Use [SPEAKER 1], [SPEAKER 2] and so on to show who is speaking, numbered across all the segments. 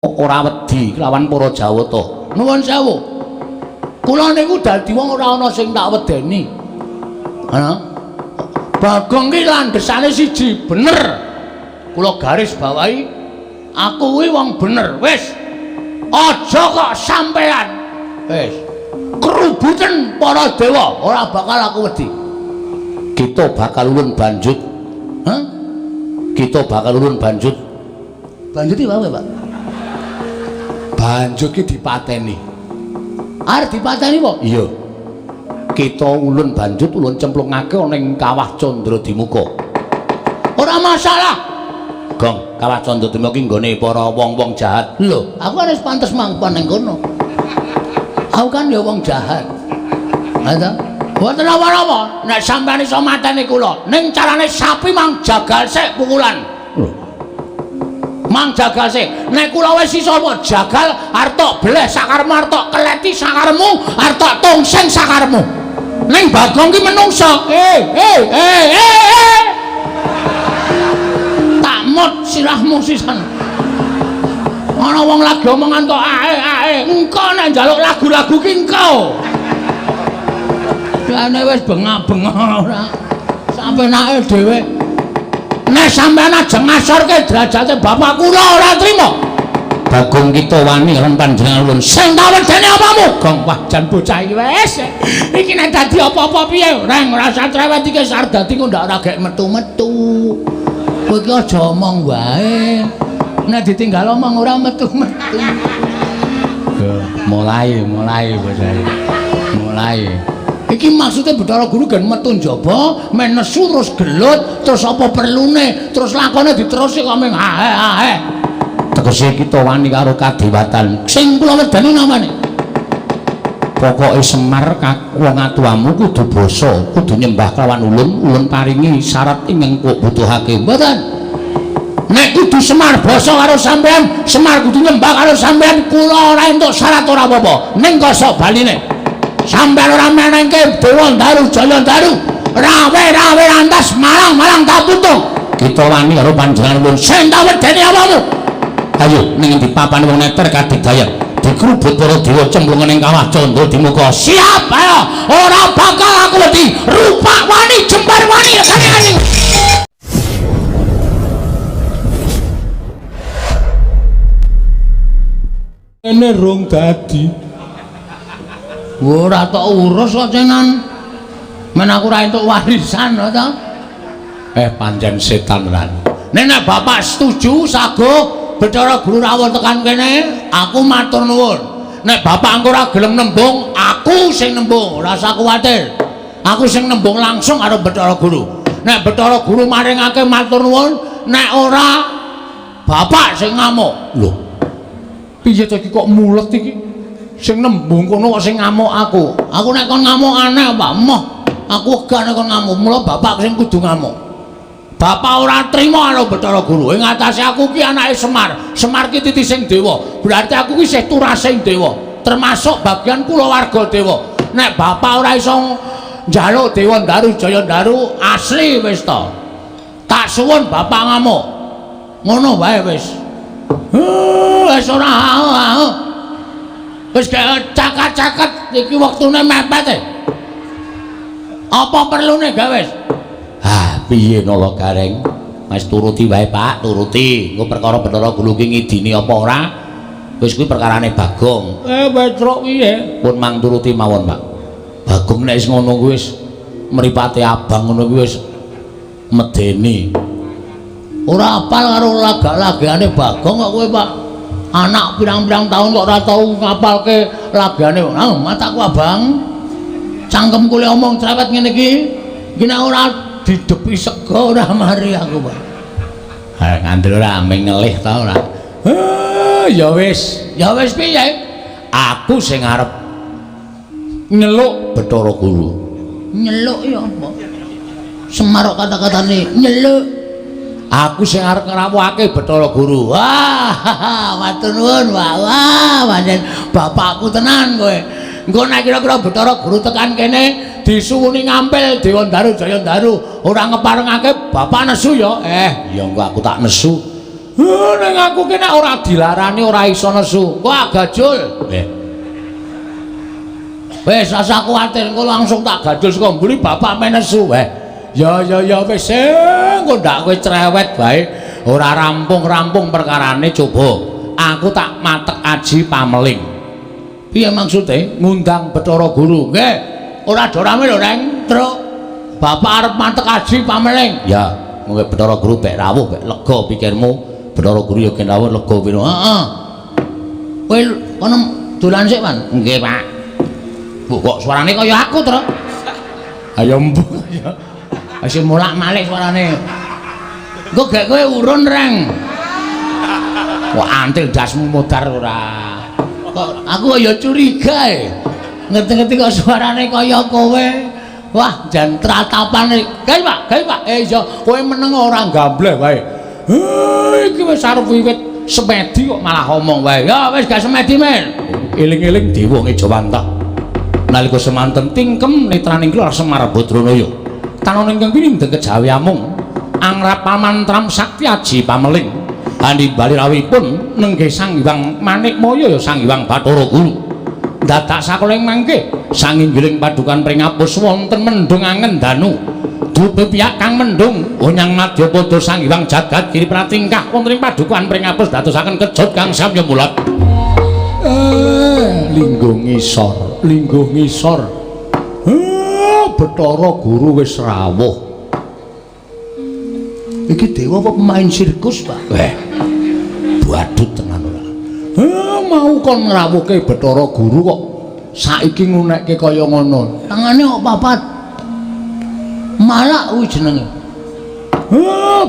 [SPEAKER 1] Ora wedi kelawan para Jawata. Nuwun sewu. Kula niku dadi wong ora ana sing tak wedeni. Ha? Bagong ki landhesane siji, bener. Kula garis bawahi aku kuwi wong bener. Wis. Aja kok sampean. Wis. Kerubuten para dewa ora bakal aku wedi. Kita bakal ulun banjut. Hah? Kita bakal ulun banjut. Banjut iki apa, Pak? Banjut ki dipateni. Arep dipateni apa? Iya. Kita ulun banjut ulun cemplungake ana ing Kawah Candradimuka. Ora masalah. Gong, Kawah Candradimuka ki nggone para wong-wong jahat. Lho, aku kan wis pantes mangkon ning kono. Aku kan ya wong jahat. Ha ta? Mboten apa-apa, nek sampeyan iso mateni kula, ning carane sapi mang jagal sik pukulan. Lho. Mang jagal sik. Nek kula wis iso kok jagal arep tok bleh sakaremu, arep tok keleti sakaremu, arep tok tungsing sakaremu. Ning Bagong ki menungso. Eh, eh, eh, eh, eh. Tak mut sirahmu sisan. Ana wong lagi omongan kok ae ae. Engko nek njaluk lagu-lagu ki engko. Jane wis bengak-bengok ora. Sampenake dhewe. Nek sampean ajeng ngasorke derajate bapak kula ora trima. Bagong kita wani lan panjenengan ulun. Sing tak wedeni apamu? Gong, wah jan bocah iki wis. Iki nek dadi apa-apa piye? Reng ora usah cerewet iki wis arep dadi kok ndak ora gek metu-metu. Kowe iki aja omong wae. Nek ditinggal omong ora metu-metu. Mulai, mulai bocah iki. Mulai. Iki maksudnya Bathara Guru gen metu njaba, men nesu terus gelut, terus apa perlune, terus lakone diterusi kok ming ae ae. Tegese kita wani karo kadewatan. Sing kula wedeni namane. Pokoke Semar wong atuwamu kudu basa, kudu nyembah kelawan ulun, ulun paringi syarat ingkang kok butuhake. Mboten. Nek kudu Semar basa karo sampean, Semar kudu nyembah karo sampean, kula ora entuk syarat ora apa-apa. Ning kosok baline. Sampeyan ora menengke Dewa Ndaru Jaya Ndaru, rawe-rawe rantas malang-malang kaputung. Kita wani karo panjenengan ulun. Sing tak wedeni apamu? Ayo ning endi papane wong neter kadigdayan. Dikrubut para dewa cemplung ning Kawah Candradimuka. Siap, ayo. Ora bakal aku wedi. Rupak wani, jembar wani, kene.
[SPEAKER 2] Kene rong dadi.
[SPEAKER 1] Ora tok urus kok cenan. Men aku ora entuk warisan lho to. Pancen setan lan. Nek nek bapak setuju sago Bathara Guru rawuh tekan kene, aku matur nuwun. Nek bapak engko ora gelem nembung, aku sing nembung, ora usah kuwatir. Aku sing nembung langsung karo Bathara Guru. Nek Bathara Guru maringake matur nuwun, nek ora bapak sing ngamuk. Lho. Piye to iki kok mulet iki? Sing nembung kono kok sing ngamuk aku. Aku nek kon ngamuk aneh apa? Emoh. Aku wegah nek kon ngamuk. Mula bapak sing kudu ngamuk. Bapak ora trima karo Bathara Guru. Ing atase aku ki anake Semar. Semar ki titising dewa. Berarti aku ki isih turasing dewa. Termasuk bagian kulawarga dewa. Nek bapak ora iso njaluk Dewa Ndaru Jaya Ndaru asli wis to. Tak suwun bapak ngamuk. Ngono wae wis. Wis ora. Wis cakat-cakat iki wektune mepet e. Apa perlune gawe wis? Ah, piye Nala Gareng? Mas turuti wae, Pak, turuti. Engko perkara Bathara Guru ki ngidini apa ora? Wis kuwi perkarane Bagong. Petruk piye? Pun mang turuti mawon, Pak. Bagong nek wis ngono kuwi wis mripate abang ngono kuwi wis medeni. Ora apal karo lagak-lagane Bagong kok kowe, Pak. Anak pirang-pirang tahun kok ora tau ngapalke lagane. Ah, mataku abang. Cangkemku le omong cerewet ngene iki. Iki nek ora didepi sega ora mari aku, Pak. Ha, ngandel ora ming ngelih ta ora. Ya wis. Ya wis piye? Aku sing arep nyeluk Bathara Guru. Nyeluk ya apa? Semar kok kata-katane nyeluk. Aku sing arep ngrawuhake Bathara Guru. Wah, matur nuwun, Pak. Wah, pancen bapakku tenan kowe. Engko nek kira-kira Bathara Guru tekan kene disuwuni ngampil Dewa Ndaru Jaya Ndaru, ora ngeparengake bapak nesu ya. Ya engko aku tak nesu. Ning aku ki nek ora dilarani ora iso nesu. Wah, gajul. Wis rasa kuwatir engko langsung tak gajul saka mburi bapak men nesu. Ya ya ya wis engko ndak kowe cerewet bae. Ora rampung-rampung perkarane coba. Aku tak matek aji pameling. Piye maksude? Ngundang Bathara Guru. Nggih. Ora do rame lho, Reng. Truk. Bapak arep matek aji pameling. Ya, mungkin Bathara Guru bek rawuh bek lega pikirmu. Bathara Guru ya gen rawuh lega piro. Heeh. Kowe kono dolan sik, Pan. Nggih, Pak. Bu, kok suarane kaya aku, Truk? Ayo mbuh ya. Wis molak-malik suarane. Engko gek kowe urun, Reng. Wah, antil dasmu modar ora. Kok aku ya curiga e. Ngerti-ngerti kok suarane kaya kowe. Wah, jan tratapane. Gawe, Pak, gawe, Pak. Iya, kowe meneng ora gambleh wae. Iki wis arep wiwit semedi kok malah omong wae. Ya wis gak semedi, men. Eling-eling dewa ngejawantah. Nalika semanten tingkem netraning kula Semar Badranaya. Tanon ingkang pinindheng kejawi amung angrap pamantram sakti aji pameling. Andi bali rawuhipun nenggih Sang Hyang Manikmaya ya Sang Hyang Bathara Guru. Dadak sakoling mangke sanginggiling padukan pringapus wonten mendung angen danu. Dupe piyak kang mendung onyang madyapada Sang Hyang Jagat Giri pratingkah wonten ing padukan pringapus dadosaken kejut kang samya mulat. Lingguh ngisor, lingguh ngisor. Bathara Guru wis rawuh. Iki dewa apa pemain sirkus, Pak? Badut tenan ora. Mau kon ngrawuhke Bathara Guru kok saiki ngunekke kaya ngono. Tangane kok papat. Malak kuwi jenenge.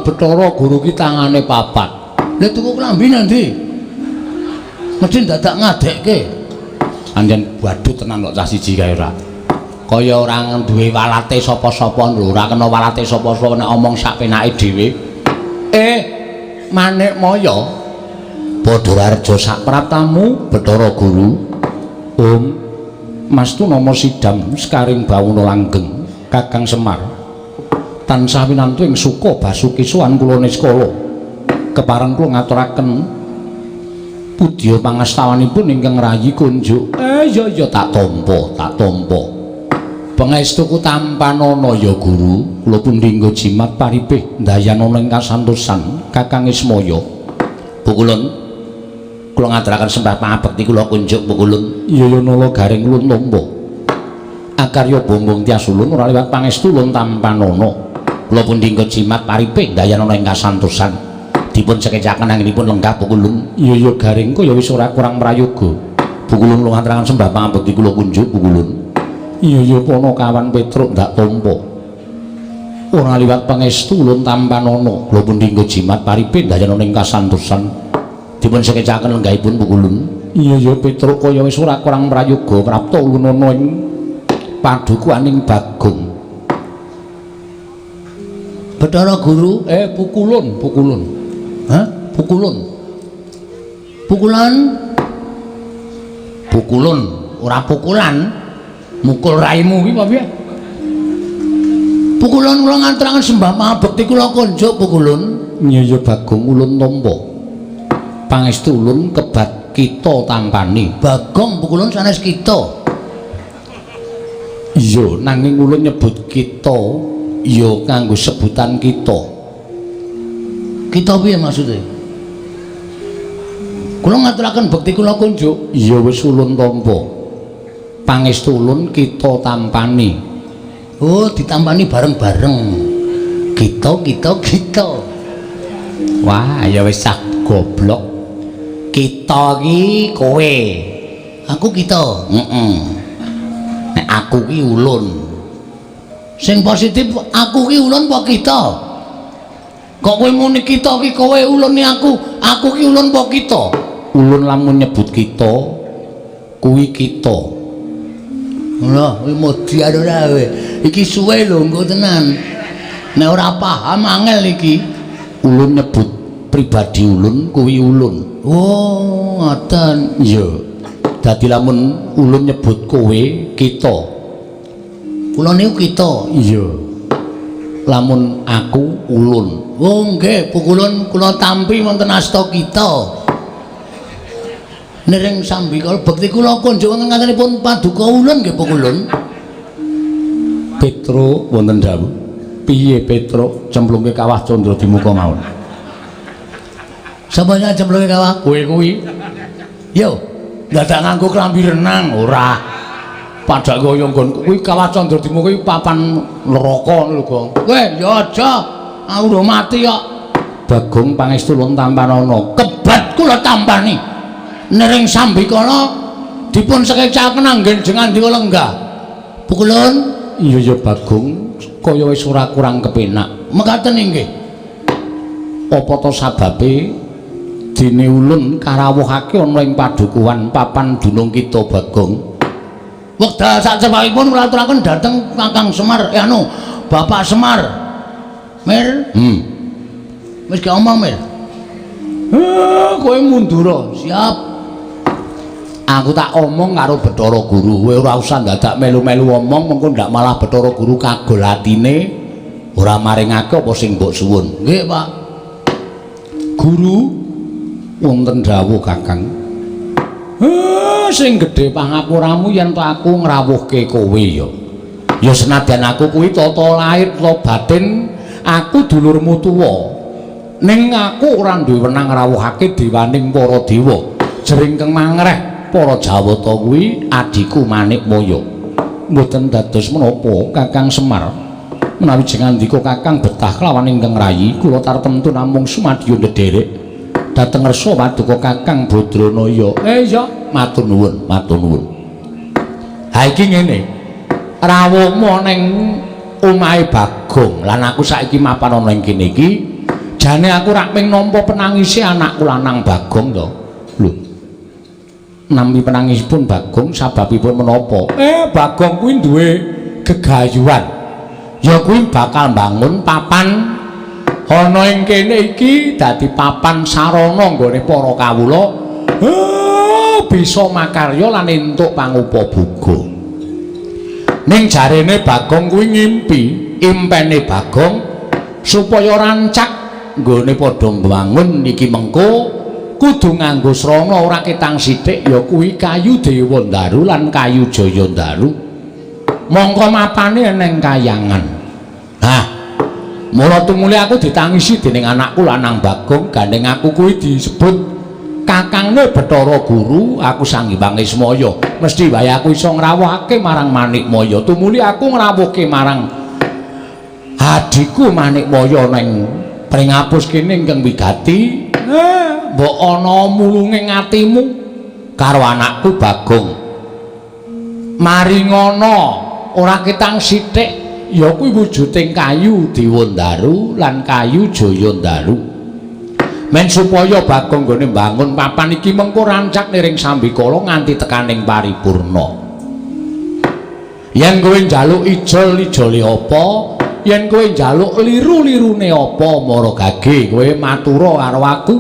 [SPEAKER 1] Bathara Guru ki tangane papat. Lha tuku klambi nang ndi? Mesti dadak ngadekke. Anjen badut tenan kok cah siji kae ora. Kaya ora duwe walate sapa-sapa lho, ora kena walate sapa-sapa nek omong sak penake dhewe. Manikmaya padha raja sak praptamu Bathara Guru. Om Mastu nama sidam sekaring bawana langgeng Kakang Semar. Tansah winantu ing suka basuki sowan kula niskala. Kepareng kula ngaturaken pudya pangastawanipun ingkang rayi kunjuk. Ya ya tak tampa, tak tampa. Pangestuku tampanana ya Guru, kula pundhingga jimat paripih ndayanana ing kasantosan Kakang Ismaya. Pukulun kula ngaturaken sembah pangabekti kula kunjuk pukulun. Iya ya nala garing ulun tampa. Akarya bombong tias ulun ora liwat pangestu ulun tampanana. Kula pundhingga jimat paripih ndayanana ing kasantosan. Dipun sekecaken anggenipun lenggah pukulun. Iya ya garing kaya wis ora kurang prayoga. Pukulun kula ngaturaken sembah pangabekti kula kunjuk pukulun. Iya ya Panakawan Petruk ndak tampa. Ora liwat pangestu ulun tampanana. Kula pundhingga jimat paripih ndayanana ing kasantosan. Dipun sekecaken lenggahipun pukulun. Iya ya Petruk kaya wis ora kurang prayoga prapta ulun ana ing padukuaning Bagong. Bathara Guru, pukulun, pukulun. Hah? Pukulun. Pukulan. Pukulun, ora pukulan. Mukul raimu ki apa piye? Pukulun kula ngaturaken sembah pangabekti kula kunjuk pukulun. Iya ya Bagong ulun tampa. Pangestu ulun kebat kita tampani. Bagong pukulun sanes kita. Iya, nanging ulun nyebut kita ya kanggo sebutan kita. Kita piye maksude? Kula ngaturaken bekti kula kunjuk. Iya wis ulun tampa. Pangestu ulun kita tampani. Oh, ditampani bareng-bareng. Kita kita kita. Wah, ya wis cah goblok. Kita ki kowe. Aku kita. Heeh. Nek aku ki ulun. Sing positif aku ki ulun apa kita? Kok kowe muni kita ki kowe ulun aku, aku ki ulun apa kita? Ulun lamun nyebut kita kuwi kita. Lho, kuwi modian ora kowe. Iki suwe lho engko tenan. Nek ora paham angel iki. Ulun nyebut pribadi ulun kuwi ulun. Oh, ngoten. Iya. Dadi lamun ulun nyebut kowe kita. Kula niku kita. Iya. Lamun aku ulun. Oh nggih, pukulun kula tampi wonten asta kita. Niring sambikala bekti kula kunjuk wonten ngatenipun paduka ulun nggih pukulun. Petro wonten dawuh. Piye Petro cemplungke kawah Candra Dimuka mawon. Sapa sing cemplungke kawah? Kowe kuwi. Yo, dadak nganggo klambi renang ora. Padha kaya nggon kuwi kawah Candra Dimuka kuwi papan neraka lho, Gong. Kowe ya aja, aku udah mati kok. Bagong pangestu ulun tampanana. Kebat kula tampani. Niring sambikala dipun sekecaken anggen jengandika lenggah. Pukulun, iya ya Bagong, kaya wis ora kurang kepenak. Mekaten inggih. Apa to sababe dene ulun karawuhake ana ing padukuhan papan dunung kita Bagong? Wekdal sacepakipun kula aturaken dhateng Kakang Semar, anu Bapak Semar. Mir? Wis gak omong, Mir. Kowe mundura. Siap. Aku tak omong karo Bathara Guru, kowe ora usah dadak melu-melu omong, mengko ndak malah Bathara Guru kagol atine ora maringake apa sing mbok suwun. Nggih, Pak. Guru wonten dawuh Kakang. Sing gedhe pangapuramu yen to aku ngrawuhke kowe ya. Ya senadyan aku kuwi tata lahir tata batin, aku dulurmu tuwa. Ning aku ora duwe wenang ngrawuhake dewaning para dewa. Jering kang mangreh para Jawata kuwi adhiku Manikmaya. Mboten dados menapa Kakang Semar. Menawi jengandika Kakang betah kelawan ingkang rayi, kula tartemtu namung sumadyo ndederek dhateng ngersa paduka Kakang Badranaya. Iya, matur nuwun, matur nuwun. Ha iki ngene. Rawuhmu ning omahe Bagong lan aku saiki mapan ana ing kene iki, jane aku rak ping nampa penangise anakku lanang Bagong to. Lho. Nampi penangisipun Bagong sababipun menapa? Bagong kuwi duwe gegayuhan. Ya kuwi bakal mbangun papan ana ing kene iki dadi papan sarana nggone para kawula bisa makarya lan entuk pangupa-boga. Ning jarene Bagong kuwi ngimpi, impene Bagong supaya rancak nggone padha mbangun iki mengko kudu nganggo srana ora ketang sithik ya kuwi kayu Dewandaru lan kayu Jayandaru. Mongko mapane eneng kayangan. Nah, mula tumuli aku ditangisi dening anakku lanang Bagong, gandeng aku kuwi disebut kakangne Bathara Guru, aku Sang Hyang Ismaya. Mesti wae aku iso ngrawuhake marang Manikmaya. Tumuli aku ngrawuhke marang adhiku Manikmaya ning pringapus kene ingkang wigati. Mbok ana mulunge atimu karo anakku Bagong. Maringana ora ketang sithik ya kuwi wujuding kayu Dewandaru lan kayu Jayandaru. Men supaya Bagong nggone mbangun papan iki mengko rancak niring sambikala nganti tekaning paripurna. Yen kowe njaluk ijol-ijole apa, yen kowe njaluk liru-lirune apa, mara gage kowe matura karo aku.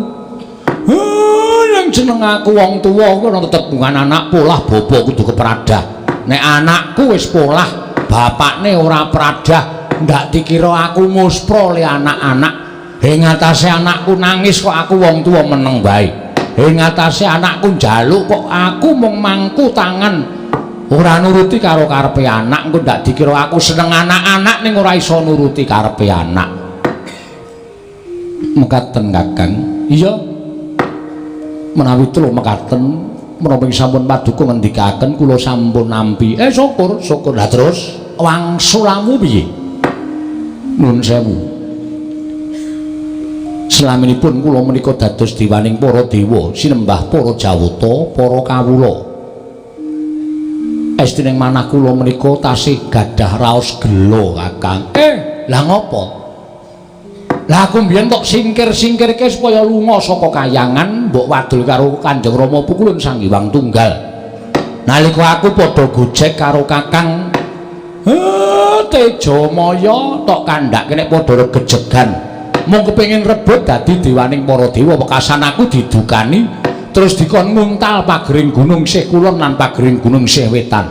[SPEAKER 1] Yen jeneng aku wong tuwa kuwi ana tetembungan anak polah bapa kudu kepradah. Nek anakku wis polah, bapakne ora pradah, ndak dikira aku muspra le anak-anak. Ing atase anakku nangis kok aku wong tuwa meneng bae. Ing atase anakku njaluk kok aku mung mangku tangan ora nuruti karo karepe anak, engko ndak dikira aku seneng anak-anak ning ora iso nuruti karepe anak. Mekaten Kakang. Iya. Menawi telu mekaten, menapa sampun paduka ngendikaken kula sampun nampi. Syukur, syukur. Lah terus wangsulamu piye? Nuwun sewu. Selaminipun kula menika dados dewaning para dewa, sinembah para jawata, para kawula. Estining manah kula menika tasih gadah raos gela, Kakang. Lah ngopo? Lah aku mbiyen tok singkir-singkirke supaya lunga saka kayangan, mbok wadul karo Kanjeng Rama Pukulun Sang Hyang Tunggal. Nalika aku padha gojek karo Kakang Tejamaya tok kandhake nek padha regejegan. Mung kepengin rebut dadi dewaning para dewa, wekasan aku didukani terus dikon nguntal pagering gunung sih kulon lan pagering gunung sih wetan.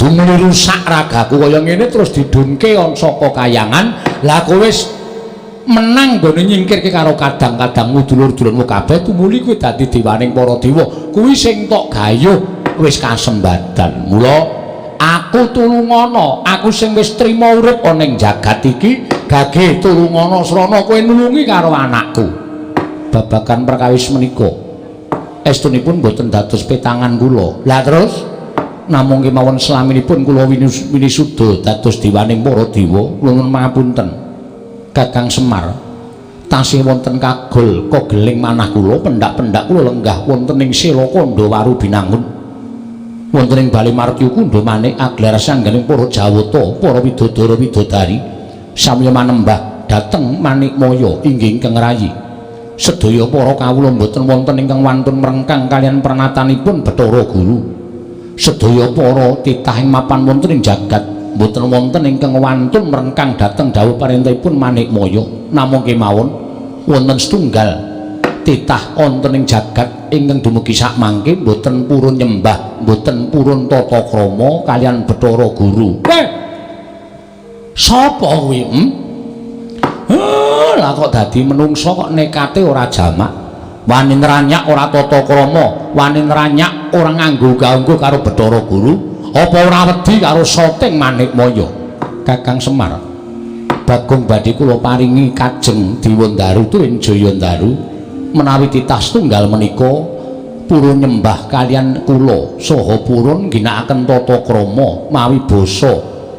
[SPEAKER 1] Tumuli rusak ragaku kaya ngene terus didunke saka kayangan. Lah kowe wis menang nggone nyingkirke karo kadang-kadangmu dulur-dulurmu kabeh, tumuli kowe dadi dewaning para dewa. Kuwi sing tok gayuh wis kasembadan. Mula aku tulungana, aku sing wis trima urip ana ing jagat iki, gage tulungana srana kowe nulungi karo anakku. Babagan perkawis menika estunipun boten dados petangan kula. Lah terus namung kemawon selaminipun kula winisuda dados dewaning para dewa. Nuwun pangapunten Kakang Semar, tasih wonten kagol kogeling manah kula, pendak-pendak kula lenggah wonten ing Sela Kandha Waru Binangun, wonten ing Bale Martya Kundha Manik aglar sangganing para Jawata, para widodara widodari samya manembah dhateng Manikmaya inggih ingkang rayi. Sedaya para kawula mboten wonten ingkang wantun mrengkang kaliyan pernatanipun Bathara Guru. Sedaya para titah ing mapan wonten ing jagat mboten wonten ingkang wantun mrengkang dhateng dawuh parentahipun Manikmaya. Namung kemawon wonten setunggal titah wonten ing jagat ingkang dumugi sakmangke mboten purun nyembah, mboten purun tata krama kaliyan Bathara Guru. Sapa kuwi? Lah kok dadi menungsa kok nekate ora jamak, wani nranyak ora tata krama, wani nranyak ora nganggo ganggu karo Bathara Guru, apa ora wedi karo soting Manikmaya? Kakang Semar, Bagong badhe kula paringi kajeng Dewandaru tuwin Jayandaru menawi titah setunggal menika purun nyembah kaliyan kula saha purun ngginakaken tata krama mawi basa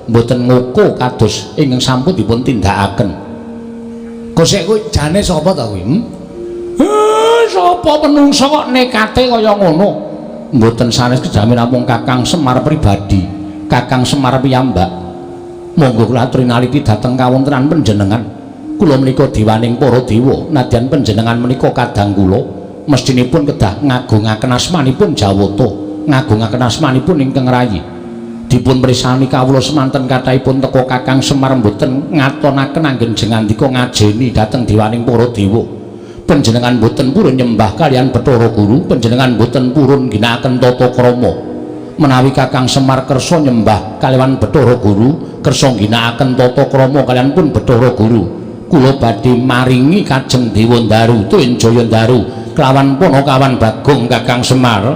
[SPEAKER 1] mboten ngoko kados ingkang sampun dipun tindakaken. Kosek kuwi jane sapa ta kuwi? Sapa menungsa kok nekate kaya ngono? Mboten sanes kejamin namung Kakang Semar pribadi, Kakang Semar piyambak. Monggo kula aturi naliti dhateng kawontenan panjenengan. Kula menika dewaning para dewa, nadyan panjenengan menika kadang kula mestinipun kedah ngagungaken asmanipun Jawata, ngagungaken asmanipun ingkang rayi. Dipun pirsani kawula semanten kathahipun teka Kakang Semar mboten ngatonaken anggen jengandika ngajeni dhateng dewaning para dewa. Panjenengan mboten purun nyembah kaliyan Bathara Guru, panjenengan mboten purun ngginakaken tata krama. Menawi Kakang Semar kersa nyembah kaliyan Bathara Guru, kersa ngginakaken tata krama kaliyan pun Bathara Guru, kula badhe maringi kajeng Dewandaru tuwin Jayandaru kelawan panakawan Bagong Kakang Semar.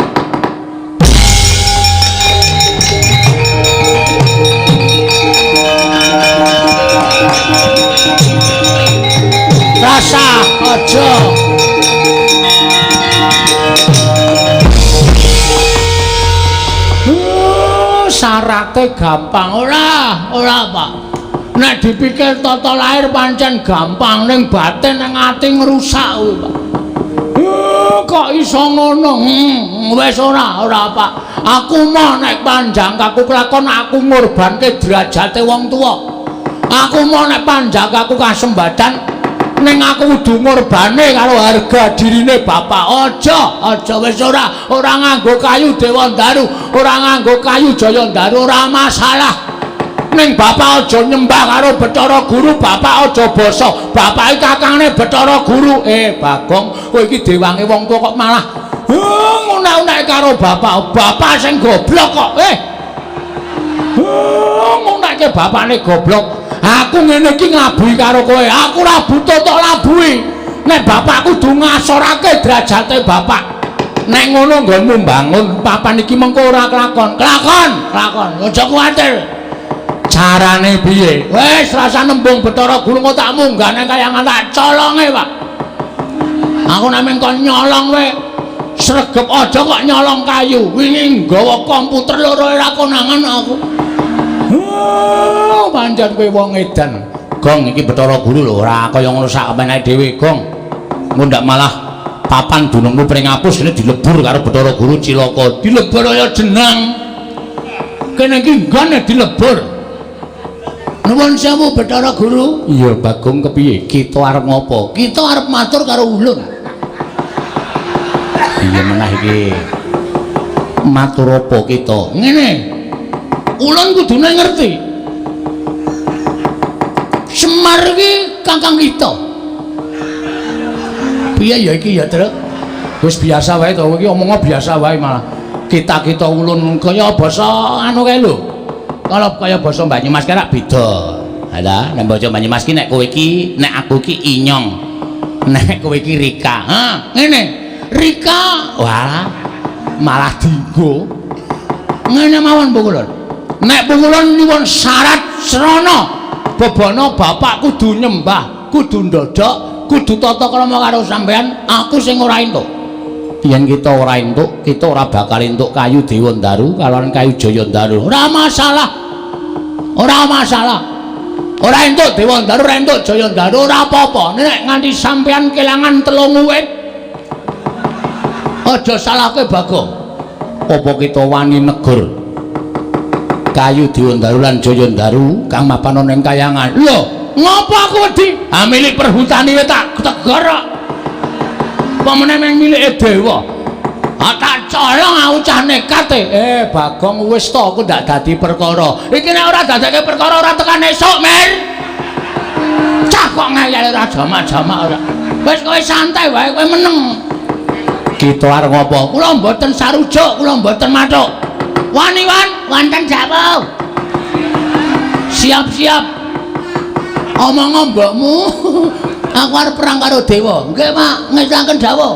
[SPEAKER 1] Rasa aja. Syarate gampang ora, ora Pak. Nek dipikir tata lahir pancen gampang, ning batin nang ati ngrusak kuwi Pak. Kok iso ngono? Wis ora, ora Pak. Aku mau nek panjang kaku kelakon aku ngorbanke derajate wong tuwa. Aku mau nek panjang kaku kasembadan ning aku kudu ngorbane karo harga dirine bapak. Aja, aja wis ora, ora nganggo kayu Dewandaru, ora nganggo kayu Jayandaru, ora masalah. Ning bapak aja nyembah karo Bathara Guru, bapak aja basa. Bapak iki kakangne Bathara Guru. Bagong, kowe iki dewange wong tuwa kok malah ngunek-unek karo bapak. Bapak sing goblok kok. Ngunekke bapakne goblok. Aku ngene iki nglabuhi karo kowe. Aku ora butuh tok labuhi. Nek bapak kudu ngasorake derajate bapak. Nek ngono nggonmu mbangun papan iki mengko ora kelakon. Kelakon, kelakon. Aja kuwatir. Carane piye? Wis rasa nembung Bathara Guru kok tak munggah nang kayangan tak colonge, Pak. Aku nek mung kon nyolong wae. Sregep aja kok nyolong kayu. Wingi nggawa komputer loro ora konangan aku. Oh, pancen kowe wong edan. Gong iki Bathara Guru lho ora kaya ngono sak meneh dhewe, Gong. Engko ndak malah papan dunungmu pring apus kene dilebur karo Bathara Guru cilaka. Dilebur kaya jenang. Kene iki nggone dilebur. Nuwun sewu Bathara Guru. Iya, Bagong kepiye? Kita arep ngopo? Kita arep matur karo ulun. Iya menah iki. Matur apa kita? Ngene. Ulun kudune ngerti. Semar iki kakang kita. Piye ya iki ya, Truk? Wis biasa wae to, iki omongnya biasa wae malah. Kita-kita ulun kaya basa anu kae lho. Kalau kaya basa Banyumas ki rak beda. Ha ta, nek basa Banyumas ki nek kowe iki, nek aku ki inyong. Nek kowe iki Rika. Ha, ngene. Rika, wah, malah dienggo. Ngene mawon Pukulun. Nek Pukulun nyuwun syarat srana bebana bapak kudu nyembah, kudu ndodhok, kudu tata krama karo sampean, aku sing ora entuk. Yen kita ora entuk, kita ora bakal entuk kayu Dewa Ndaru kalawan kayu Jaya Ndaru. Ora masalah. Ora masalah. Ora entuk Dewa Ndaru, ora entuk Jaya Ndaru, ora apa-apa. Nek nganti sampean kelangan telung wit, aja salahke Bagong. Apa kita wani negur kayu Dewa Ndaru lan Jaya Ndaru kang mapan ana ing kayangan? Lho, ngopo aku wedi? Ha milik perhutani wae tak tegur kok. Apa meneh meng milike dewa? Ha tak colong aku cah nekat e. Bagong wis to aku ndak dadi perkara. Iki nek ora dadekke perkara ora tekan esuk, Mir. Cah kok ngeyel ora jamak-jamak ora. Wis kowe santai wae, kowe meneng. Kita arep ngopo? Kula mboten sarujuk, kula mboten mathuk. Wani wan, wonten dawuh. Siap-siap. Omong mbokmu. Aku arep perang karo dewa. Nggih, Pak, ngesaken dawuh.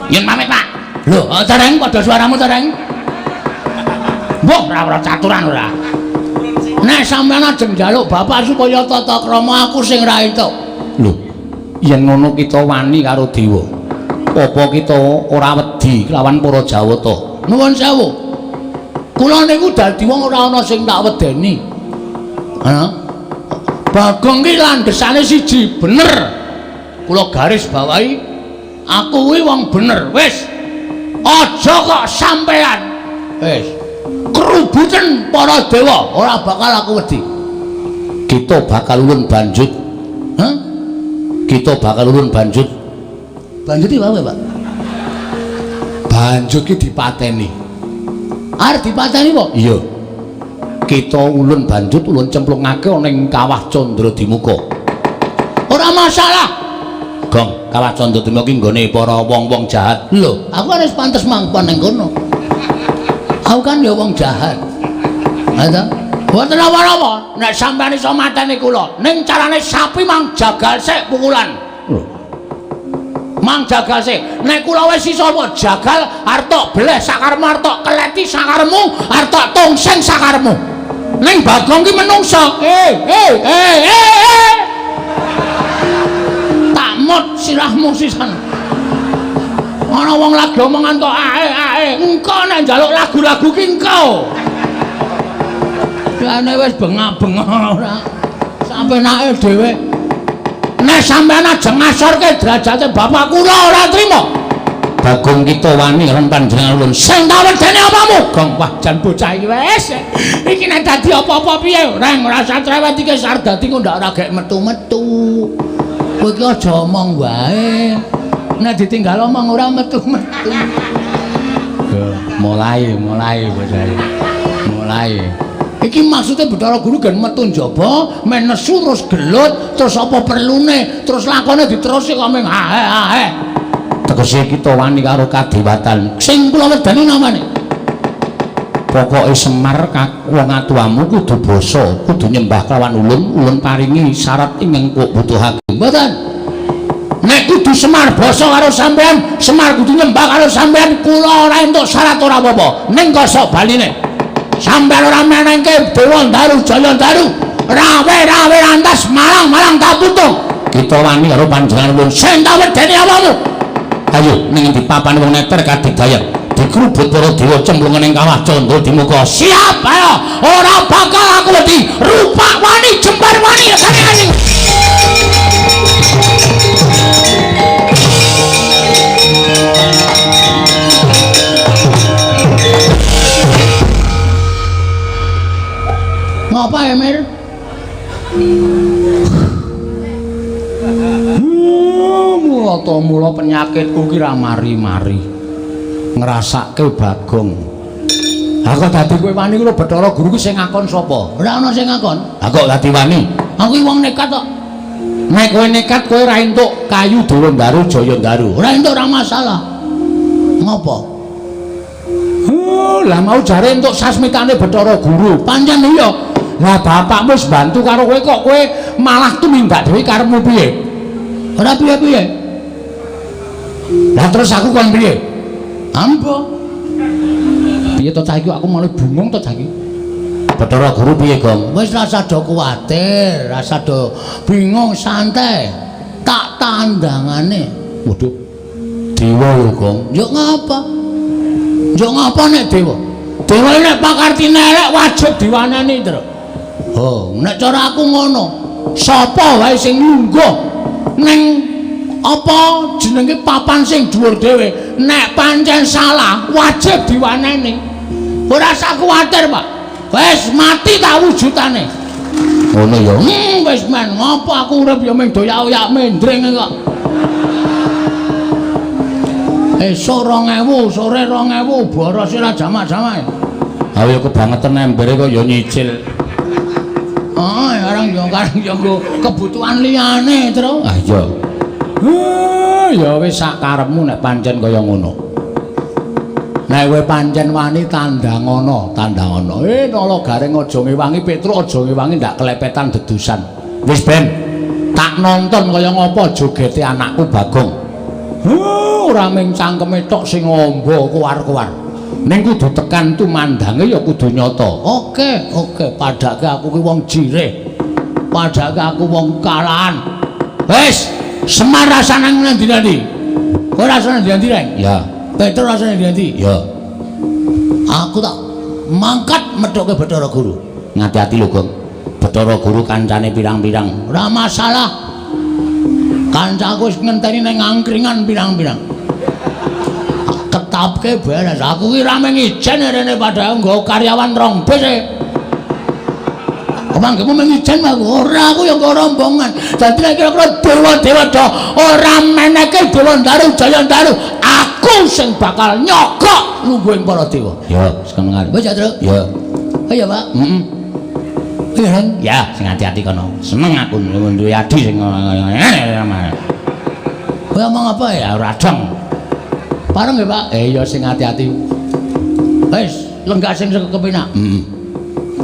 [SPEAKER 1] Yen pamit, Pak. Lho, tereng padha suaramu tereng. Mbok ora caturan ora. Nek sampeyan ajeng njaluk bapak supaya tata krama aku sing ra entuk. Lho, yen ngono kita wani karo dewa. Apa kita ora wedi lawan para Jawata? Nuwun sewu. Kula niku dadi wong ora ana sing tak wedeni. Ha? Bagong ki landhesane siji, bener. Kula garis bawahi, aku kuwi wong bener. Wis. Aja kok sampean. Wis. Kerubuten para dewa, ora bakal aku wedi. Kita bakal ulun banjut. Hah? Kita bakal ulun banjut. Banjut iki apa, Pak? Banjut ki dipateni. Arep dipateni apa? Iya. Kita ulun banjut ulun cemplungake ana ing Kawah Candradimuka. Ora masalah. Gong, Kawah Candradimuka ki nggone para wong-wong jahat. Lho, aku kan wis pantes mangkon ning kono. Aku kan ya wong jahat. Ha ta? Mboten apa-apa, nek sampeyan iso mateni kula, ning carane sapi mang jagal sik pukulan. Lho. Mang jagal sik. Nek kula wis iso jagal arep tok bleh sakaremu, arep tok keleti sakaremu, arep tok tongseng sakaremu. Ning Bagong ki menungsa. Tak mut sirahmu sisan. Ana wong lagi omongan tok ae ae. Engko nek njaluk lagu-lagu ki engko. Jane wis bengak-bengok ora. Sampenake dhewe. Nek sampean ajeng ngasorke derajate bapak kula ora trima. Bagong kita wani karo panjenengan ulun. Sing tak wedeni apamu? Gong, wah jan bocah iki wis. Iki nek dadi apa-apa piye? Reng ora usah cerewet iki arep dadi kok ndak ora gek metu-metu. Kowe iki aja omong wae. Nek ditinggal omong ora metu-metu. Mulai bocah iki. Mulai. Iki maksudnya Bathara Guru gen metu njaba, men nesu terus gelut, terus apa perlune, terus lakone diterusi kok ming hae hae. Tegese kita wani karo kadewatan. Sing kula wedeni namane. Pokoke Semar wong atuwamu kudu basa, kudu nyembah kelawan ulun, ulun paringi syarat ingkang kok butuhake. Mboten. Nek kudu Semar basa karo sampean, Semar kudu nyembah karo sampean, kula ora entuk syarat ora apa-apa. Ning kosok baline. Sampeyan ora menengke Dewa Ndaru Jaya Ndaru, rawe-rawe rantas malang-malang kaputung. Kita wani karo panjenengan ulun. Sing tak wedeni apamu? Ayo ning endi papane wong neter kadigdayan. Dikrubut para dewa cemplung ning Kawah Candradimuka. Siap, ayo. Ora bakal aku wedi. Rupak wani, jembar wani, regane. Ngapa ya, Mir? Mula penyakitku ki ra mari-mari. Ngrasake Bagong. Ha kok dadi kowe wani lho Bathara Guru ki sing ngakon sapa? Ora ana sing ngakon. Ha kok dadi wani? Aku ki wong nekat kok. Nek kowe nekat kowe ora entuk kayu Dewa Ndaru Jaya Ndaru. Ora entuk ora masalah. Ngopo? Lah mau jare entuk sasmitane Bathara Guru. Pancen iya. Lah bapakmu wis bantu karo kowe kok kowe malah tumindak dhewe karepmu piye? Ora piye-piye. Lah terus aku kon piye? Ambo. Piye to cah iki aku malah bingung to cah iki. Bathara Guru piye, Gong? Wis rasa do kuwatir, rasa do bingung, santai. Tak tandangane. Waduh. Dewa lho, Gong. Yo ngapa? Yo ngapa nek dewa? Dewa nek pakartine elek wajib diwaneni, Tru. Oh, nek cara aku ngono. Sapa wae sing lungguh ning apa jenenge papan sing dhuwur dhewe, nek pancen salah wajib diwaneni. Ora usah kuwatir, Pak. Wis mati tak wujudane. Ngono ya. Wis men, ngopo aku urip ya mung doyak-oyak mendring kok. Esuk 2000, sore 2000, boros ora jamak-jamak. Ha ya kebangetan embere kok ya nyicil. Oh, arang yo karang yo nggo kebutuhan liyane, Tru. Ah iya. Ya wis sak karepmu nek pancen kaya ngono. Nek kowe pancen wani tandangana, tandangana. Nala Gareng aja ngewangi Petruk, aja ngewangi ndak kelepetan dedusan. Wis ben, tak nonton kaya ngapa jogete anakku Bagong. Ora mung cangkeme tok sing amba kuwar-kuwar. Ning kudu tekan tumandange ya kudu nyata. Oke, oke, padake aku ki wong jirih. Padake aku wong kalahan. Wis, Semar rasane nang ndi-ndi? Kowe rasane ndi-ndi, Reng? Ya. Petruk rasane ndi-ndi? Ya. Aku tak mangkat methuke Bathara Guru. Ngati-ati lho, Gong. Bathara Guru kancane pirang-pirang. Ora masalah. Kancaku wis ngenteni ning angkringan pirang-pirang. Ketapke beres. Aku ki ra mung ijen rene padahal nggo karyawan rong bis e. Mangkemu mung ijen aku. Ora, aku ya nggo rombongan. Dadi nek kira-kira dewa-dewa do ora meneke Dewa Ndaru Jaya Ndaru, aku sing bakal nyogok lungguhing para dewa. Ya, seneng arep. Wis ya, Truk. Ya. Ayo, Pak. Heeh. Iya, Reng. Ya, sing ati-ati kono. Seneng aku duwe adi sing ngene. Kowe omong apa ya? Ora dong. Pareng nggih, Pak? Ya sing ati-ati. Wis, lenggah sing kepenak. Heeh.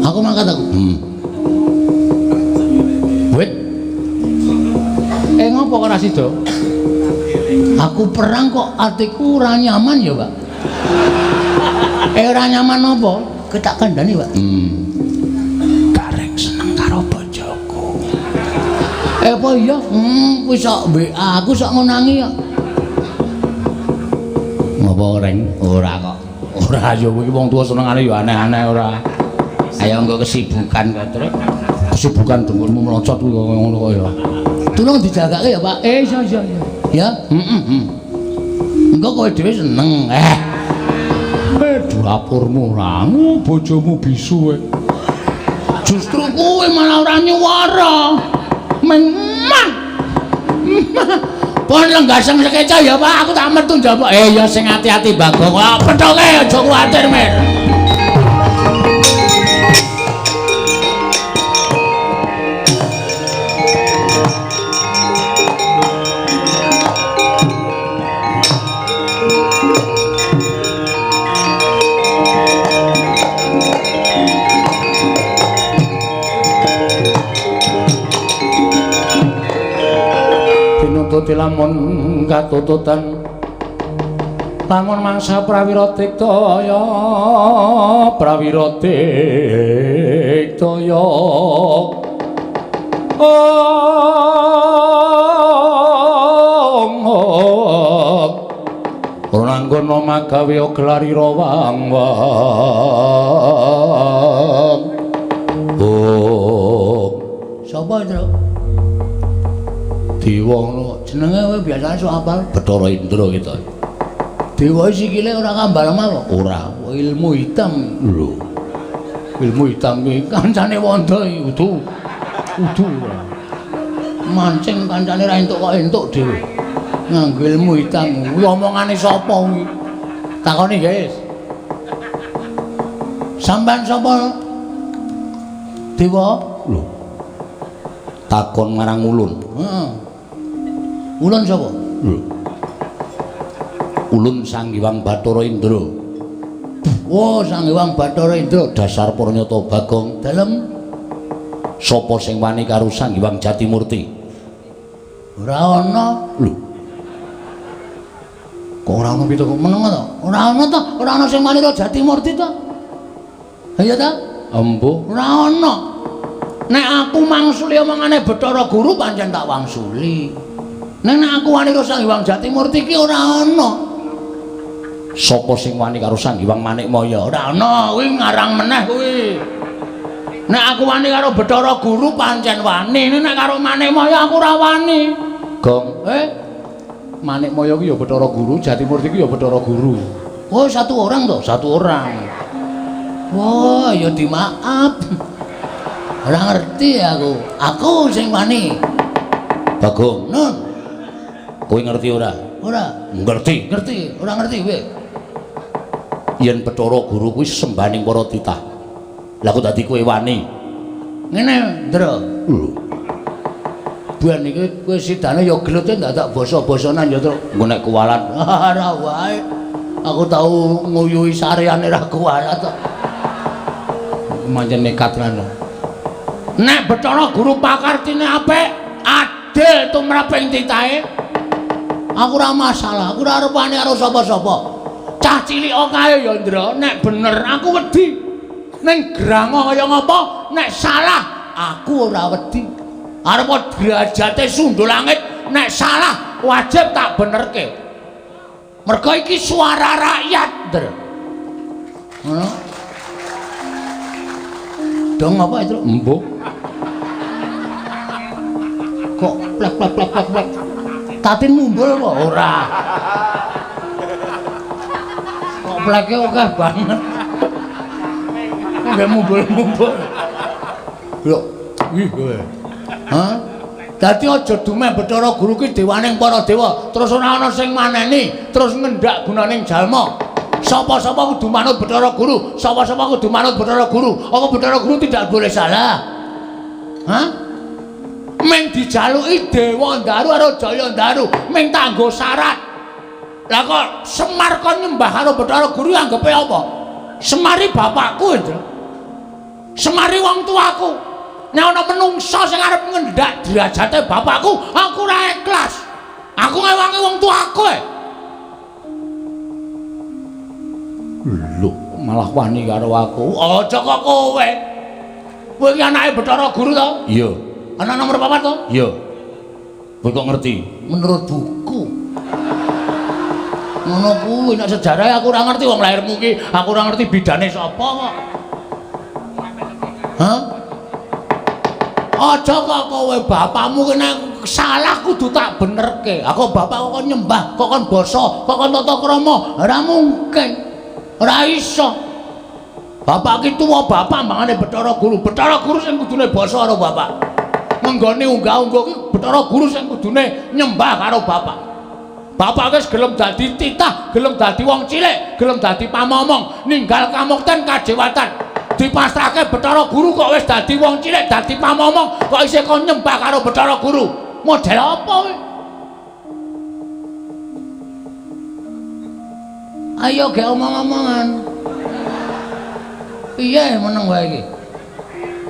[SPEAKER 1] Aku mangkat aku. Heeh. Wit. Ngopo kok ora sida? Aku perang kok atiku ora nyaman ya, Pak. Ora nyaman apa? Ketak kandhani, Pak. Gareng seneng karo bojoku. Apa iya? Kuwi sok WA aku sok ngonangi kok. Ngopo, Reng? Ora kok. Ora ya kuwi wong tuwa senengane ya aneh-aneh ora. Ayo engko kesibukan kok, Truk. Kesibukan dengkulmu melocot kuwi kok ngono kok ya. Tulung dijagake ya, Pak. Iya iya iya. Ya, heeh. Engko kowe dhewe seneng. Dapurmu ora, bojomu bisu kowe. Justru kowe malah ora nyuwara. Memang. Pon lenggah sing sekeca ya, Pak. Aku tak metu njaba. Ya sing ati-ati Bagong. Pethoke aja kuwatir, Mir.
[SPEAKER 2] Tinututi lamun katututan lamun mangsa prawira diktaya prawira diktaya om Prananggana magawe gelarira wang wang. Oh,
[SPEAKER 1] sapa, Tru? Dewa ngono jenenge kowe biasane sok apal
[SPEAKER 2] Bathara Indra kita.
[SPEAKER 1] Dewa sikile ora kambal lemah kok.
[SPEAKER 2] Ora,
[SPEAKER 1] ilmu hitam
[SPEAKER 2] lho.
[SPEAKER 1] Ilmu hitam iki kancane wondo iki udu. Udu ora. Mancing kancane ra entuk kok entuk dhewe. Nganggo ilmu hitam. Kuwi omongane sapa kuwi? Takoni, guys. Sampeyan sapa? Dewa?
[SPEAKER 2] Lho. Takon marang ulun.
[SPEAKER 1] Heeh. Ulun sapa?
[SPEAKER 2] Lho. Ulun Sang Hyang Bathara Indra.
[SPEAKER 1] Oh, Sang Hyang Bathara Indra
[SPEAKER 2] dasar pranyata Bagong.
[SPEAKER 1] Dalem
[SPEAKER 2] Sapa sing wani karo Sang Hyang Jatimurti?
[SPEAKER 1] Ora ana.
[SPEAKER 2] Lho.
[SPEAKER 1] Kok ora ana pitu kok meneng to? Ora ana to, ora ana sing wani karo Jatimurti to. Ha iya ta?
[SPEAKER 2] Embuh.
[SPEAKER 1] Ora ana. Nek aku mangsuli omongane Bathara Guru pancen tak wangsuli. Nek aku wani karo Sang Hyang Jatimurti ki ora ana.
[SPEAKER 2] Sapa sing wani karo Sang Hyang Manikmaya?
[SPEAKER 1] Ora ana, kuwi ngarang meneh kuwi. Nek aku wani karo Bathara Guru pancen wani, nek karo Manikmaya aku ora wani.
[SPEAKER 2] Gong. Manikmaya ki ya Bathara Guru, Jatimurti ki ya Bathara Guru.
[SPEAKER 1] Oh, satu orang toh?
[SPEAKER 2] Satu orang.
[SPEAKER 1] Wah, ya dimaaf. Ora ngerti aku. Aku sing wani.
[SPEAKER 2] Bagong,
[SPEAKER 1] Nun.
[SPEAKER 2] Kowe ngerti ora?
[SPEAKER 1] Ora.
[SPEAKER 2] Ngerti.
[SPEAKER 1] Ngerti, ora ngerti kowe.
[SPEAKER 2] Yen Bathara Guru kuwi sembahaning para titah. Lah kok dadi kowe wani?
[SPEAKER 1] Ngene, Ndra.
[SPEAKER 2] Lho.
[SPEAKER 1] Ben iki kowe sidane ya gelute ndadak basa-basanan ya, Truk.
[SPEAKER 2] Engko nek kuwalat
[SPEAKER 1] ora wae. Aku tau nguyuhi sareane ra kuwalat kok.
[SPEAKER 2] Pancen nekat lan.
[SPEAKER 1] Nek Bathara Guru pakartine apik, adil tumraping titahe. Aku ora masalah, aku ora arep wani karo sapa-sapa. Cah cilik kae ya, Ndra, nek bener aku wedi. Ning grango kaya ngapa, nek salah aku ora wedi. Arep derajate sundul langit, nek salah wajib tak benerke. Mergo iki suara rakyat, Ndra. Ngono. Dong apa itu?
[SPEAKER 2] Embuh.
[SPEAKER 1] Kok plek plek plek plek plek. Tatin mumbul kok ora. Kok pleke akeh banget. Nggak mumbul-mumbul. Lho, ih kowe. Hah? Dadi aja dumeh Bathara Guru ki dewaning para dewa, terus ora ana sing maneni, terus ngendak gunaning jalma. Sapa-sapa kudu manut Bathara Guru, sapa-sapa kudu manut Bathara Guru. Apa Bathara Guru tidak boleh salah? Hah? Meng dijaluki Dewa Ndaru karo Jaya Ndaru, meng tanggo syarat. Lah kok Semar kon nyembah karo Bathara Guru anggepe apa? Semari bapakku, Indra. Semari wong tuaku. Nek ana menungsa sing arep ngendak derajate bapakku, aku ora ikhlas. Aku ngewangi wong tuaku.
[SPEAKER 2] Lho, malah wani karo aku.
[SPEAKER 1] Aja kok kowe. Kowe iki anake Bathara Guru to?
[SPEAKER 2] Iya.
[SPEAKER 1] Anak nomor 4 to?
[SPEAKER 2] Iya. Kowe kok ngerti?
[SPEAKER 1] Menurut buku. Ngono kuwi nek sejarah aku ora ngerti wong lahirmu ki, aku ora ngerti bidane sapa kok. Hah? Aja kok kowe bapakmu ki nek salah kudu tak benerke. Aku bapak kok nyembah, kok kon basa, kok kon tata krama, ora mungkin. Ora iso. Bapak ki tuwa bapak mangane Bathara Guru. Bathara Guru sing kudune basa karo bapak. Menggone unggah-ungguh ki Bathara Guru sing kudune nyembah karo bapak. Bapak wis gelem dadi titah, gelem dadi wong cilik, gelem dadi pamomong, ninggal kamukten kajewatan. Dipasrahke Bathara Guru kok wis dadi wong cilik, dadi pamomong, kok isih kon nyembah karo Bathara Guru. Model apa kowe? Ayo gek omong-omongan. Piye meneng wae iki?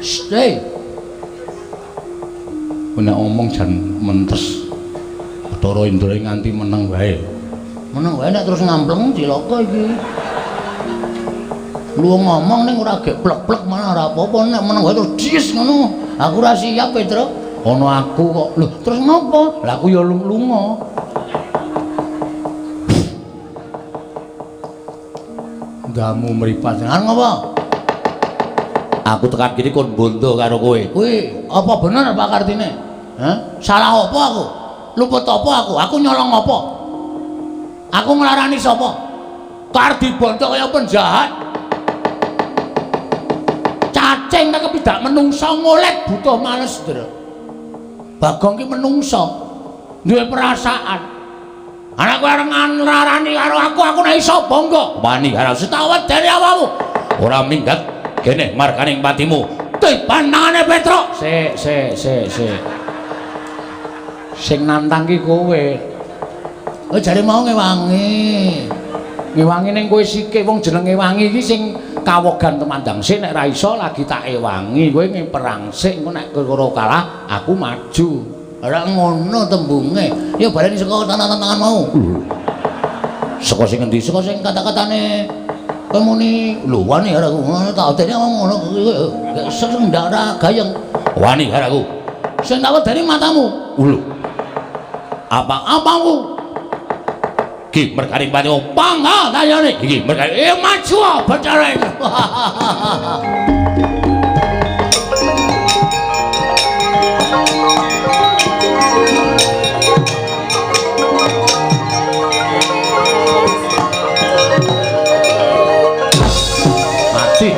[SPEAKER 1] Shh,
[SPEAKER 2] Nek omong jan mentes. Bathara Indra nganti meneng wae.
[SPEAKER 1] Meneng wae nek terus ngampleng cilaka iki. Lu ngomong ning ora gek plek-plek malah ora apa-apa, nek meneng wae terus dies ngono. Aku ora siap, Petro.
[SPEAKER 2] Ana aku kok.
[SPEAKER 1] Lho, terus ngopo?
[SPEAKER 2] Lah aku ya lunga. Ndamu mripat.
[SPEAKER 1] Jenengan ngopo?
[SPEAKER 2] Aku tekan kene kon bondo karo kowe.
[SPEAKER 1] Kuwi apa bener Pak Kartine? Hah? Salah apa aku? Luput apa aku? Aku nyolong apa? Aku nglarani sapa? Kar dibondo kaya penjahat. Cacing nek kepidak menungsa ngolet butuh males, Ndra. Bagong ki menungsa, duwe perasaan. Ana kowe arep nglarani karo aku, aku nek iso bangga.
[SPEAKER 2] Wani karo
[SPEAKER 1] setawa dene awakmu.
[SPEAKER 2] Ora minggat kene markaning patimu.
[SPEAKER 1] Tiban tangane Petruk.
[SPEAKER 2] Sik sik sik sik. Sing nantang ki kowe.
[SPEAKER 1] Oh jare mau ngewangi.
[SPEAKER 2] Ngewangi ning kowe sike wong jeneng ngewangi iki sing
[SPEAKER 1] Kawogan temandang sik nek ra iso lagi tak ewangi. Kowe perang sik engko nek kira kalah aku maju. Ora ngono tembunge. Ya baleni saka tangan-tangan mau. Saka sing endi? Saka sing kata-katane kowe muni lho wani karo aku. Tak odene ngono sing ndak ora gayeng. Wani karo aku. Sing tak wedeni matamu. Lho. Apa-apamu? Ki mergane pati pangga tayane iki mergane maju Bathara. Mati.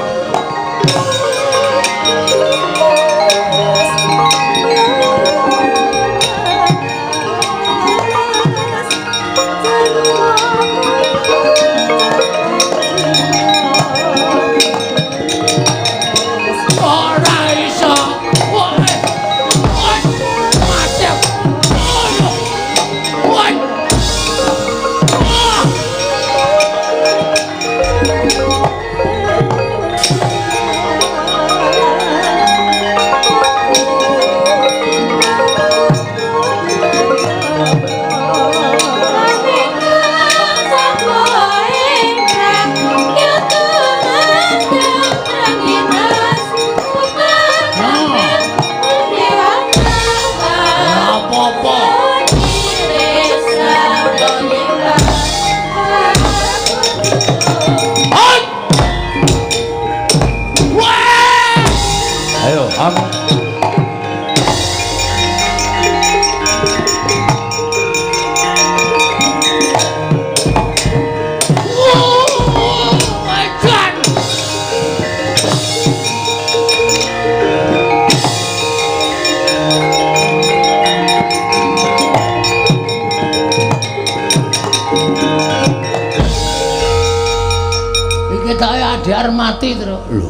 [SPEAKER 1] Mati terus lho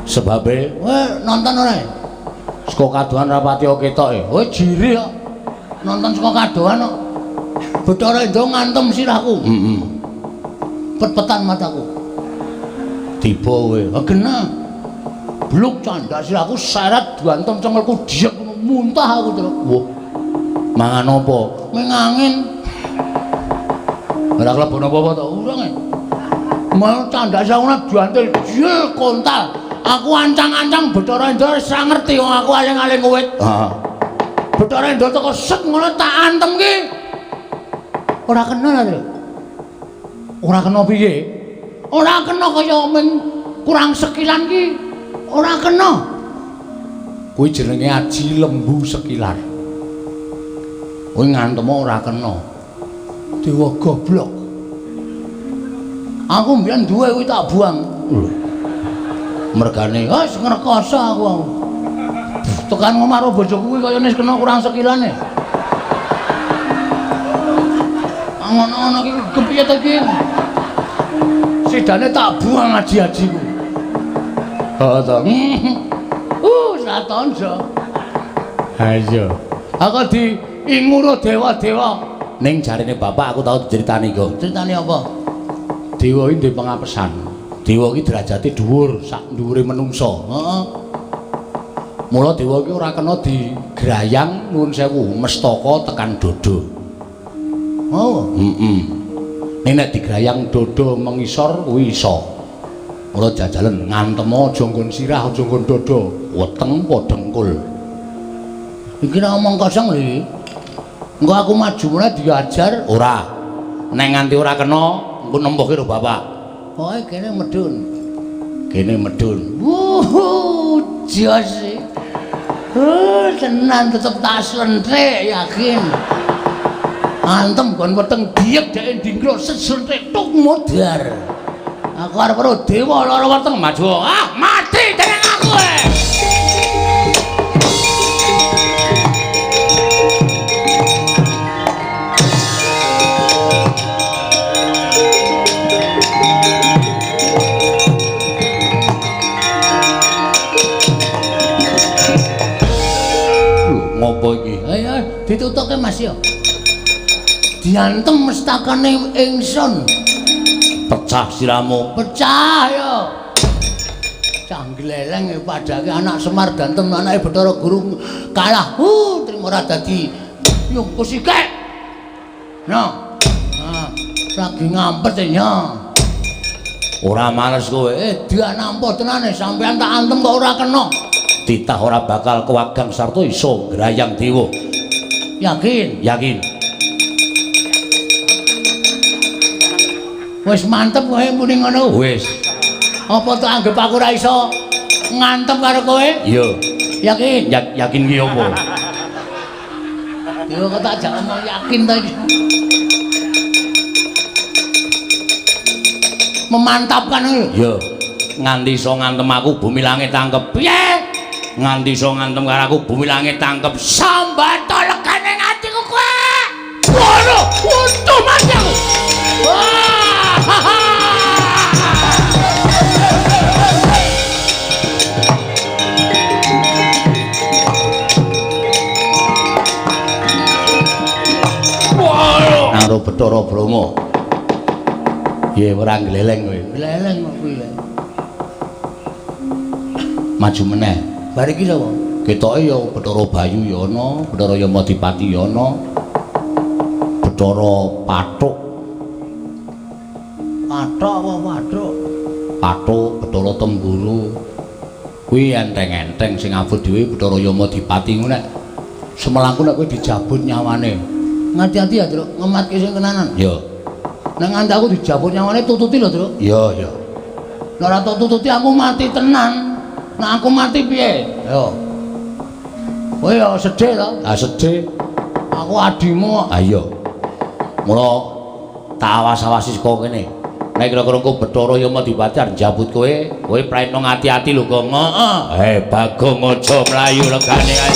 [SPEAKER 1] sebabe kowe nonton ora saka kadohan rapati ketoke kowe jiri kok nonton saka kadohan kok Bathara Indra ngantem sirahku heeh pet-petan mataku tiba kowe genah bluk candak sirahku seret diantem cengelku diek muntah aku terus wah mangan apa mengangin ora klebon apa-apa to urung e mau candak sirahku diantil jil kontal. Aku ancang-ancang Bathara Indra wis ora ngerti wong aku aling-aling wit. Heeh. Bathara Indra teko set ngono tak antem ki. Ora kena ta, Tru? Ora kena piye? Ora kena kaya ming kurang sekilan ki. Ora kena. Kuwi jenenge aji lembu sekilan. Kuwi ngantem ora kena. Dewa goblok. Aku mbiyen duwe kuwi tak buang. Lho. Mergane wis ngrekoso aku. Tekan omah karo bojoku kuwi kaya wis kena kurang sekilane. Ngono-ngono iki kepiye to iki? Sidane tak buang aji-ajiku. Heeh to. Satonjo. Ha iya. Aku diinguro dewa-dewa. Ning jarene bapak aku tau diceritani kok. Critani apa? Dewa iki duwe pengapesan. Dewa iki derajate dhuwur sak dhuwure menungsa. Heeh. Mula dewa iki ora kena digrayang nuwun sewu mestaka tekan dodo. Oh, heeh. Ning nek digrayang dodo mengisor kuwi iso. Mula jajalen ngantem aja nggon sirah, aja nggon dodo, weteng apa dengkul. Iki nek omong kosong lho iki. Engko aku maju mulai diajar ora. Nek nganti ora kena engko nempuhke karo bapak. Pokoke kene medun. Kene medun. Wuh, jos. Tenan tetep tak slenthik yakin. Antem gon weteng diyek dhek ndingkluk slenthik tuk modar. Aku arep karo dewa lara weteng maju. Ah, mati dening aku. Ngopo iki? Ayo ditutuke Mas ya. Diantem mestakane ingsun.
[SPEAKER 2] Pecah siramu.
[SPEAKER 1] Pecah yo. Cah gleleng padake anak Semar dantem anake Bathara Guru kalah. Trimo ora dadi yung kusike. No. Nah, lagi ngampet ya.
[SPEAKER 2] Ora males kowe.
[SPEAKER 1] Dia nampa tenane sampean tak antem kok ora kena.
[SPEAKER 2] Titah ora bakal kewagang sarta iso ngrayang dewa.
[SPEAKER 1] Yakin?
[SPEAKER 2] Yakin.
[SPEAKER 1] Wis mantep kowe muni ngono.
[SPEAKER 2] Wis.
[SPEAKER 1] Apa tak anggap aku ora iso ngantem karo kowe?
[SPEAKER 2] Iya.
[SPEAKER 1] Yakin?
[SPEAKER 2] Yakin ki apa?
[SPEAKER 1] Yo kok tak jak omong yakin ta iki. Memantapkan lho.
[SPEAKER 2] Iya. Nganti iso ngantem aku bumi langit tangkep.
[SPEAKER 1] Piye?
[SPEAKER 2] Nganti iso ngantem karo aku bumi langit tangkep.
[SPEAKER 1] Sambato legane atiku kowe. Waduh, untung mati aku. Wah.
[SPEAKER 2] Karo Bathara Brahma. Piye ora gleleng kowe?
[SPEAKER 1] Gleleng kok kuwi.
[SPEAKER 2] Maju meneh.
[SPEAKER 1] Bar iki sapa?
[SPEAKER 2] Ketoke ya Bathara Bayu ya ana, Bathara Yamadipati ya ana. Bathara Pathuk.
[SPEAKER 1] Pathuk apa Pathuk?
[SPEAKER 2] Pathuk, Bathara Temburu. Kuwi enteng-enteng sing abot dhewe Bathara Yamadipati ngono nek semelangku nek kowe dijabut nyawane.
[SPEAKER 1] Ngati-ati ya, Truk, ngematke sing tenanan.
[SPEAKER 2] Iya.
[SPEAKER 1] Nek nganti aku dijabut nyawane tututi lho, Truk.
[SPEAKER 2] Iya, iya.
[SPEAKER 1] Nek ora tok tututi aku mati tenan. Nek aku mati piye? Yo. Kowe ya sedih to?
[SPEAKER 2] Ah sedih.
[SPEAKER 1] Aku adimu.
[SPEAKER 2] Ah iya. Mula tak awas-awasi saka kene. Nek kira-kira engko Bathara Yamadipati arep njabut kowe, kowe praetno ngati-ati lho, Gong.
[SPEAKER 1] Heeh.
[SPEAKER 2] Eh, Bagong aja mlayu legane kae.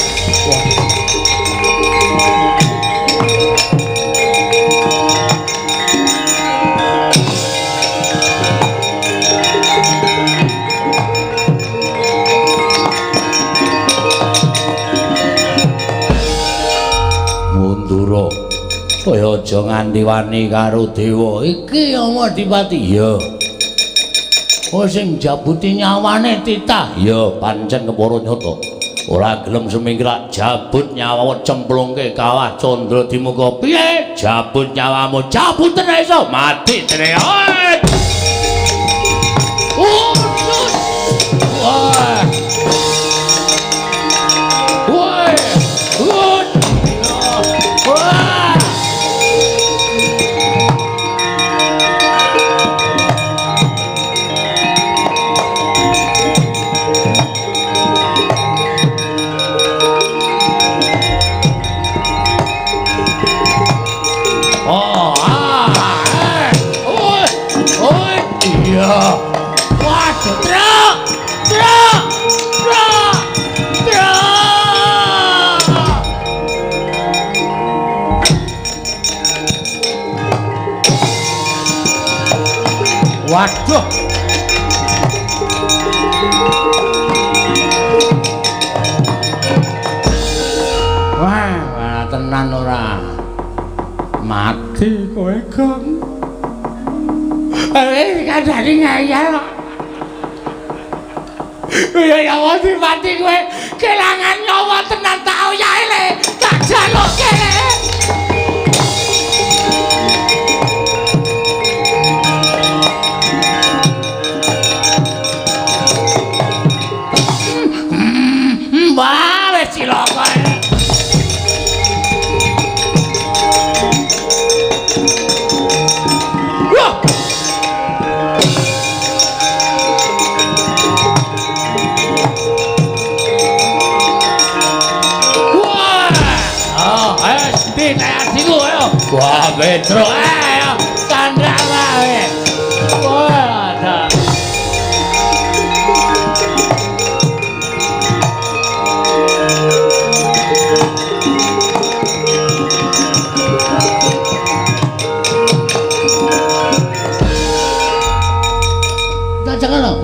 [SPEAKER 2] Mundura. Kowe aja nganti wani karo dewa.
[SPEAKER 1] Iki Yamadipati.
[SPEAKER 2] Iya.
[SPEAKER 1] Oh sing njabuti nyawane titah.
[SPEAKER 2] Iya, pancen kepara nyata. Ora gelem semingkrak jabut nyawa cemplungke kawah Candra Dimuka.
[SPEAKER 1] Piye?
[SPEAKER 2] Jabut nyawamu, jabuten iso mati jene.
[SPEAKER 1] Usus. Wah. Wah. Wah. Waduh, truk, truk, truk, truk. Waduh. Wah, wah tenan ora.
[SPEAKER 2] Mati kowe, Gong.
[SPEAKER 1] Kandhane ngeyel kok. Ya ya mati kowe kelangan nyawa tenan tak oyahe le. Tak jaluke le. Wah, wis cilaka.
[SPEAKER 2] Wah, Petro,
[SPEAKER 1] ayo candra wae. Wah, ada. Tak jangan.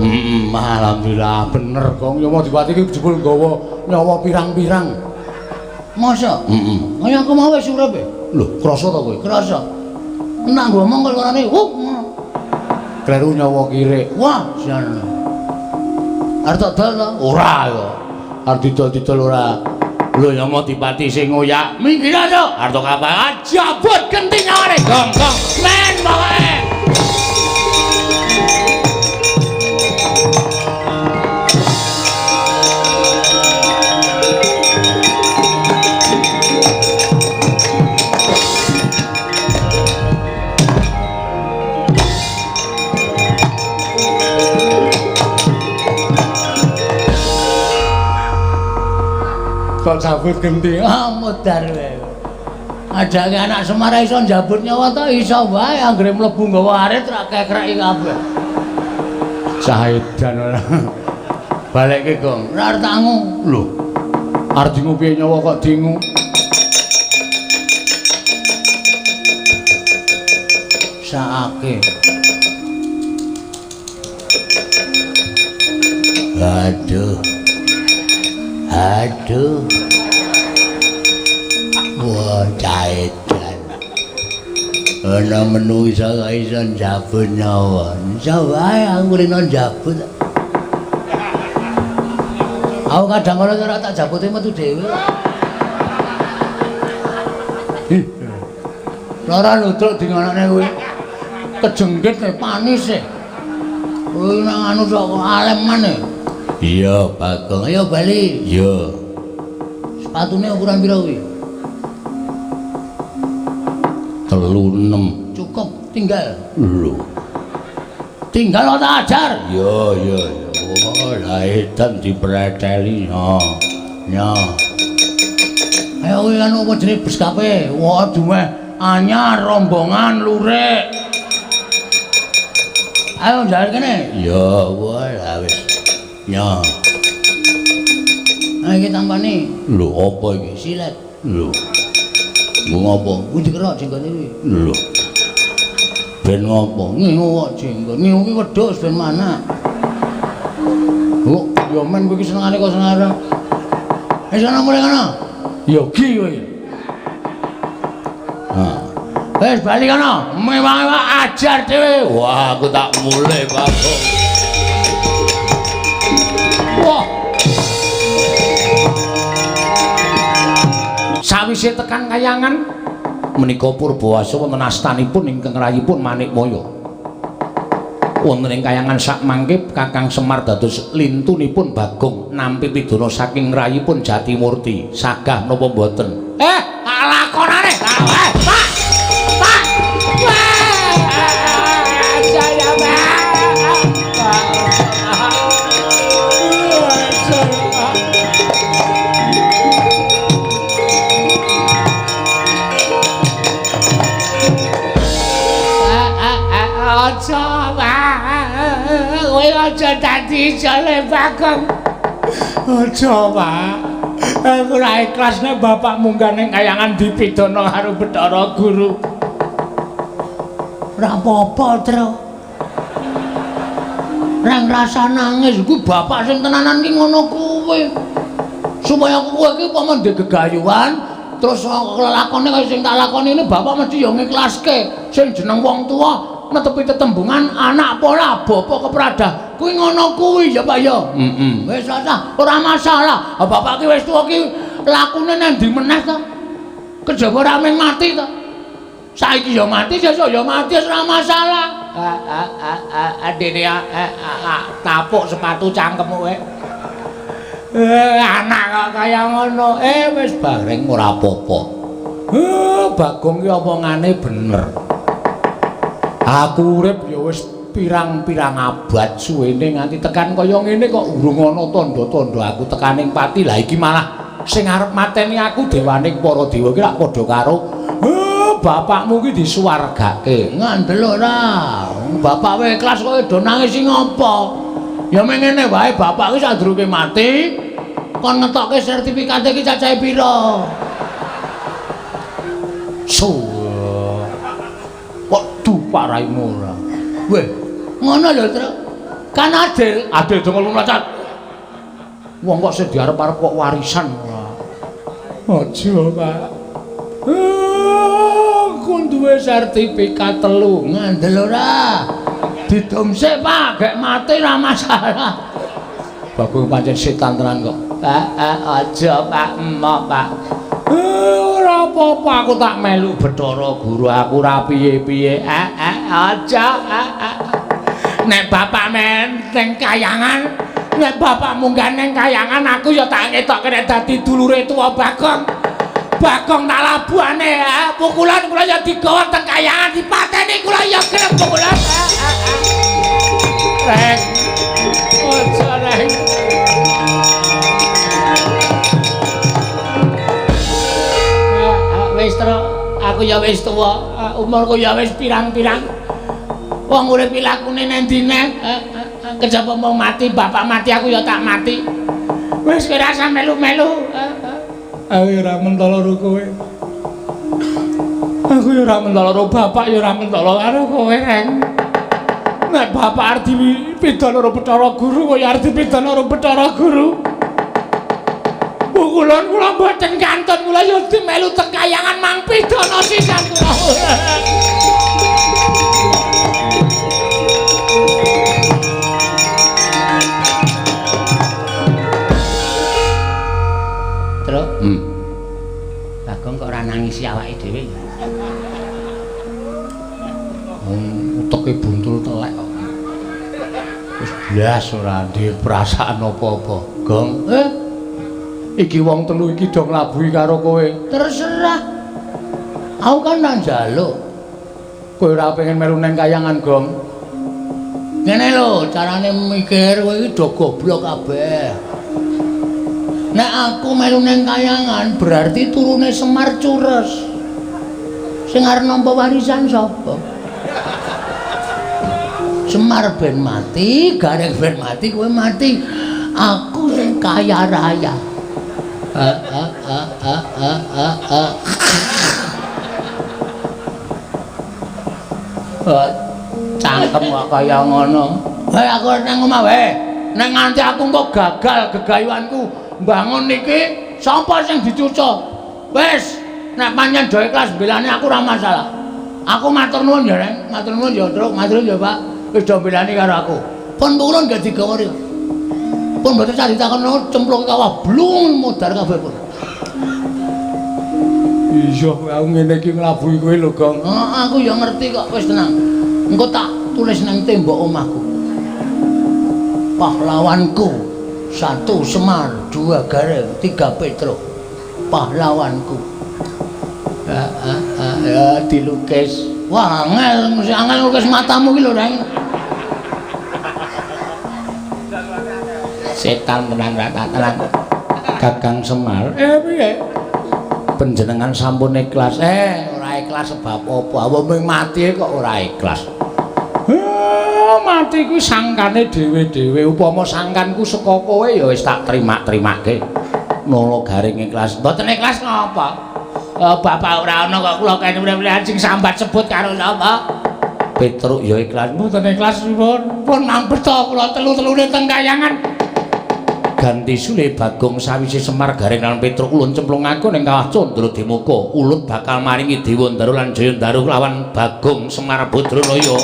[SPEAKER 2] Alhamdulillah bener, Gong. Yamadipati iki jebul nggawa nyawa pirang-pirang.
[SPEAKER 1] Masa?
[SPEAKER 2] Heeh.
[SPEAKER 1] Kaya aku mau wis urip e.
[SPEAKER 2] Lho, krasa ta kowe?
[SPEAKER 1] Krasa. Nek ngomong kok warane, wuh. Kleru nyawa kirik. Wah, jan. Arep tak dol to? Ora ya. Arep didol-didol ora. Lho Yama Dipati sing ngoyak. Minggir to. Arep kapal jabut genti nyawane. Gong gong. Men pokoke. Kok jabut genti? Ah, modar wae. Ajake anak Semar iso njabut nyawa to iso wae anggere mlebu nggawa arit ra kekreki kabeh. Cah edan ora. Balekke, Gong. Ora arep tak ngu. Lho. Arep dingu piye nyawa kok dingu? Saake. Aduh. Aduh. Wah, caedan. Ana menungsa kok iso njabut nyawa. Iso wae aku rene njabut. Aku kadang kala ora tak jabuti metu dhewe. Ih. Lara ludruk di ngonone kuwi. Kejenggit panis e. Kuwi nang anu tok alem maneh. Iya, Bagong. Ayo bali. Iya. Sepatune ukuran pira kuwi? 36. Cukup, tinggal. Lho. Tinggal tak ajar. Iya, iya, iya. Oh, lah edan dipreteli. Ha. Ya. Ayo kuwi anu apa jenenge bus kape? Wah, dumeh anyar rombongan lurik. Ayo njaluk kene. Iya, wah lah wis. Ya. Nah, iki tampane. Lho, apa iki? Silet. Lho. Nggo ngopo? Kuwi dikerok jenggote kuwi. Lho. Ben ngopo? Ngingu kok jenggot. Ngingu ki wedhus ben mana? Oh, ya men kowe iki senengane kok senengane. Wis ana mulih kono. Ya gi kowe. Ha. Wis bali kono. Mewah-mewah ajar dhewe. Wah, aku tak mulih, Bagong. Wah. Sawise tekan kayangan menika Purbawasa wonten astanipun ingkang rayipun Manikmaya. Wonten ing kayangan sakmangke Kakang Semar dados lintunipun Bagong nampi pidana saking rayipun Jatimurti. Sagah napa mboten? Tak lakonane. Pak. Pak. Jaya, Pak. Aja, Pak. Kowe aja dadi jale Bagong. Aja, Pak. Aku ora ikhlas nek bapak munggah ning kayangan dipidana karo Bathara Guru. Ora apa-apa, Tru. Reng rasa nangis iku bapak sing tenanan ki ngono kuwi. Supaya kowe iki upama ndek gegayuhan terus lelakone kaya sing tak lakoni ini bapak mesti ya ngiklaske. Sing jeneng wong tuwa netepi tetembungan anak pola bapak kepradah kuwi ngono kuwi ya Pak ya. Heeh. Wis ora masalah. Bapak ki wis tuwa ki lakune nang ndi meneh to? Kejaba ora mung mati to. Saiki ya mati, sesuk ya mati, wis ora masalah. Dene tapuk sepatu cangkemmu kowe. Anak kok kaya ngono. Wis bareng ora apa-apa. Bagong ki omongane bener. Aku urip ya wis pirang-pirang abad suwene nganti tekan kaya ngene kok urung ana tandha-tandha aku tekaning pati. Lah iki malah sing arep mateni aku dewaning para dewa iki lak padha karo bapakmu ki disuwargake. Ngandel ora? Bapak wae ikhlas kok do nangis sing ngopo? Ya mengene wae bapak ki sadurunge mati kon ngetokke sertifikate ki cacahe pira? Kok dupak raimu ora? Weh, ngono lho, Tru. Kan adil, adil dong mlacat. Wong kok sing diarep-arep kok warisan ora. Aja, Pak. Aku duwe sertifikat 3, ngandel ora? Didum sik, Pak, gek mati ra masalah. Bagong pancen setan tenan kok. Pak, aja Pak, emoh Pak. Ora apa-apa aku tak melu Bathara Guru, aku ora piye-piye. Aja. Nek bapak men ning kayangan, nek bapak munggah ning kayangan aku ya tak ngetokke nek dadi dulure tuwa Bagong. Bagong tak labuhane, pukulan kula ya digawa teng kayangan dipateni kula ya gelem pukulan. Reng. Aja reng. Wis terus aku ya wis tuwa, umurku ya wis pirang-pirang. Wong urip lakune nang ndine, kejaba mau mati, bapak mati aku ya tak mati. Wis kowe rasa melu-melu. Aku ya ora mentolo karo kowe. Aku ya ora mentolo karo bapak ya ora mentolo karo kowe, Reng. Nek bapak arep dipidana karo Bathara Guru, kowe arep dipidana karo Bathara Guru. Pukulan kula mboten kantun, kula ya dimelu teng kayangan mang pidana sisan kula. Truk. Bagong kok ora nangisi awake dhewe. Uteke buntul telek kok. Wis blas ora duwe perasaan apa-apa. Gong, iki wong telu iki do nglabuhi karo kowe. Terserah. Aku kan nang njaluk. Kowe ora pengen melu nang kayangan, Gong. Ngene lho, carane mikir kowe iki do goblok kabeh. Nek aku melu nang kayangan berarti turune Semar cures. Sing arep nampa warisan sapa? Semar ben mati, Gareng ben mati, kowe mati. Aku sing kaya raya. Cangkem kok kaya ngono. Hei aku nang omah wae. Nek nganti aku engko gagal gegayuanku mbangun iki, sapa sing dicuca? Wis, nek pancen do ikhlas mbelani aku ora masalah. Aku matur nuwun ya, Reng. Matur nuwun ya, Truk. Matur nuwun ya, Pak. Wis do mbelani karo aku. Pun purun gak digawa riyo. Pun mboten sah ditakon cemplung kawah blung modar kabeh pun. Iya, aku ngene iki nglabuhi kowe lho, Gong. Heeh, aku ya ngerti kok, wis tenang. Engko tak tulis nang tembok omahku. Pahlawanku 1 Semar, 2 Gareng, 3 Petruk. Pahlawanku. Ya dilukis. Wah, angel, mesti angel nglukis matamu ki lho, Reng. Setan tenan ra tenan. Kakang Semar, piye? Panjenengan sampun ikhlas. Ora ikhlas sebab apa? Wong mati kok ora ikhlas. Mati kuwi sangkane dhewe-dhewe. Upama sangkanku saka kowe ya wis tak terima-terimake. Nolo Garing ikhlas. Mboten ikhlas ngapa? Bapak ora ana kok kula kene mrene sing sambat sebut karo sapa? Petruk ya ikhlas. Mboten ikhlas pun. Pun mampeta kula telu-telune teng kayangan. Ganti sule Bagong sawise Semar Gareng lan Petruk ulun cemplung aku ning kawah Candra Dimuka. Ulun bakal maringi Dewa Ndaru lan Jaya Ndaru lawan Bagong Semar Badranaya.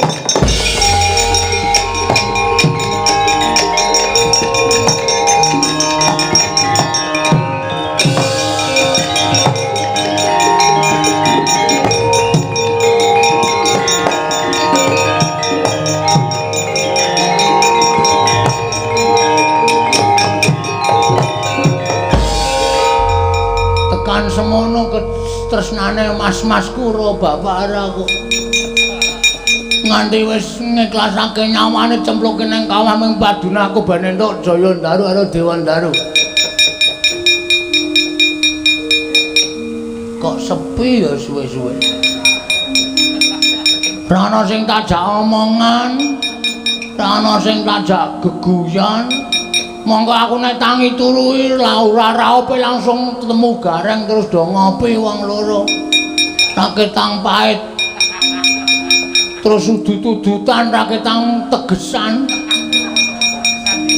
[SPEAKER 1] Semono ketresnane mas-masku ro bapak aku. Nganti wis ngiklasake nyawane cempluke nang kawah ming padune aku ben entuk Jaya Ndaru karo Dewa Ndaru. Kok sepi ya suwe-suwe. Ra ana sing tajak omongan, ra ana sing tajak geguyon. Monggo aku nek tangi turu iki ora raope langsung temu Gareng terus do ngopi wong loro. Raketang pahit. Terus udut-udutan raketang tegesan.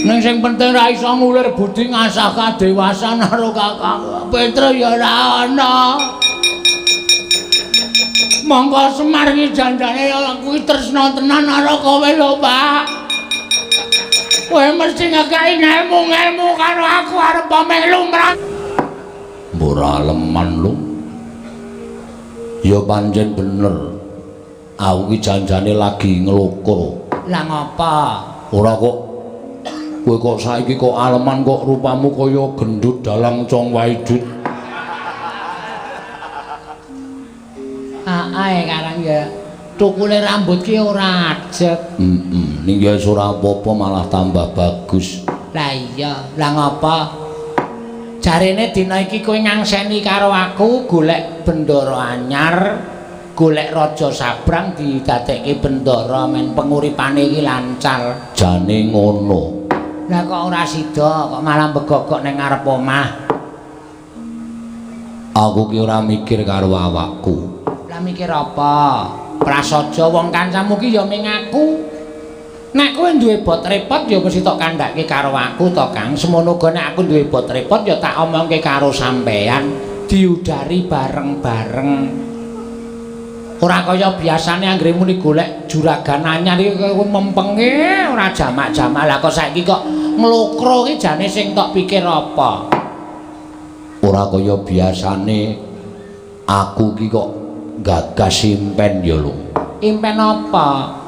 [SPEAKER 1] Ning sing penting ra iso ngulir budi ngasah kadewasan karo Kakang Petruk ya ora ana. Monggo Semar iki janjane aku iki tresna tenan karo kowe lho, Pak. Kowe mesti ngekeki ngelmu-ngelmu karo aku arep melu mrang.
[SPEAKER 2] Ora leman lho. Ya pancen bener. Aku iki janjane lagi nglokro.
[SPEAKER 1] Lah ngapa?
[SPEAKER 2] Ora kok kowe kok saiki kok aleman kok rupamu kaya gendut dalang Cong Waidut.
[SPEAKER 1] Ae karang ya tukule rambut ki ora ajeg.
[SPEAKER 2] Heeh, ning ya wis ora apa-apa malah tambah bagus.
[SPEAKER 1] Lah iya, lah ngapa? Jarene dina iki kowe ngangseni karo aku golek bendara anyar, golek raja sabrang didadekke bendara men penguripane iki lancar.
[SPEAKER 2] Jane ngono.
[SPEAKER 1] Lah kok ora sida, kok malah begogok ning ngarep omah.
[SPEAKER 2] Aku ki ora mikir karo awakku.
[SPEAKER 1] Lah mikir apa? Prasaja wong kancamu ki ya ming aku. Nek kowe duwe bot repot ya mesti tok kandhake karo aku to, Kang. Semono uga nek aku duwe bot repot ya tak omongke karo sampean, diudari bareng-bareng. Ora kaya biasane anggere muni golek juragan anyar iki kowe mempenge ora jamak-jamak. Lah kok saiki kok nglokro ki jane sing tok pikir apa?
[SPEAKER 2] Ora kaya biasane aku ki kok gagas impen ya lho.
[SPEAKER 1] Impen apa?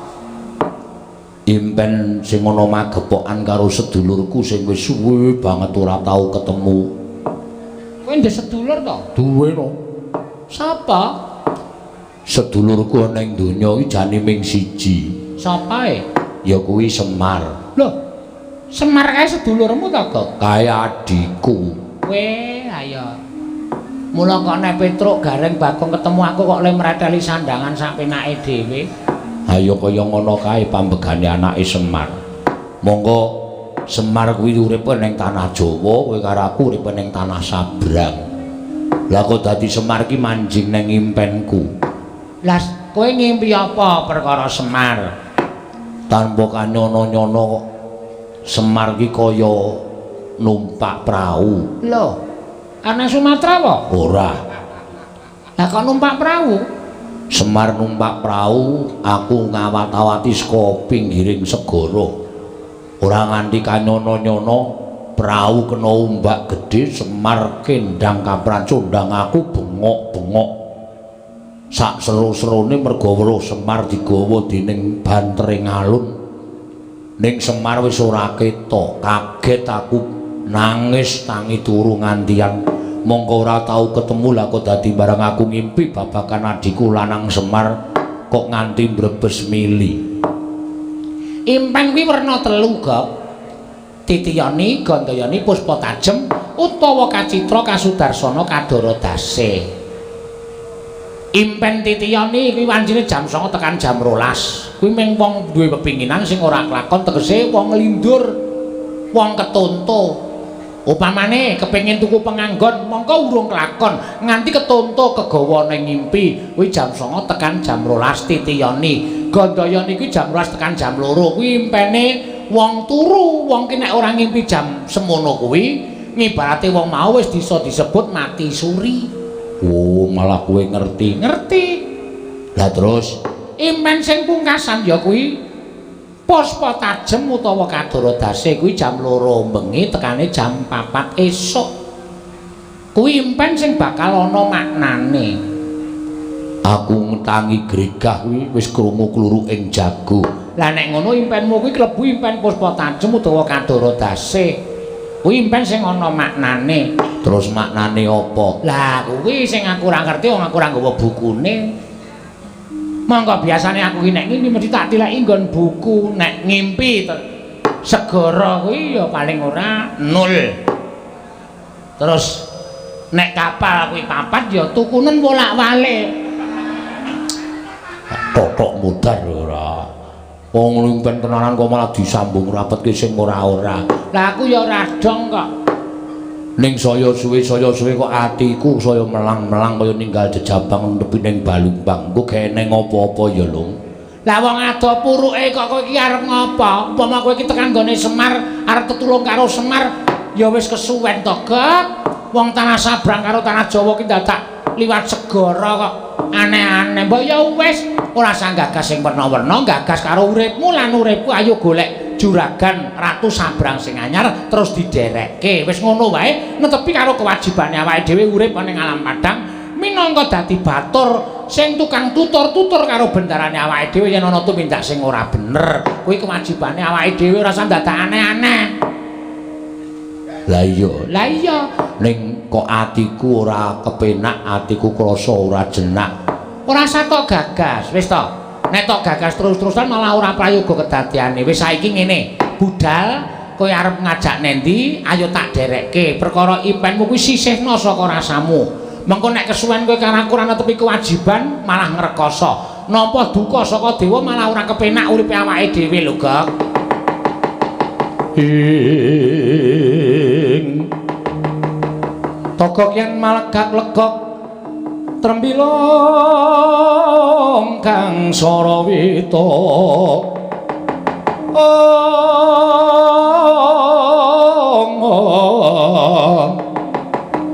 [SPEAKER 2] Impen sing ana magepokan karo sedulurku sing wis suwe banget ora tau ketemu.
[SPEAKER 1] Kowe ndek sedulur to?
[SPEAKER 2] Duwe no.
[SPEAKER 1] Sapa?
[SPEAKER 2] Sedulurku ana ing donya iki jane ming siji.
[SPEAKER 1] Sapa e?
[SPEAKER 2] Ya kuwi Semar.
[SPEAKER 1] Lho, Semar kae sedulurmu to, Gok?
[SPEAKER 2] Kae adhiku.
[SPEAKER 1] Kowe ayo. Mula kok nek Petruk Gareng Bagong ketemu aku kok le mreteli sandangan sak penake dhewe.
[SPEAKER 2] Ayo kaya ngono kae pambegane anake Semar. Monggo Semar kuwi uripe ning tanah Jawa, kowe karo aku uripe ning tanah Sabrang. Lah kok dadi Semar ki manjing ning impenku.
[SPEAKER 1] Lah kowe ngimpi apa perkara Semar?
[SPEAKER 2] Tanpa kanyono-nyono kok Semar ki kaya numpak prau.
[SPEAKER 1] Lho, ana Sumatera apa?
[SPEAKER 2] Ora.
[SPEAKER 1] Lah kok numpak prau?
[SPEAKER 2] Semar numpak prau, aku ngawat-awati saka pinggiring segara. Ora nganti kanyono-nyono, prau kena ombak gedhe, Semar kendang kaprancundang aku bengok-bengok. Sak seru-serune merga weruh Semar digawa dening bantering alun. Ning Semar wis ora ketok, kaget aku nangis tangi turu ngantian. Mongko ora tau ketemu lah kok dadi barang aku ngimpi babagan adhiku lanang Semar kok nganti mbrebes mili.
[SPEAKER 1] Impen kuwi werna telu, Gok. Titiyani, Gandayani, Puspa Tajem utawa Kacitra Kasudarsana Kadara Dase. Impen titiyani kuwi wancine jam 09.00 tekan jam 12. Kuwi mung wong duwe pepinginan sing ora klakon, tegese wong nglindur, wong ketonto. Upamane kepengin tuku penganggon, mongko urung klakon nganti ketonto kegawa ning ngimpi. Kuwi jam 09.00 tekan jam 12 titiyani. Gandayani kuwi jam 12 tekan jam 2 kuwi impene wong turu. Wong ki nek ora ngimpi jam semono kuwi ngibarate wong mau wis bisa disebut mati suri.
[SPEAKER 2] Oh, malah kowe ngerti.
[SPEAKER 1] Ngerti.
[SPEAKER 2] Lah terus
[SPEAKER 1] impen sing pungkasan ya kuwi Puspa Tajem utawa Kadara Dase kuwi jam 2 bengi tekane jam 4 esuk. Kuwi impen sing bakal ana maknane.
[SPEAKER 2] Aku ngetangi gregah kuwi wis krungu kluruk ing jago.
[SPEAKER 1] Lah nek ngono impenmu kuwi klebu impen Puspa Tajem utawa Kadara Dase. Kuwi impen sing ana maknane.
[SPEAKER 2] Terus maknane apa?
[SPEAKER 1] Lah kuwi sing aku ora ngerti wong aku ora nggawa bukune. Monggo biasane aku ki nek ngimpi mesti tak tileki nggon buku. Nek ngimpi segara kuwi ya paling ora 0. Terus nek kapal kuwi 4 ya tukunen wolak-walik.
[SPEAKER 2] Totok mudar ora. Wong impen tenanan kok malah disambung rapetke sing ora-ora.
[SPEAKER 1] Lah aku ya ora dong kok.
[SPEAKER 2] Ning saya suwe kok atiku saya melang-melang kaya ninggal jejabang nepi ning Balumbang. Engko gene apa-apa ya, Lung.
[SPEAKER 1] Lah wong ado puruke kok kowe iki arep ngopo? Upama kowe iki tekan nggone Semar, arep tetulung karo Semar, ya wis kesuwen to, Gok. Wong tanah Sabrang karo tanah Jawa ki dadak liwat segara kok. Aneh-aneh. Mbok ya wis ora usah gagas sing werna-werna, gagas karo uripmu lan uripku ayo golek juragan Ratu Sabrang sing anyar terus diderekke. Wis ngono wae, netepi karo kewajibane awake dhewe urip ning alam padang minangka dadi batur sing tukang tutur-tutur karo bendarane awake dhewe yen ana tumindak sing ora bener. Kuwi kewajibane awake dhewe ora usah dadak aneh-aneh.
[SPEAKER 2] Lah iya,
[SPEAKER 1] lah iya.
[SPEAKER 2] Ning kok atiku ora kepenak, atiku krasa ora jenak.
[SPEAKER 1] Ora usah tok gagas, wis to. Nek tok gagas terus-terusan malah ora prayoga kedadiane. Wis saiki ngene, budal kowe arep ngajak nendi, ayo tak derekke. Perkara ipenmu kuwi sisihna saka rasamu. Mengko nek kesuwen kowe karo aku ora netepi kewajiban, malah ngrekoso. Nampa duka saka dewa malah ora kepenak uripe awake dhewe lho, Gok.
[SPEAKER 2] Ing togok yen malegak-legok trembilong kang sarawita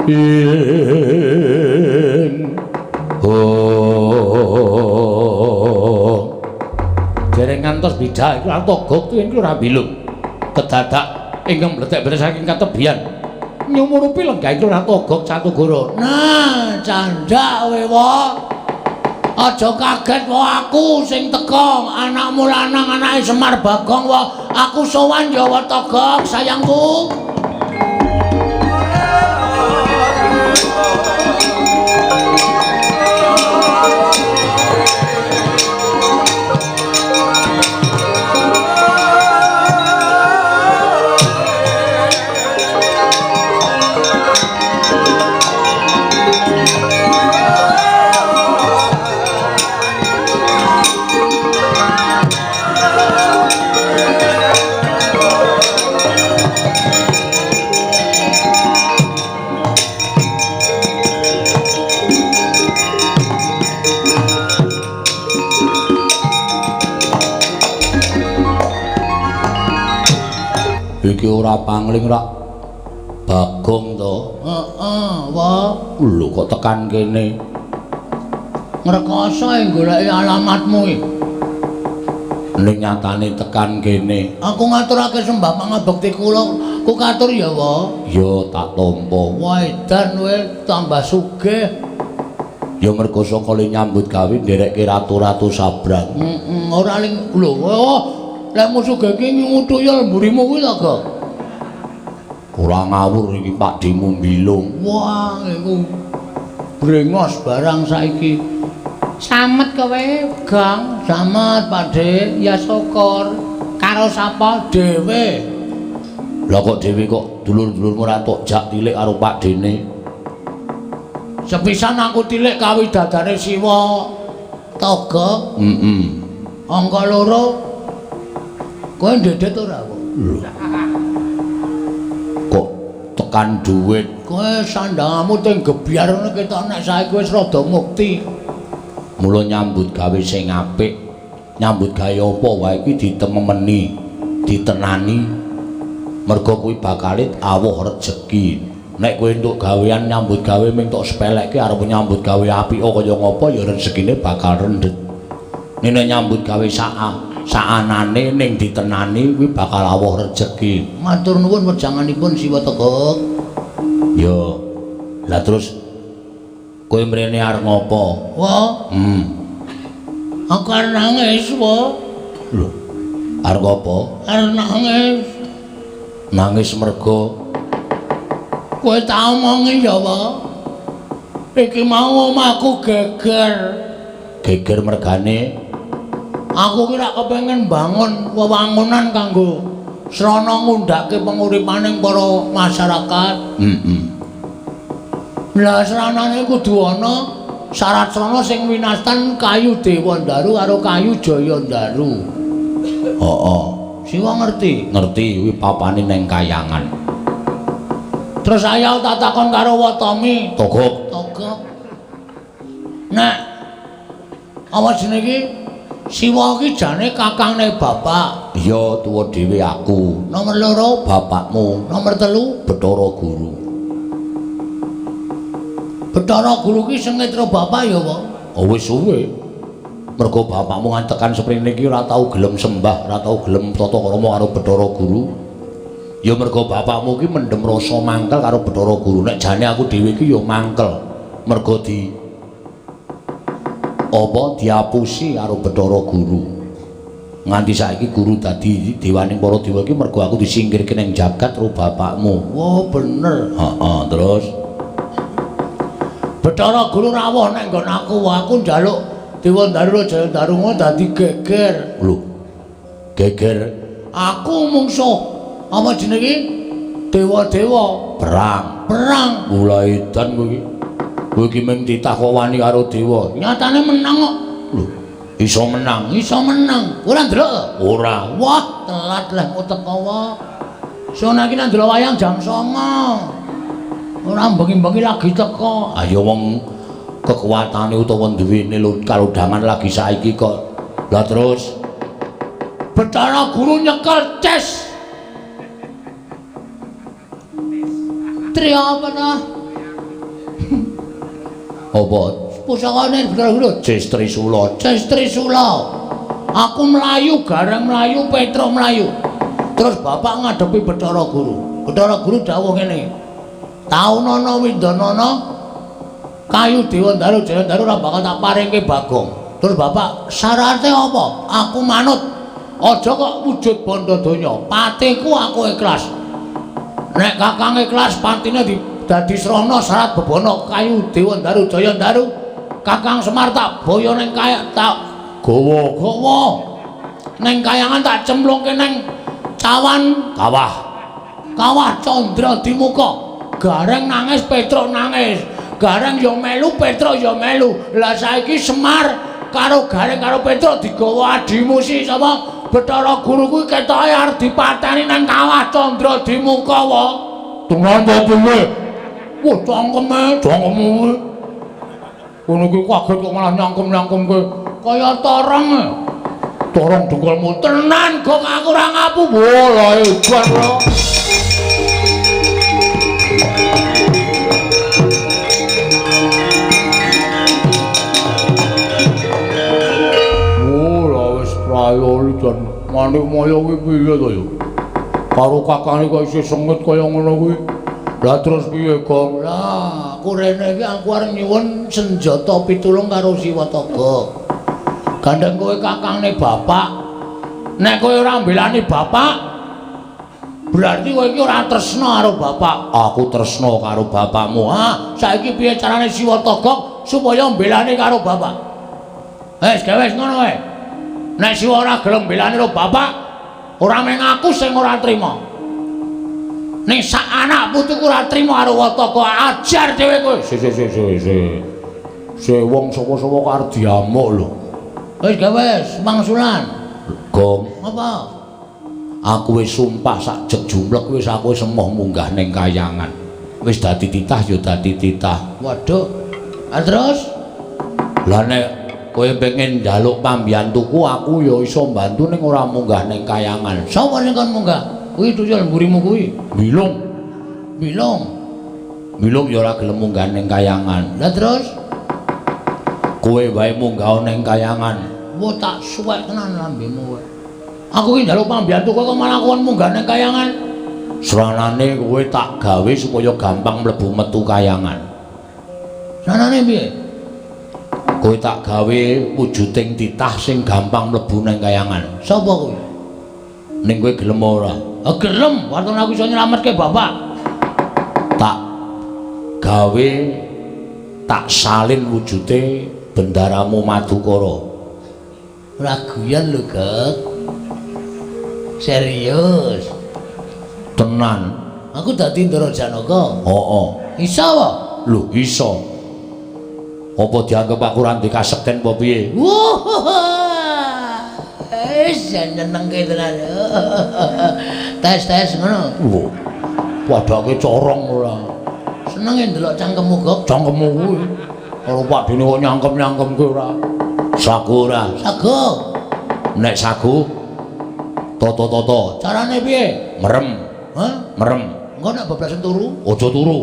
[SPEAKER 2] ing oh dereng ngantos bidak iku togok kuwi ora bilung kedadak ingkang mlethek-mlethek saking katebian nyumurupi lenggah ing Lurah Togok Catugoro.
[SPEAKER 1] Nah, candak kowe wae. Aja kaget wae aku sing teka, anakmu lanang anake Semar Bagong wae. Aku sowan ya wae Togok sayangku.
[SPEAKER 2] Iki ora pangling rak Bagong to.
[SPEAKER 1] Heeh, wae.
[SPEAKER 2] Lho kok tekan kene?
[SPEAKER 1] Ngrekoso goleki alamatmu iki.
[SPEAKER 2] Ning nyatane tekan kene.
[SPEAKER 1] Aku ngaturake sembah pangabekti kula, ku katur ya, wae.
[SPEAKER 2] Ya tak tampa.
[SPEAKER 1] Wah, edan kowe tambah sugih.
[SPEAKER 2] Ya mergo saka le nyambut gawe nderekke ratu-ratu Sabrang.
[SPEAKER 1] Heeh, ora ling lho. Oh, lek musuh iki nguyul mburimu kuwi to, Gok?
[SPEAKER 2] Ora ngawur iki Pakdhemu mbilung.
[SPEAKER 1] Wah, iku brengos barang saiki. Slamet kowe, Gong. Slamet, Pakdhe. Ya syukur. Karo sapa? Dhewe.
[SPEAKER 2] Lah kok dhewe kok dulur-dulurmu ora tok jak tilik karo Pakdhene?
[SPEAKER 1] Sepisan aku tilik kawidadane Siwa Togok.
[SPEAKER 2] Heeh.
[SPEAKER 1] Angka 2. Kowe ndedet ora kok?
[SPEAKER 2] Lho. Kok tekan duit?
[SPEAKER 1] Kowe sandangamu teng gebyar ngono ketok nek saiki wis rada mukti.
[SPEAKER 2] Mula nyambut gawe sing apik, nyambut gawe apa wae iki ditememeni, ditenani. Mergo kuwi bakale awuh rejeki. Nek kowe entuk gawean nyambut gawe ming tok sepelekke arep nyambut gawe apik kaya ngapa ya rezekine bakal rendhet. Nek nyambut gawe saanane ning ditenani kuwi bakal awuh rejeki.
[SPEAKER 1] Matur nuwun wejanganipun Siwa Togok.
[SPEAKER 2] Ya. Lah terus kowe mrene arep ngopo?
[SPEAKER 1] Wah. Aku arep nangis, wae.
[SPEAKER 2] Lho. Arep ngopo?
[SPEAKER 1] Arep nangis.
[SPEAKER 2] Nangis mergo
[SPEAKER 1] kowe tak omongi ya, wae. Iki mau omahku geger.
[SPEAKER 2] Geger mergane
[SPEAKER 1] aku ki rak kepengin bangun wewangunan kanggo srana ngundhake penguripaning para masyarakat.
[SPEAKER 2] Heeh.
[SPEAKER 1] Lah sranane kudu ana syarat srana sing winastan kayu Dewandaru karo kayu Jayandaru.
[SPEAKER 2] Heeh.
[SPEAKER 1] Siwa ngerti?
[SPEAKER 2] Ngerti kuwi papane neng kayangan.
[SPEAKER 1] Terus ayo tak takon karo Watomi.
[SPEAKER 2] Togok.
[SPEAKER 1] Togok. Nek apa jenenge iki? Siwa iki jane kakangne bapak.
[SPEAKER 2] Iya, tuwa dhewe aku.
[SPEAKER 1] Nomor 2
[SPEAKER 2] bapakmu.
[SPEAKER 1] Nomor 3
[SPEAKER 2] Bathara Guru.
[SPEAKER 1] Bathara Guru ki sing ngetro bapak ya, Pak?
[SPEAKER 2] Oh wis suwe. Mergo bapakmu ngantekan seprene iki ora tau gelem sembah, ora tau gelem tata krama karo Bathara Guru. Ya mergo bapakmu ki mendem rasa mangkel karo Bathara Guru. Nek jane aku dhewe iki ya mangkel. Mergo di apa diapusi karo Bathara Guru. Nganti saiki guru dadi dewaning para dewa iki mergo aku disingkirke ning jagat karo bapakmu. Wah, bener. Heeh, terus
[SPEAKER 1] Bathara Guru rawuh ning nggon aku, aku njaluk Dewa Ndaru Jaya Darunga dadi geger.
[SPEAKER 2] Lho. Geger.
[SPEAKER 1] Aku mungsuh apa jenenge? Dewa-dewa
[SPEAKER 2] perang.
[SPEAKER 1] Perang.
[SPEAKER 2] Mulai edan kowe iki. Kowe iki mung titah kok wani karo dewa.
[SPEAKER 1] Nyatane menang kok.
[SPEAKER 2] Lho, iso menang.
[SPEAKER 1] Iso menang. Ora ndelok?
[SPEAKER 2] Ora.
[SPEAKER 1] Wah, telat leh teko wae. Sono iki nang ndelok wayang jam 09.00. Ora bengi-bengi lagi teko.
[SPEAKER 2] Ayo wong kekuatane utawa duwene kalodhangan lagi saiki kok. Lah terus
[SPEAKER 1] Bathara Guru nyekel ces. Tri apa ta?
[SPEAKER 2] Apa?
[SPEAKER 1] Pusakane Bathara Guru
[SPEAKER 2] Ces Trisula.
[SPEAKER 1] Ces Trisula. Aku mlayu, Gareng mlayu, Petruk mlayu. Terus bapak ngadepi Bathara Guru. Bathara Guru dawuh ngene. Taunana windanana kayu Dewa Ndaru Jaya Ndaru ora bakal tak paringke Bagong. Terus bapak syarate apa? Aku manut. Aja kok wujud bondo donya. Patiku aku ikhlas. Nek kakang ikhlas patine dadi srana syarat bebana kayu Dewa Ndaru Jaya Ndaru. Kakang Semar tak boyo ning kaya tak gawa-gawa. Ning kayangan tak cemplungke ning cawan
[SPEAKER 2] kawah.
[SPEAKER 1] Kawah Candra Dimuka. Gareng nangis, Petruk nangis. Gareng ya melu, Petruk ya melu. Lah saiki Semar karo Gareng karo Petruk digawa adimu si sapa? Bathara Guru kuwi ketoke arep dipateni nang kawah Candra Dimuka wae.
[SPEAKER 2] Tenan ta piye?
[SPEAKER 1] Wah, cangkeme,
[SPEAKER 2] cangkemmu kuwi. Ngono kuwi kaget kok malah nyangkem-nyangkemke
[SPEAKER 1] kaya torong.
[SPEAKER 2] Torong dengkulmu
[SPEAKER 1] tenan kok aku ora ngapu.
[SPEAKER 2] Wah, lah hebat lho. Ayo jan Manikmaya kuwi piye to ya? Karo kakane kok isih sengit kaya ngono kuwi. Lah terus piye, Gong?
[SPEAKER 1] Lah, aku rene iki aku arep nyuwun senjata pitulung karo Siwataga. Gandeng kowe kakangne bapak. Nek kowe ora mbelani bapak, berarti kowe iki ora tresna karo bapak.
[SPEAKER 2] Aku tresna karo bapakmu.
[SPEAKER 1] Ah, saiki piye carane Siwataga supaya mbelani karo bapak? Wis, gawe ngono wae. Nek Siwa ora gelem mbelani karo bapak, ora mung aku sing ora trima. Ning sak anak putuku ora trima karo Wataka, ajar dhewe kowe.
[SPEAKER 2] Si si si si si. Si wong sapa-sapa kok arep diamuk lho.
[SPEAKER 1] Wis gawe mangsulan.
[SPEAKER 2] Gong,
[SPEAKER 1] apa?
[SPEAKER 2] Aku wis sumpah sak jek jumlek wis aku wis emoh munggah ning kayangan. Wis dadi titah ya dadi titah.
[SPEAKER 1] Waduh. Ah terus?
[SPEAKER 2] Lah nek kowe pengen njaluk pambiyantuku aku ya iso mbantu ning ora munggah ning kayangan.
[SPEAKER 1] Sapa sing kon munggah? Kuwi tuyul mburimu kuwi.
[SPEAKER 2] Bilung.
[SPEAKER 1] Bilung.
[SPEAKER 2] Bilung ya ora gelem munggah ning kayangan.
[SPEAKER 1] Lah terus?
[SPEAKER 2] Kowe wae munggah ning kayangan.
[SPEAKER 1] Wah tak suwek tenan lambemu kowe. Aku ki njaluk pambiyantu kowe kok malah kon munggah ning kayangan.
[SPEAKER 2] Sranane kowe tak gawe supaya gampang mlebu metu kayangan.
[SPEAKER 1] Sranane piye?
[SPEAKER 2] Kowe tak gawe wujuding titah sing gampang mlebu nang kayangan.
[SPEAKER 1] Sapa kowe?
[SPEAKER 2] Ning kowe gelem ora?
[SPEAKER 1] Ah gelem, waton aku iso nyelametke bapak.
[SPEAKER 2] Tak gawe tak salin wujude bendaramu Madukara.
[SPEAKER 1] Ora guyon lho, Gek. Serius.
[SPEAKER 2] Tenan.
[SPEAKER 1] Aku dadi Ndara Janaka.
[SPEAKER 2] Heeh.
[SPEAKER 1] Iso apa?
[SPEAKER 2] Lho, iso. Apa dianggep aku ora ndek kasekten apa piye?
[SPEAKER 1] Wah. Wis nyenengke tenan. Tes-tes ngono.
[SPEAKER 2] Lho. Padake corong ora.
[SPEAKER 1] Senenge ndelok cangkemmu, Gok.
[SPEAKER 2] Cangkemmu kuwi. Karo Pak Dene kok nyangkem-nyangkemke ora. Sagu ora?
[SPEAKER 1] Sagu.
[SPEAKER 2] Nek sagu toto-toto.
[SPEAKER 1] Carane piye?
[SPEAKER 2] Merem.
[SPEAKER 1] Hah?
[SPEAKER 2] Merem.
[SPEAKER 1] Engko nek bablasen turu?
[SPEAKER 2] Aja turu.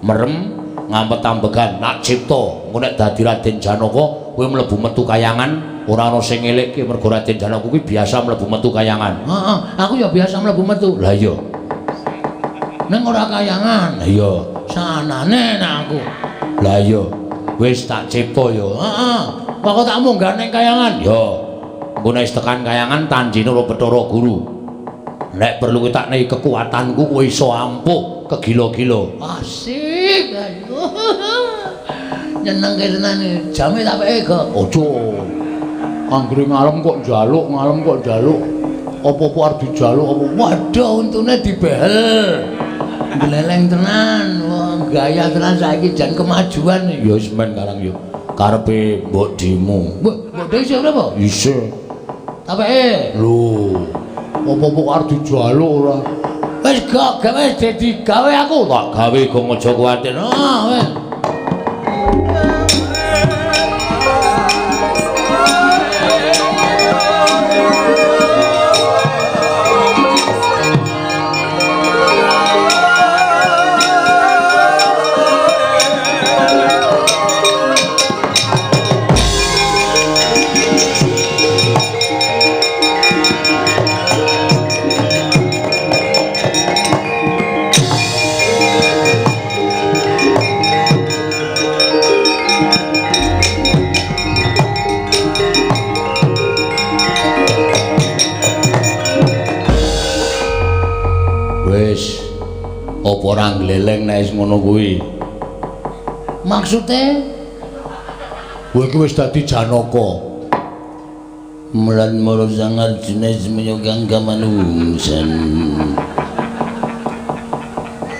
[SPEAKER 2] Merem ngampet ambegan nak cipta. Engko nek dadi Raden Janaka kowe mlebu metu kayangan ora ana sing ngelekke mergo Raden Janaka kuwi biasa mlebu metu kayangan.
[SPEAKER 1] Heeh, aku ya biasa mlebu metu.
[SPEAKER 2] Lah iya.
[SPEAKER 1] Ning ora kayangan.
[SPEAKER 2] Lah iya.
[SPEAKER 1] Sanane nek aku.
[SPEAKER 2] Lah iya. Wis tak cipta ya.
[SPEAKER 1] Heeh. Kok tak munggah ning kayangan?
[SPEAKER 2] Ya. Engko nek wis tekan kayangan tanjine ora Bathara Guru. Nek perlu tak nehi kekuatanku kowe iso ampuh kegila-gila.
[SPEAKER 1] Asik. Nyenengke tenan jame tak peke kok.
[SPEAKER 2] Aja. Anggere ngalem kok njaluk, ngalem kok njaluk. Apa-apa arep dijaluk apa?
[SPEAKER 1] Waduh, untune dibehel. Gleleng tenan. Wah, gaya tenan saiki jan kemajuan.
[SPEAKER 2] Ya wis men karang yo. Karepe mbokdemu.
[SPEAKER 1] Mbok mbokde isih urip apa?
[SPEAKER 2] Isih.
[SPEAKER 1] Tak peke.
[SPEAKER 2] Lho. Apa-apa arep dijaluk ora?
[SPEAKER 1] Wis gak gawe dadi gawe aku.
[SPEAKER 2] Tak gawe gong aja kuwatir.
[SPEAKER 1] Ah, wis.
[SPEAKER 2] Apa ora gleleng nek wis ngono kuwi?
[SPEAKER 1] Maksude
[SPEAKER 2] kowe iki wis dadi Janaka.
[SPEAKER 1] Mulan mara sangar jenis menyugang kamanungsan.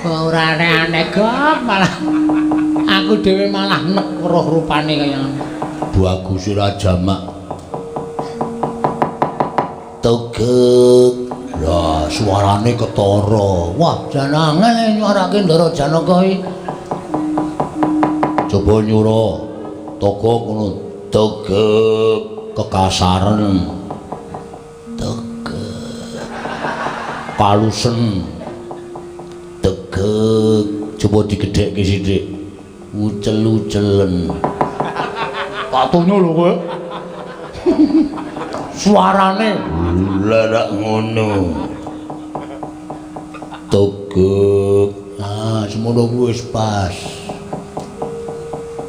[SPEAKER 1] Ora aneh-aneh kok malah aku dhewe malah nek weruh rupane kaya ngono.
[SPEAKER 2] Bagus ora jamak.
[SPEAKER 1] Togek.
[SPEAKER 2] Lah suarane ketara.
[SPEAKER 1] Wah, jan angel nyuarake Ndara Janaka iki.
[SPEAKER 2] Coba nyura. Togok ngono. Togek kekasaren.
[SPEAKER 1] Togek.
[SPEAKER 2] Kalusen.
[SPEAKER 1] Tegek.
[SPEAKER 2] Coba digedhekke sithik.
[SPEAKER 1] Ucel-ucelen.
[SPEAKER 2] Tak tonyo lho kowe. Suarane
[SPEAKER 1] lha ngono. Togek.
[SPEAKER 2] Ah, semono kuwi wis pas.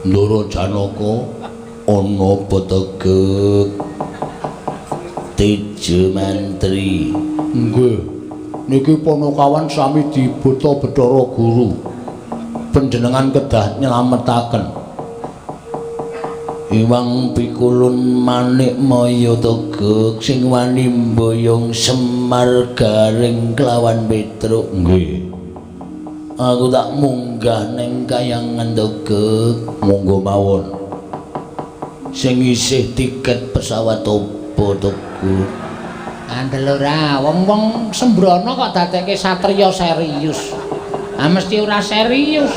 [SPEAKER 2] Ndara Janaka
[SPEAKER 1] ana apa tegek? Tejo mantri.
[SPEAKER 2] Nggih. Niki panakawan sami dibeta Bathara Guru. Panjenengan kedah nyelametaken.
[SPEAKER 1] Iwang pikulun manik maya tegek sing wani mboyong Semar Garing kelawan Petruk.
[SPEAKER 2] Nggih.
[SPEAKER 1] Aku tak munggah ning kayangan tegek.
[SPEAKER 2] Monggo mawon.
[SPEAKER 1] Sing isih tiket pesawat opo tegek?
[SPEAKER 3] Andel ora, wong-wong sembrono kok dadekke satriya serius. Ah mesti ora serius.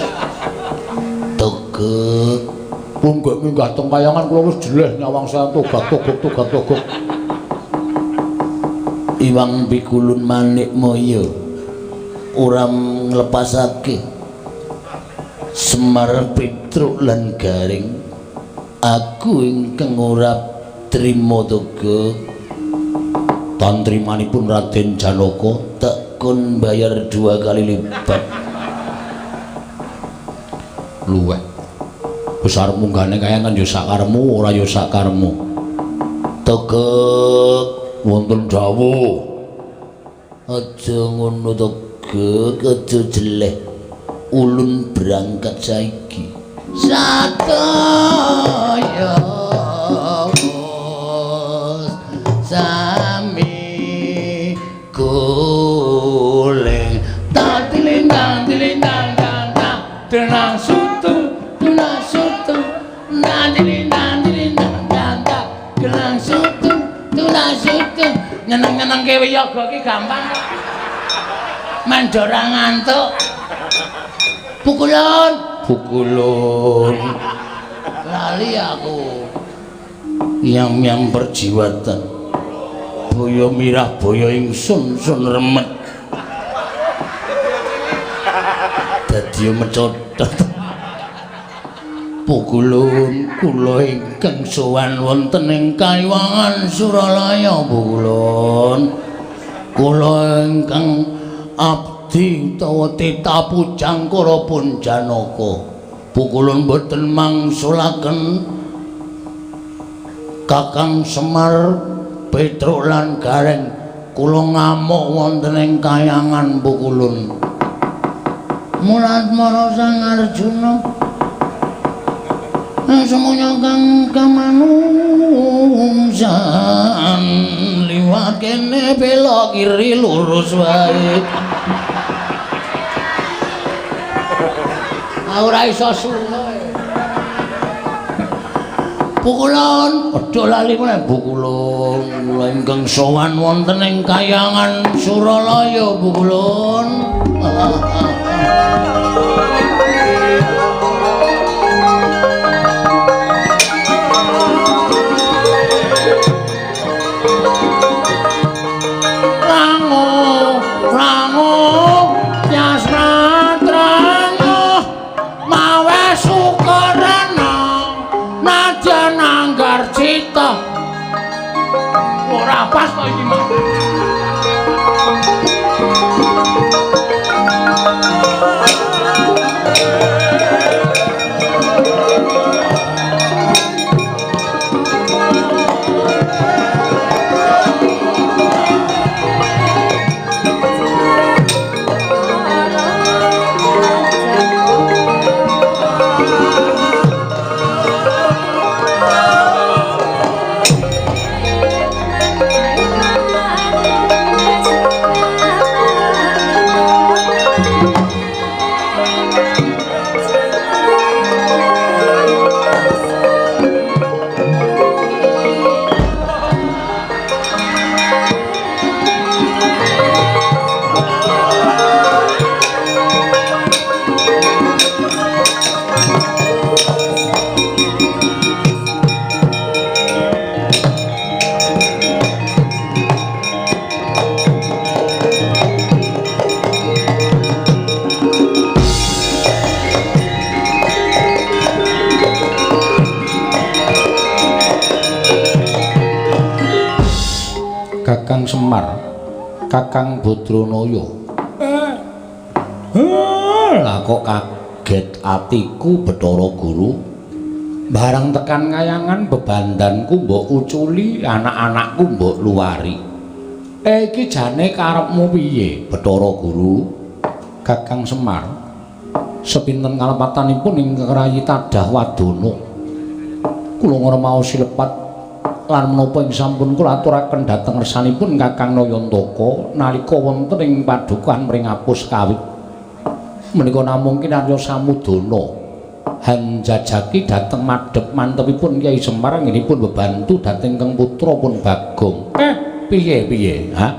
[SPEAKER 1] Tegek.
[SPEAKER 2] Pun gek minggah teng kayangan kula wis jeleh nyawang saya togak togok togak togok.
[SPEAKER 1] Iwang pikulun manik maya ora nglepasake Semar Petruk lan Garing. Aku ingkang ora trima tegek.
[SPEAKER 2] Tantrimanipun Raden Janaka
[SPEAKER 1] tak kon bayar 2 kali lipat.
[SPEAKER 2] Luweh. Wis arep munggahne kayangan ya sakaremu ora ya sakaremu.
[SPEAKER 1] Tegek
[SPEAKER 2] wonten dawuh.
[SPEAKER 1] Aja ngono tegek, aja jeleh. Ulun berangkat saiki.
[SPEAKER 3] Sataya sami
[SPEAKER 1] goleng
[SPEAKER 3] tatilindang tilindang tang tenang sutu tunang sutu nantilindang tilindang tang tenang sutu tunang sutu. Nyeneng-nyenengke wiyaga iki gampang kok. Mandora ngantuk. Pukulun,
[SPEAKER 1] pukulun.
[SPEAKER 3] Lali aku.
[SPEAKER 1] Yam-yam perjiwatan. Boyo mirah boyo ingsun sun remet. Dadi mecotot. Pukulun kula ingkang sowan wonten ing Kayuwangan Suralaya Pukulun. Kula ingkang abdi utawa tita pujangkara pun Janaka. Pukulun boten mangsulaken Kakang Semar, Petruk lan Gareng. Kula ngamuk wonten ing kayangan Pukulun. Mulat mara Sang Arjuna. Semuanya kang kamanungsan liwat kene belok kiri lurus wae. Ora iso suwe. Pukulun, aja lali meneh Pukulun. Kula ingkang sowan wonten ing kayangan Suralaya Pukulun. Ora pas kok iki mah. Kakang Semar, Kakang Badranaya. Lah kok kaget atiku Bathara Guru. Barang tekan kayangan bebandanku mbok uculi, anak-anakku mbok luwari. Iki jane karepmu piye, Bathara Guru? Kakang Semar, sepinten kalepatanipun ingkang rayi tadah wadana. Kula ngremaosi lepat lan menapa ing sampun kula aturaken dhateng ngersanipun Kakang Nayantaka nalika wonten ing padukuhan Mringapus Kawit. Menika namung kinarya samudana hanjajaki dhateng madhep mantepipun Kyai Semar anggenipun bebantu dhateng ingkang putra pun Bagong. Piye piye, ha?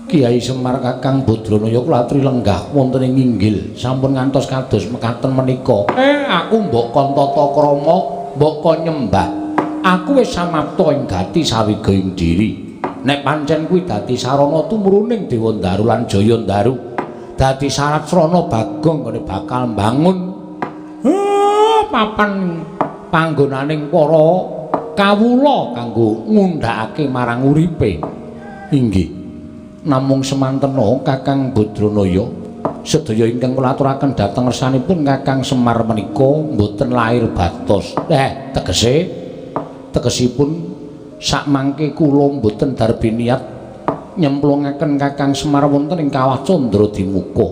[SPEAKER 1] Kyai Semar Kakang Badranaya kula aturi lenggah wonten ing inggil sampun ngantos kados mekaten menika. Aku mbok kon tata krama, mbok kon nyembah. Aku wis samapta ing gati sawiga ing diri. Nek pancen kuwi dadi sarana tumruning Dewa Ndaru lan Jaya Ndaru, dadi syarat srana Bagong nggone bakal mbangun papan panggonaning para kawula kanggo ngundhakake marang uripe. Inggih. Namung semantena Kakang Badranaya sedaya ingkang kula aturaken dhateng ngersanipun Kakang Semar menika mboten lair batos. Tegese tegesipun sakmangke kula mboten darbi niat nyemplungaken Kakang Semar wonten ing kawah Candra Dimuka.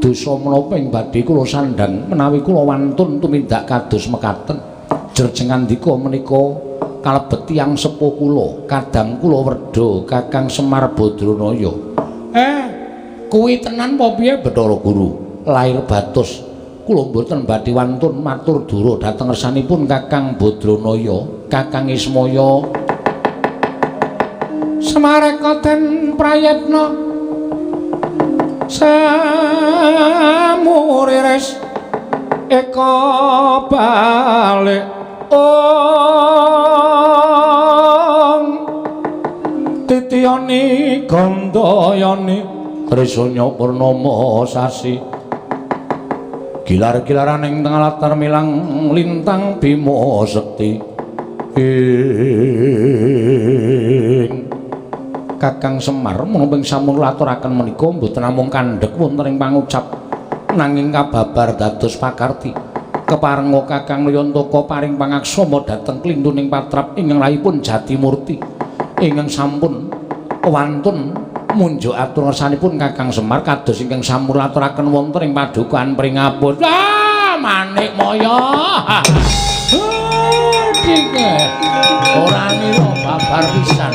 [SPEAKER 1] Dosa menapa ing badhe kula sandhang menawi kula wantun tumindak kados mekaten. Jerjeng ngandika menika kalebet tiyang sepuh kula, kadang kula werda Kakang Semar Badranaya. Kuwi tenan apa piye Bathara Guru? Lair batos. Kula mboten badhe wantun matur dura dhateng ngersanipun Kakang Badranaya, Kakang Ismaya. Semareka den prayitna samuriris eka balik ong titiyani gandayani trisanya purnama sasi. Gilar-gilaran ing tengah latar milang lintang Bima Sekti. Ing Kakang Semar menapa sampun aturaken menika mboten namung kandhek wonten ing pangucap nanging kababar dados pakarti. Keparenga Kakang Nayantaka paring pangaksama dhateng klintuning patrap ingkang rahipun Jatimurti ingkang sampun wantun munjuk atur ngersanipun Kakang Semar kados ingkang sampun aturaken wonten ing padukaan Pringapus. Ah, Manikmaya. Ora nira babar pisan.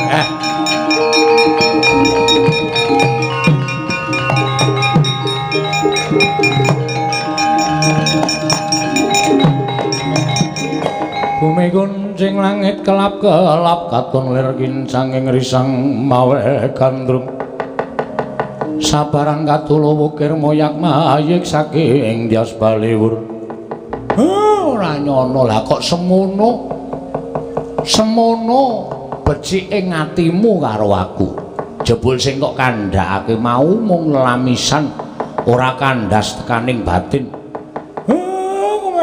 [SPEAKER 1] Bumi kuncing langit kelap-kelap katon lir kincang ing risang mawe gandrung. Sabaran katulo wukir moyak mayik saking Dyas Baliwur. Ora nyono lah kok semono. Semono becike atimu karo aku. Jebul sing kok kandhakake mau mung lelamisan ora kandhas tekaning batin.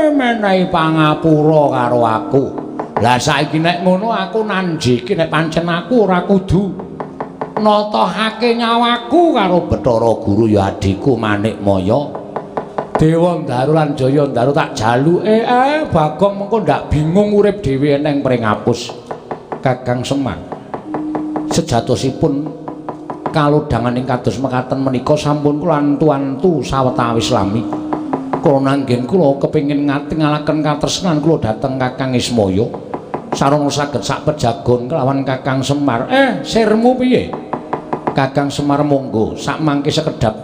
[SPEAKER 1] Menehi pangapura karo aku. Lah saiki nek ngono aku nanjiki nek pancen aku ora kudu natohake nyawaku karo Bathara Guru ya adhiku Manikmaya. Dewa Ndaru lan Jaya Ndaru tak jaluke Bagong mengko ndak bingung urip dhewe neng Pringapus. Kakang Semar sejatosipun kalodhangan ing kados mekaten menika sampun kula antu-antu sawetawis lami. Kula nanggen kula kepengin ngatingalaken katresnan kula dhateng Kakang Ismaya. Sarana saged sak pejagon kelawan Kakang Semar. Sirmu piye? Kakang Semar monggo sak mangke sekedhap.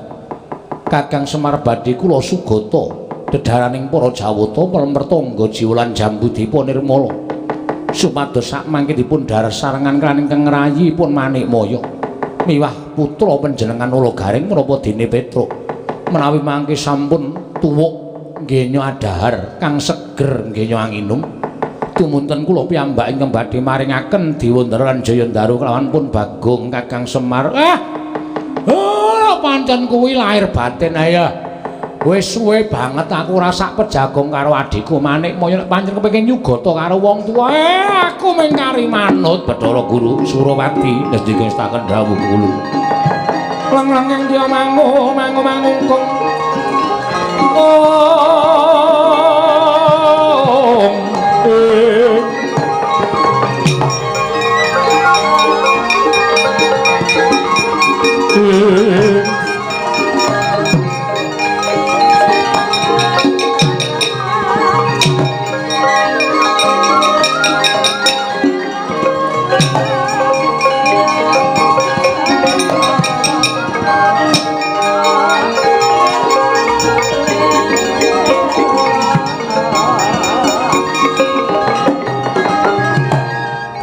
[SPEAKER 1] Kakang Semar badhe kula sugata dedharaning para Jawata Plempertangga jiwa lan Jambudipa nirmala. Supados sak mangke dipun dhahar sarengan kelawan ingkang ngrayipun Manikmaya. Miwah putra panjenengan Nala Gareng menapa dene Petruk. Menawi mangke sampun tuwuk nggenya adhahar kang seger nggenya anginum tumunten kula piyambak ingkang badhe maringaken Dewa Ndara lan Jaya Ndaru kelawan pun Bagong Kakang Semar. Pancen kuwi lahir batin ayo. Wis suwe banget aku ora sak pejagong karo adhiku Manikmaya. Nek pancen kepengin nyugata karo wong tuwa, aku mung kari manut Bathara Guru Surawati nesdikestaken dawuh kula. Lang-lang yang dia mangu mangu mangungkung.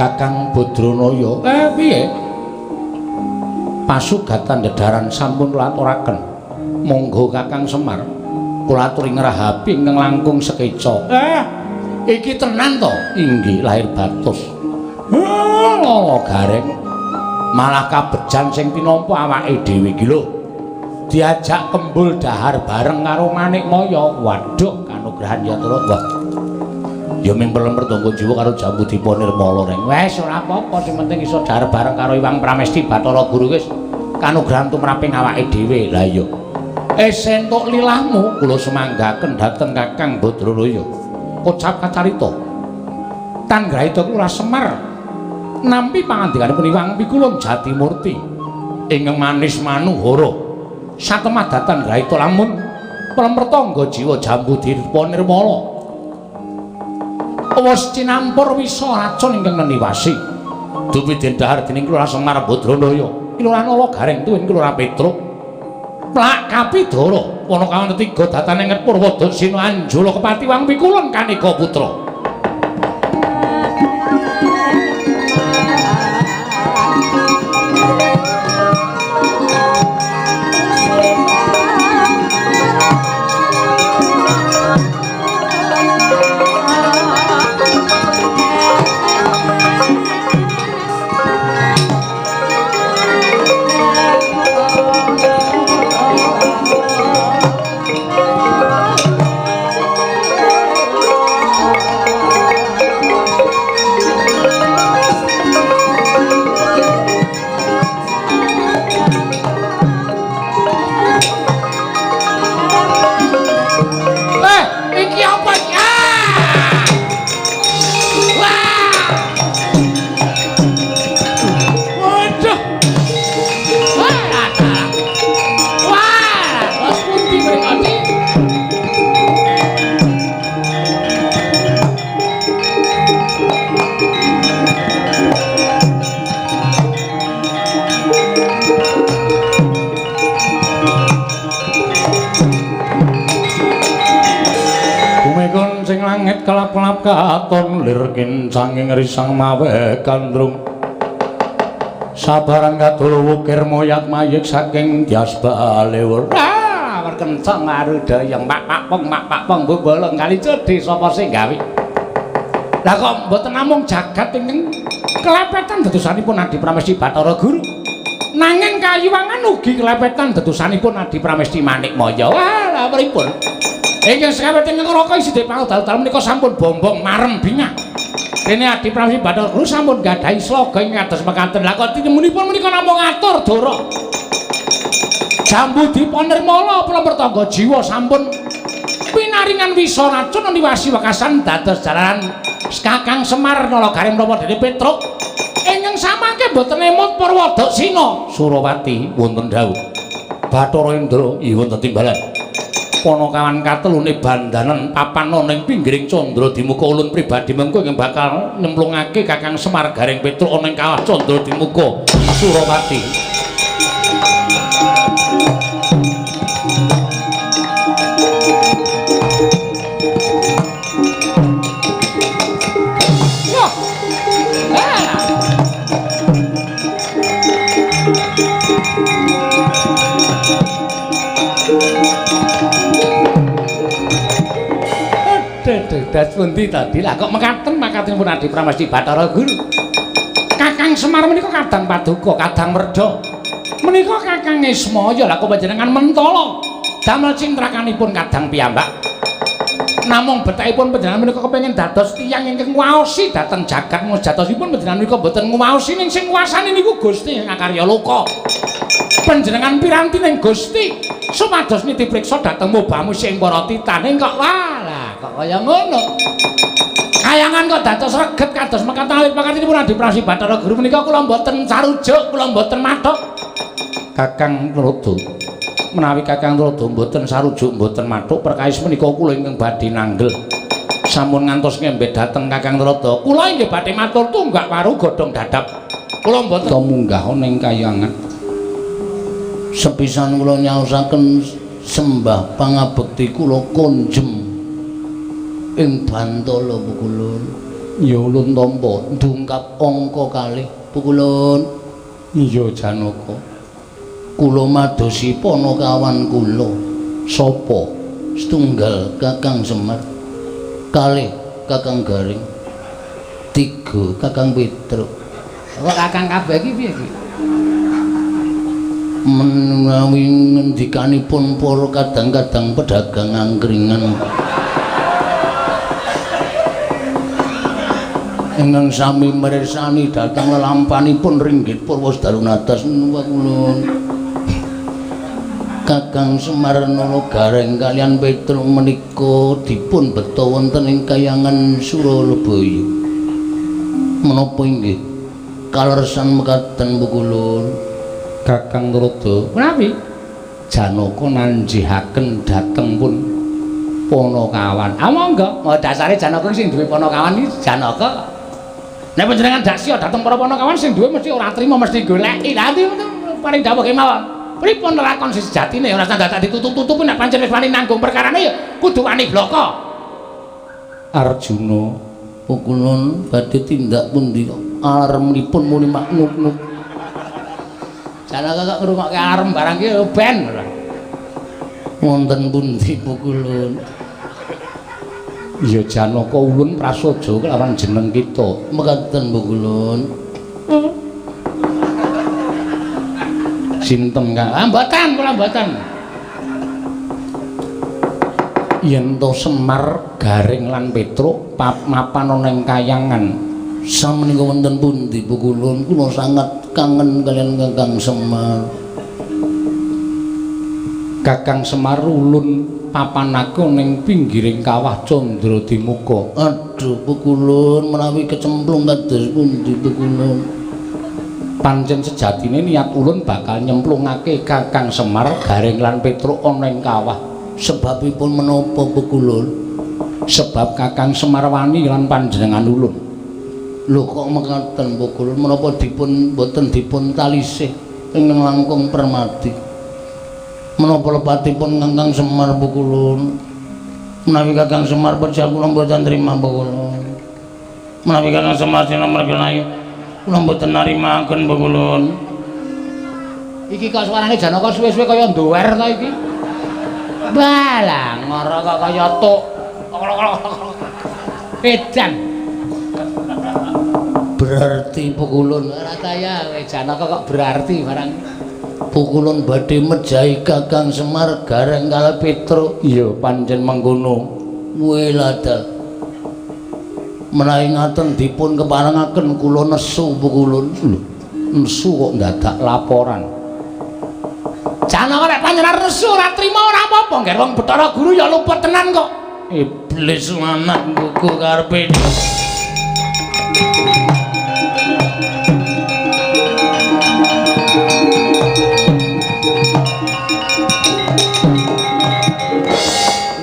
[SPEAKER 1] Kakang Badranaya, piye? Pasugatan dedharan sampun kula aturaken. Monggo Kakang Semar, kula aturi ngrahapi ingkang langkung sekeca. Iki tenan to? Inggih, lahir batos. Lala Gareng. Malah kabejan sing tinampa awake dhewe iki lho. Diajak kembul dahar bareng karo Manikmaya. Waduh, kanugrahan ya Tru. Wah. Ya ming pelemper tangga jiwa karo Jambudipa Nirmala reng. Wes ora apa-apa, sing penting iso dahar bareng karo Iwang Pramesti Bathara Guru wis kanugrahan tumraping awake dhewe. Lah iya. Entuk lilahmu kula sumanggaken dhateng Kakang Badranaya. Kocap kacarita. Tanggrahita kula Semar nampi pangandikanipun Iwang Pikulun Jatimurti ingkang manis manuhara. Satemah datan grahita lamun pelemper tangga jiwa Jambudipa Nirmala. Wis cinampur wisa racun ingkang neniwasi. Dupi den dhahar dening Kelurahan Semar Badranaya, Kelurahan Nala Gareng tuwin Kelurahan Petruk. Plak kapidara wana kawan tiga datane nget Purwadaksina Anjala kepati Wang Pikulun Kaneka Putra. Jagat kelap-kelap katon lir kincanging risang mawe gandrung. Sabaran kadol wukir moyat mayik saking Dyas Balewur. Ah, kenceng arudayang pak pak pong mak pak pong bolong kali cedhe sapa sing gawe. Lah kok mboten namung jagat ingkang kelepetan dedosanipun Adi Pramesti Bathara Guru. Nanging kayuwangan ugi kelepetan dedosanipun Adi Pramesti Manikmaya. Wah, lha pripun? Ingkang sekawet ingkang Raka isih pangudal-udal menika sampun bombong marem bingah. Dene Adi Pramesti Bathara Guru sampun gadhahi sloga ing kados mekaten. Lah kok tinemunipun menika namung ngatur dara. Jambu Dipa Nirmala Prampertangga jiwa sampun pinaringan wisa racun niwasi wekasan dados jalaran Kakang Semar Nala Gareng menapa dene Petruk ingkang samangke mboten emut Purwadaksina. Surawati wonten dawuh. Bathara Indra wonten timbalan. Panakawan katelune bandanan papan ana ing pinggiring Candra Dimuka ulun pribadi mengko ingkang bakal nyemplungake Kakang Semar Gareng Petruk ana ing kawah Candra Dimuka. Surawati. Das pundi tadi lah kok mekaten makatenipun Adi Pramesti Bathara Guru. Kakang Semar menika kadang paduka, kadang merda. Menika Kakang Ismaya lah kok panjenengan mentala damel cintrakanipun kadang piyambak. Namung bethakipun panjenengan menika kepengin dados tiyang ingkang nguwaosi dhateng jagat sejatosipun panjenengan menika mboten nguwaosi ning sing nguwasani niku Gusti ingkang akarya loka. Panjenengan piranti ning Gusti supados niti priksa dhateng mubamu sing para titaning kok walah kok kaya ngono. Kayangan kok dados reget kados mekaten awit pakatinipun Adi Pramesti Bathara Guru menika kula mboten sarujuk, kula mboten mathuk. Kakang Tuladha, menawi Kakang Tuladha mboten sarujuk mboten mathuk perkawis menika kula ingkang badhe nanggel. Sampun ngantos ngembet dhateng Kakang Tuladha. Kula inggih badhe matur tunggak waru godhong dadap. Kula mboten
[SPEAKER 2] munggah ana ing kayangan. Sepisan kula nyaosaken sembah pangabekti kula konjem ing Bantala Pukulun.
[SPEAKER 1] Ya ulun tampa
[SPEAKER 2] ndungkap angka kalih Pukulun.
[SPEAKER 1] Iya Janaka.
[SPEAKER 2] Kula madosi panakawan kula.
[SPEAKER 1] Sapa?
[SPEAKER 2] Setunggal Kakang Semar, kalih Kakang Gareng, tiga Kakang Petruk.
[SPEAKER 3] Kok Kakang kabeh iki piye iki?
[SPEAKER 2] Menawi ngendikanipun para kadang-kadang pedagang angkringan ingkang sami mirsani dhateng lelampanipun ringgit purwa sedalu natas kula. Kakang Semar Nala Gareng kalian Petruk menika dipun beta wonten ing kayangan Suralabaya. Menapa inggih kaleresan mekaten Pukulun?
[SPEAKER 1] Kakang Tuladha, menawi Janaka nanjihaken dhateng pun Panakawan. Ah monggo, oh dasare Janaka sing duwe Panakawan iki Janaka. Nek panjenengan daksya dhateng para Panakawan sing duwe mesti ora trima, mesti goleki. Lah paring dawuh kemawon. Pripun lakon sing sejatine ora dadak ditutup-tutupi nek pancen wis wani nanggung perkarane ya kudu wani bloko.
[SPEAKER 2] Arjuna, Pukulun badhe tindak pundi alarmipun muni maknuk-nuk.
[SPEAKER 3] Janaka kok ngrungokke alarm barang iki ben.
[SPEAKER 2] Wonten pundi Pukulun?
[SPEAKER 1] Ya Janaka ulun prasaja kelawan jeneng kita.
[SPEAKER 2] Mekaten Pukulun.
[SPEAKER 1] Sinten Kang?
[SPEAKER 3] Ah mboten, kula mboten.
[SPEAKER 1] Yen to Semar, Gareng lan Petruk mapan ana ing kayangan.
[SPEAKER 2] Samenika wonten pundi Pukulun? Kula sangat kangen kalian Kakang Semar.
[SPEAKER 1] Kakang Semar ulun papanake ning pinggiring kawah Candra Dimuka.
[SPEAKER 2] Aduh Pukulun, menawi kecemplung kados pundi Pukulun?
[SPEAKER 1] Pancen sejatine niat ulun bakal nyemplungake Kakang Semar, Gareng lan Petruk ana ing kawah.
[SPEAKER 2] Sebabipun menapa Pukulun?
[SPEAKER 1] Sebab Kakang Semar wani lan panjenengan ulun.
[SPEAKER 2] Lho kok mekaten Pukulun? Menapa dipun boten dipun talisih ingkang langkung permati? Menapa lepatipun Kakang Semar Pukulun?
[SPEAKER 1] Menawi Kakang Semar pejah kula mboten trima pukulun. Menawi Kakang Semar sina mergelayu kula mboten narimaken pukulun.
[SPEAKER 3] Iki kok suarane Janaka suwe-suwe kaya ndower ta iki. Balah ngoro kok kaya tuk. Edan.
[SPEAKER 1] Berarti pukulun
[SPEAKER 3] ora ta ya kowe Janaka kok berarti barang.
[SPEAKER 1] Pukulun badhe mejahi Kakang Semar Gareng kala Petruk. Iya pancen mengkono. Welada. Menawi ngaten dipun keparengaken kula nesu pukulun. Lho, nesu kok ndadak laporan.
[SPEAKER 3] Janaka nek panjenengan nesu ora trima ora apa-apa, ngger wong Bathara Guru ya luput tenan kok.
[SPEAKER 1] Iblis lanang gugu karepe.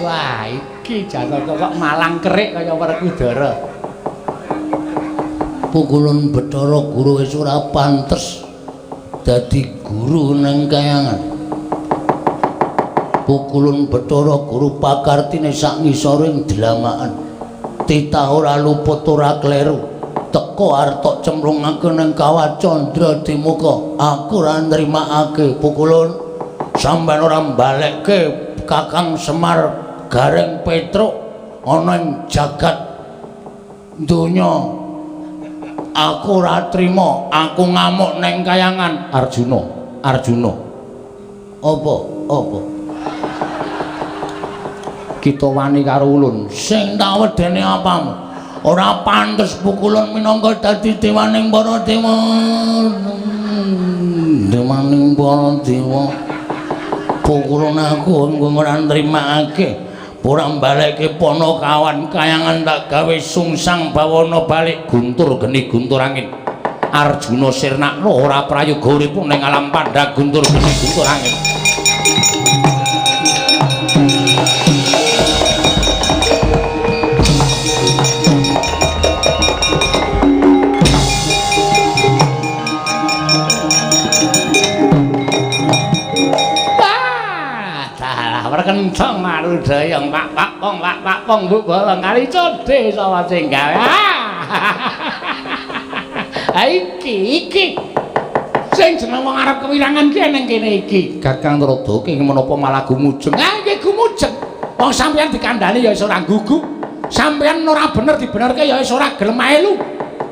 [SPEAKER 3] Wah, iki Janaka kok malang kerik kaya Werkudara.
[SPEAKER 1] Pukulun Bathara Guru wis ora pantes dadi guru nang kayangan. Pukulun Bathara Guru pakartine sak ngisoring dlamakan. Titah ora luput ora kleru. Teko artok cemplungake nang kawah Candra Dimuka. Aku ora nrimakake pukulun. Sampeyan ora mbalekke Kakang Semar Gareng Petruk ana ing jagat donya. Aku ora trima, aku ngamuk neng kayangan.
[SPEAKER 2] Arjuna, Arjuna.
[SPEAKER 1] Apa? Apa?
[SPEAKER 2] Kita wani karo ulun.
[SPEAKER 1] Sing tak wedene apamu? Ora pantes pukulun minangka dadi dewaning para dewa. Dewaning para dewa. Pukulun aku ora nrimakake. Ora mbalekke ponokawan kayangan tak gawe sungsang bawana balik
[SPEAKER 2] guntur geni guntur angin. Arjuna sirnakno ora prayoga urip ning alam pandha guntur geni guntur angin.
[SPEAKER 3] Kenceng marudayang pak pak pong pak pak pong bu bolong kali codhe sapa sing gawe. Ha iki iki sing jeneng wong arep kewirangan ki nang kene iki.
[SPEAKER 2] Kakang Narada kenging menapa malah gumujeng?
[SPEAKER 3] Ha iki gumujeng. Wong sampeyan dikandhani ya iso ora gugu. Sampeyan ora bener dibenerke ya iso ora gelem melu.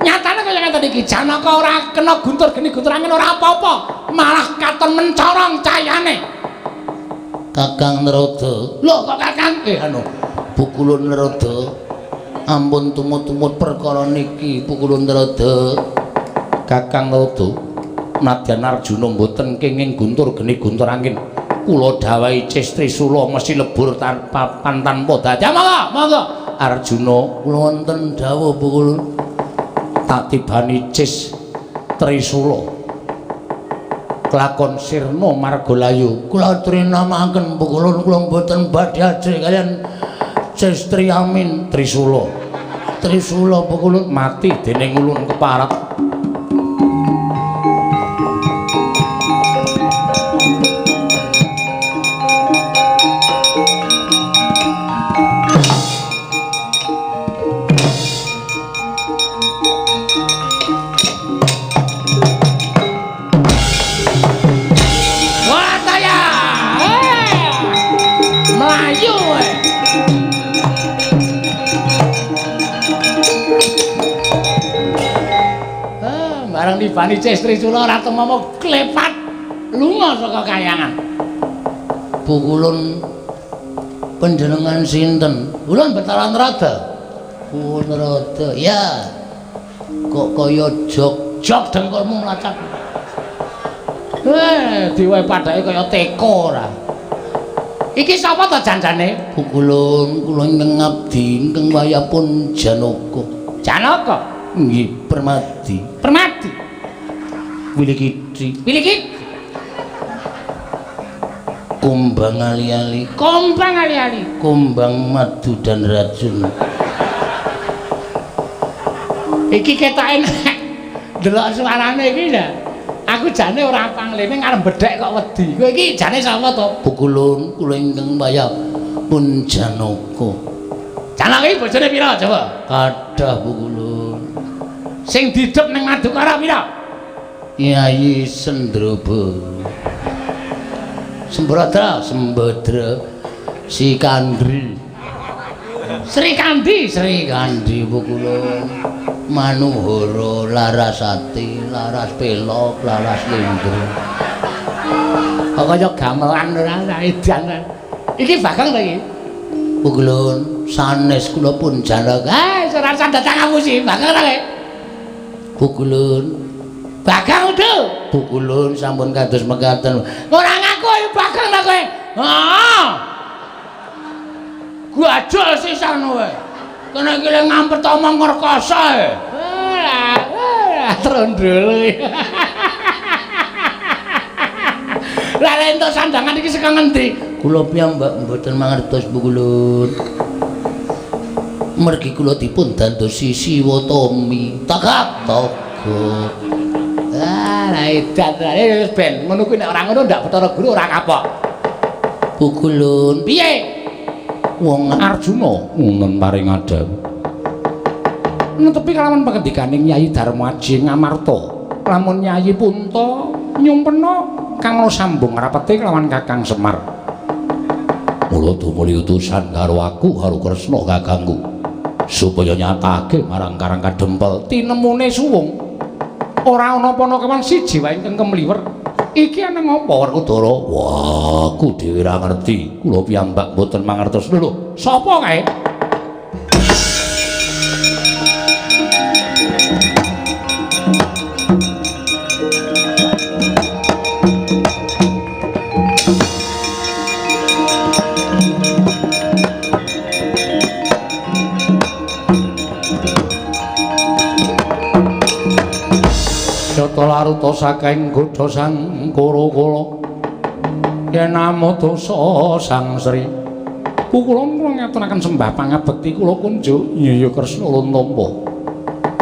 [SPEAKER 3] Nyatane kaya ngeten iki Janaka ora kena guntur geni guntur angin ora apa-apa, malah katon mencorong cayane.
[SPEAKER 1] Kakang Narada.
[SPEAKER 3] Lho kok Kakang?
[SPEAKER 1] Anu, Pukulun Narada. Ampun tumut-tumut perkara niki Pukulun Narada.
[SPEAKER 2] Kakang Narada, nadyan Arjuna mboten kenging guntur geni guntur angin. Kula dawuhi Ces Trisula mesti lebur tanpa tanpa dadi.
[SPEAKER 3] Monggo, monggo.
[SPEAKER 2] Arjuna,
[SPEAKER 1] kula wonten dawuh Pukulun.
[SPEAKER 2] Tak tibani Ces Trisula. Kelakon sirna margalayu.
[SPEAKER 1] Kula trinamaken Pukulun kula mboten badhe ajrih kaliyan Ces Triamin
[SPEAKER 2] Trisula.
[SPEAKER 1] Trisula Pukulun
[SPEAKER 2] mati dening ulun keparat.
[SPEAKER 3] Tibani Ces Trisula ora tumomo klepat lunga saka kayangan.
[SPEAKER 1] Pukulun panjenengan sinten? Ulun Bathara Narada. Oh Narada, ya. Kok kaya jog-jog dengkulmu mlacak.
[SPEAKER 3] Diwehi padake kaya teko ora. Iki sapa to janjane?
[SPEAKER 1] Pukulun kula ingkang ngabdi ingkang wayahipun Janaka.
[SPEAKER 3] Janaka?
[SPEAKER 1] Nggih, Permadi.
[SPEAKER 3] Permadi.
[SPEAKER 1] Wilikiti.
[SPEAKER 3] Wilikiti.
[SPEAKER 1] Kumbang ali-ali.
[SPEAKER 3] Kumbang ali-ali.
[SPEAKER 1] Kumbang madu dan racun.
[SPEAKER 3] Iki ketoke nek delok suarane iki lho. Aku jane ora panglene arep bedhek kok wedi. Kowe iki jane sapa to?
[SPEAKER 1] Pukulun kula ingkang wayah Pun Janaka.
[SPEAKER 3] Janaka iki bojone pira coba?
[SPEAKER 1] Kathah Pukulun.
[SPEAKER 3] Sing didep ning Madukara pira?
[SPEAKER 1] Kyai Sendraba. Sembradra, Sembadra, Sikandri.
[SPEAKER 3] Sri Kandi,
[SPEAKER 1] Sri Kandi Pukulun. Manuhara, Larasati, Laras Pelok, Laras Lindro.
[SPEAKER 3] Kok kaya gamelan ora edan. Iki Bagong to iki?
[SPEAKER 1] Pukulun, sanes kula pun Janaka.
[SPEAKER 3] Ah, ora usah datang ngapusi, Bagong ta kowe?
[SPEAKER 1] Pukulun.
[SPEAKER 3] Bagong udu.
[SPEAKER 1] Pukulun sampun kados mekaten.
[SPEAKER 3] Ora ngaku ayo Bagong ta kowe? Heeh. Gajah sisan kowe.
[SPEAKER 1] Kene iki le ngampet omong ngrekoso e.
[SPEAKER 3] Ora, trondol. Lah lek entuk sandangan iki saka ngendi?
[SPEAKER 1] Kula piyambak mboten mangertos Pukulun. Mergi kula dipun dandosi Siwa Tomi. Tagak togo.
[SPEAKER 3] Ah, lah edan wis ben ngono kuwi nek ora ngono ndak Bathara Guru ora kapok.
[SPEAKER 1] Pukulun.
[SPEAKER 3] Piye?
[SPEAKER 1] Wong
[SPEAKER 2] Arjuna ngunen paring adhawuh. Netepi kalawan pangendikaning Nyai Darmaji Ngamarta, lamun Nyai Punta nyumpena kang sambung rapete kelawan Kakang Semar. Mula tumuli utusan karo aku karo Kresna kakangku supaya nyatake marang Karang Kadempel tinemune suwung. Ora ana panakawan siji wae ingkang kemliwer. Iki ana ngapa Werkudara? Wah, aku dhewe ora ngerti. Kula piyambak mboten mangertos. Lho,
[SPEAKER 3] sapa kae?
[SPEAKER 2] Yata laruta saking godha sang Kura-kura yen amodosa sang Sri. Kula kula ngaturaken sembah pangabekti kula kunjuk Yaya Kresna ulun tampa.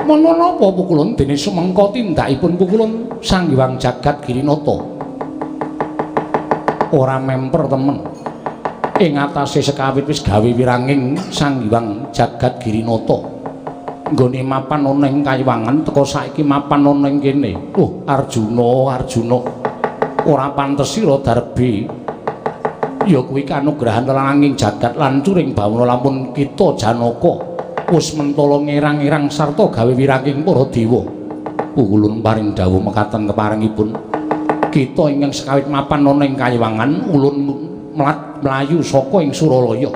[SPEAKER 2] Menapa napa pukulun dene sumengka tindakipun pukulun Sang Hyang Jagat Girinata. Ora memper temen. Ing atase sekawit wis gawe wiranging Sang Hyang Jagat Girinata. Nggone mapan ana ing kayiwangan teka saiki mapan ana ing kene. Oh, Arjuna, Arjuna. Ora pantes sira darbi. Ya kuwi kanugrahan langing jagat lan curing bawana lamun kita Janaka wis mentala ngerang-erang sarta gawe wiranging para dewa. Pukulun paring dawuh mekaten keparengipun. Kita ingkang sekawit mapan ana ing kayiwangan ulun mlayu saka ing Suralaya.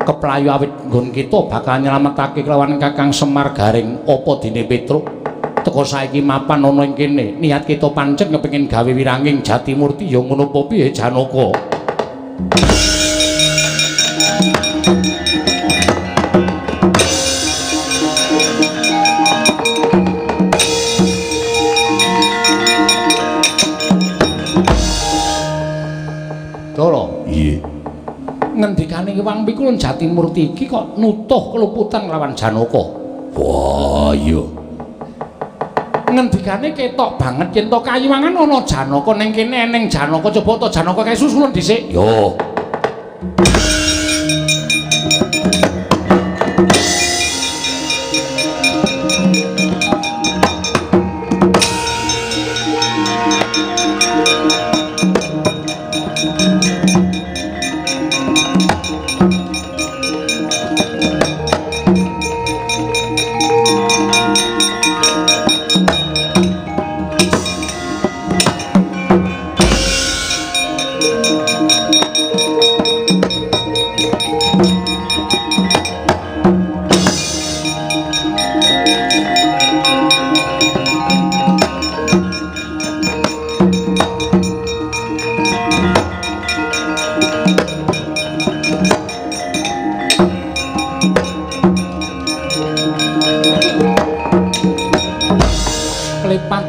[SPEAKER 2] Keplayu awit nggon kita bakal nyelametake kelawan Kakang Semar Garing apa dene Petruk. Teka saiki mapan ana ing kene, niat kita pancen kepengin gawe wiranging Jatimurti ya ngono apa piye Janaka? Dara, iya.
[SPEAKER 3] Ngendikane Hyang Pikulun Jatimurti iki kok nutuh keluputan lawan Janaka.
[SPEAKER 2] Wah, iya.
[SPEAKER 3] Ngendikane ketok banget yen to kayiwangan ana Janaka ning kene eneng Janaka coba to Janaka kae susulun dhisik.
[SPEAKER 2] Yo.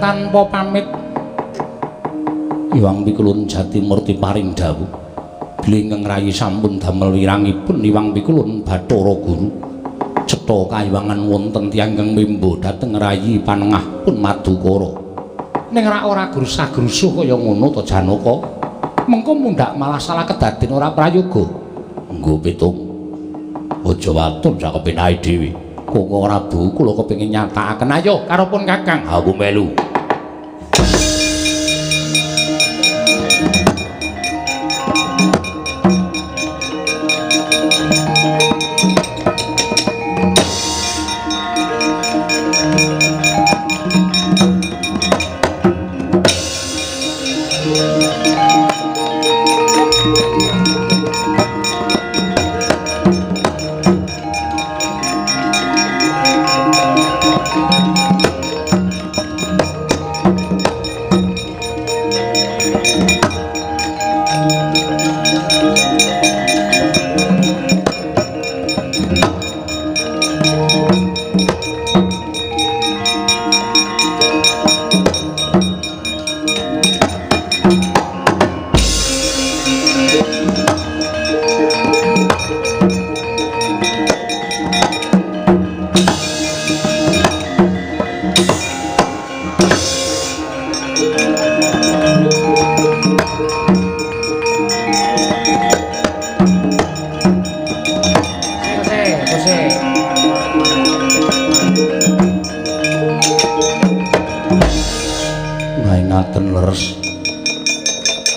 [SPEAKER 3] Tanpa pamit
[SPEAKER 2] Hyang Pikulun Jatimurti paring dawuh bilih ingkang rayi sampun damel wirangipun Hyang Pikulun Bathara Guru cetha kayiwangan wonten tiyang ingkang mimbo dhateng rayi panengah pun Madukara.
[SPEAKER 3] Ning rak ora grusah-grusuh kaya ngono to Janaka, mengko mundhak malah salah kedaden ora prayoga.
[SPEAKER 2] Nggo pitung. Aja watun sak kepenake dhewe.
[SPEAKER 3] Koko Prabu kula kepengin nyatakaken ayo karopun Kakang.
[SPEAKER 2] Aku melu.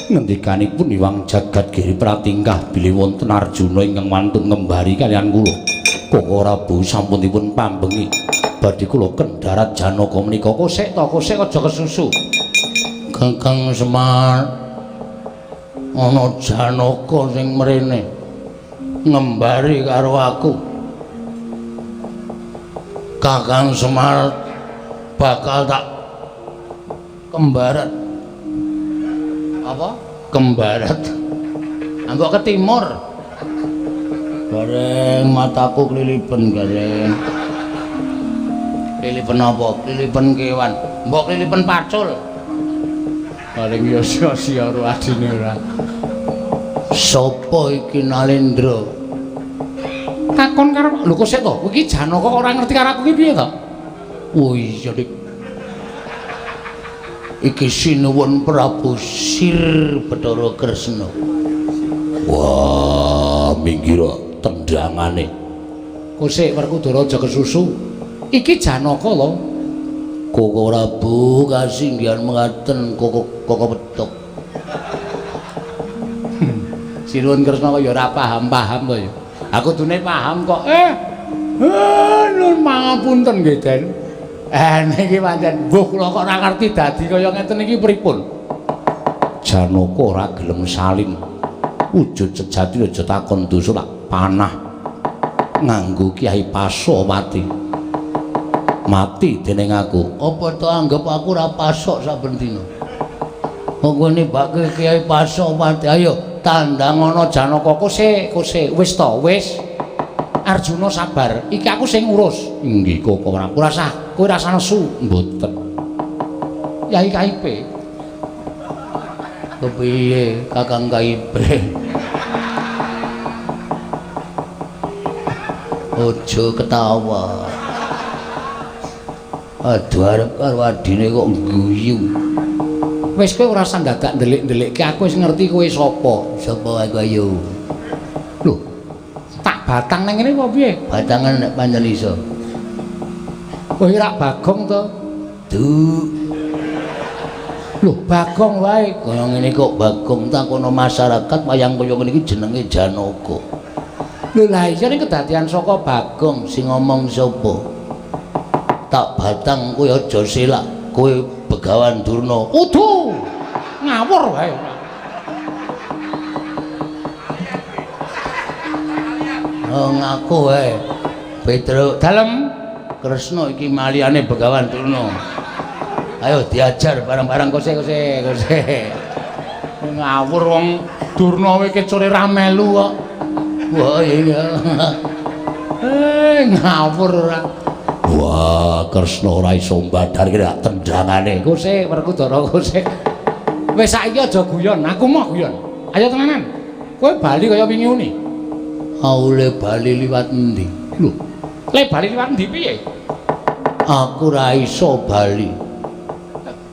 [SPEAKER 2] Ngendikanipun Iwang Jagat Giri pratingkah bilih wonten Arjuna ingkang wantun ngembari kaliyan kula. Koko Prabu sampun dipun pambengi badhe kula kendharat Janaka menika.
[SPEAKER 3] Kosek to, kosek aja kesusu.
[SPEAKER 1] Kakang Semar, ana Janaka sing mrene ngembari karo aku. Kakang Semar bakal tak kembarat. Apa? Kembarat. Ambok ke timur. Gareng mataku klilipen gareng. Klilipen apa? Klilipen kewan. Mbok klilipen pacul.
[SPEAKER 3] Paling ya sia-sia karo adine ora.
[SPEAKER 1] Sopo iki Nalendra?
[SPEAKER 3] Takon karo lho kok sik to? Kowe iki Janaka kok ora ngerti karo aku iki piye to?
[SPEAKER 1] Oh iya Dik. Iki sinuwun Prabu Sir Bathara Kresna.
[SPEAKER 2] Wah, minggir tendangane.
[SPEAKER 3] Kosek Werkudara aja kesusu. Iki Janaka lho.
[SPEAKER 1] Koko Prabu kasinggihan mengaten koko koko petuk.
[SPEAKER 3] Sinuwun Kresna kok ya ora paham-paham to ya. Aku dune paham kok. Nun mangapunten nggih, Den. Niki pancen mbuh kula kok ora ngerti dadi kaya ngeten iki pripun.
[SPEAKER 2] Janaka ora gelem salin. Wujud sejati aja takon dosa tak panah nganggo Kyai Pasopati. Mati dening aku.
[SPEAKER 1] Apa to anggap aku ora pasok saben dina? Kok ngene bake Kyai Pasopati, ayo tandang ana
[SPEAKER 3] Janaka. Kosek, kosek, wis to, wis. Arjuna sabar, iki aku sing ngurus.
[SPEAKER 2] Inggih Koko Prabu.
[SPEAKER 3] Ora sah, kowe ora usah nesu.
[SPEAKER 2] Mboten.
[SPEAKER 3] Yai KIP.
[SPEAKER 1] Kepiye Kakang KIP? Ojo ketawa. Aduh arep karo adine kok ngguyu.
[SPEAKER 3] Wis kowe ora usah dadak ndelik-ndelikke, aku wis ngerti kowe sapa.
[SPEAKER 1] Sapa aku ayo?
[SPEAKER 3] Lho, tak batang nang ngene apa piye?
[SPEAKER 1] Batangan nek pancen iso.
[SPEAKER 3] Kowe rak Bagong to?
[SPEAKER 1] Du.
[SPEAKER 3] Lho, Bagong wae.
[SPEAKER 1] Kaya ngene kok Bagong takono masyarakat wayang kaya ngene iki jenenge Janaka.
[SPEAKER 3] Lho lah iya ning kedadian saka
[SPEAKER 1] Bagong sing ngomong sapa? Tak batang kowe aja selak, kowe Begawan Durna.
[SPEAKER 3] Udu. Ngawur wae.
[SPEAKER 1] Oh, ngaku wae. Petruk
[SPEAKER 3] dalem
[SPEAKER 1] Kresna iki maliyane Begawan Durna. Ayo diajar bareng-bareng
[SPEAKER 3] kose kose kose. Ngawur wong Durna kowe kecore ra melu kok.
[SPEAKER 1] Wah iya.
[SPEAKER 3] Ngawur ora.
[SPEAKER 2] Wah, Kresna ora iso mbadar iki tendangane.
[SPEAKER 3] Kose Werkudara kose. Wis saiki aja guyon, aku mau guyon. Ayo tenanan. Kowe bali kaya wingi uni.
[SPEAKER 1] Aule bali liwat endi?
[SPEAKER 3] Lho, le bali liwat endi piye?
[SPEAKER 1] Aku ora iso bali.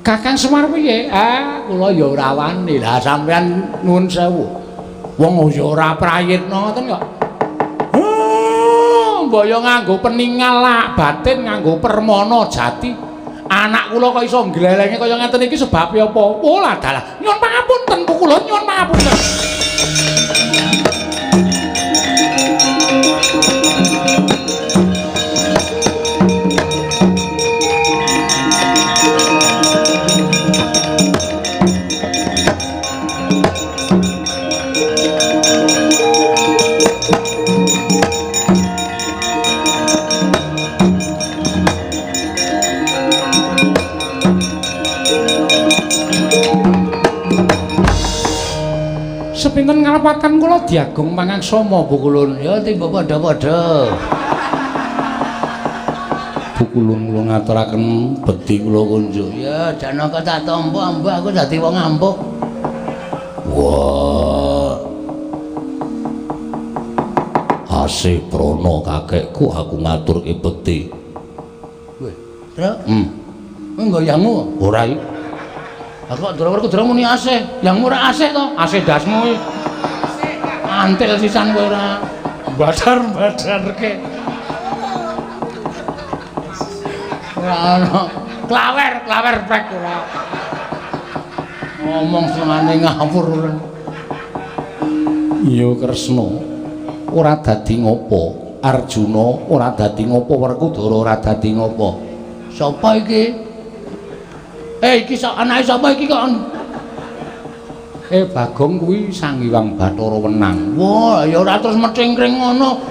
[SPEAKER 3] Kakang Semar piye? Ah, kula ya ora wani. Lah sampean nuwun sewu. Wong ya ora prayitna ngoten kok. Mbok ya nganggo peningal lak batin, nganggo permana jati. Anak kula kok iso nglelenge kaya ngeten iki sebabe apa? Oh lah dalah. Nyuwun pangapunten kula, nyuwun pangapunten. Sepinten ngarepatan kula diagung pangaksama Bu Kulun.
[SPEAKER 1] Ya tiba padha-padha.
[SPEAKER 2] Bu Kulun kula ngaturaken bekti kula kunjuk.
[SPEAKER 1] Ya Janaka tak tampa ambuh aku dadi wong ampuh.
[SPEAKER 2] Wah. Asih prana kakekku aku ngaturke bekti.
[SPEAKER 1] Weh, Truk. Kowe nggoyangmu?
[SPEAKER 2] Ora iki.
[SPEAKER 1] Aku kok ndrawur kudu muni asih. Yang ora asih to?
[SPEAKER 3] Asih dasmu iki.
[SPEAKER 1] Antil sisan kowe ora.
[SPEAKER 3] Badar-badarke.
[SPEAKER 1] Ora ono. Klawer, klawer prek ora. Ngomong sengane ngawur ora.
[SPEAKER 2] Ya Kresna ora dadi ngopo, Arjuna ora dadi ngopo, Werkudara ora dadi ngopo.
[SPEAKER 1] Sapa iki? Iki anake sapa iki kok?
[SPEAKER 2] Bagong kuwi Sang Hyang Bathara Wenang.
[SPEAKER 1] Wah, ya ora terus mecingkring ngono.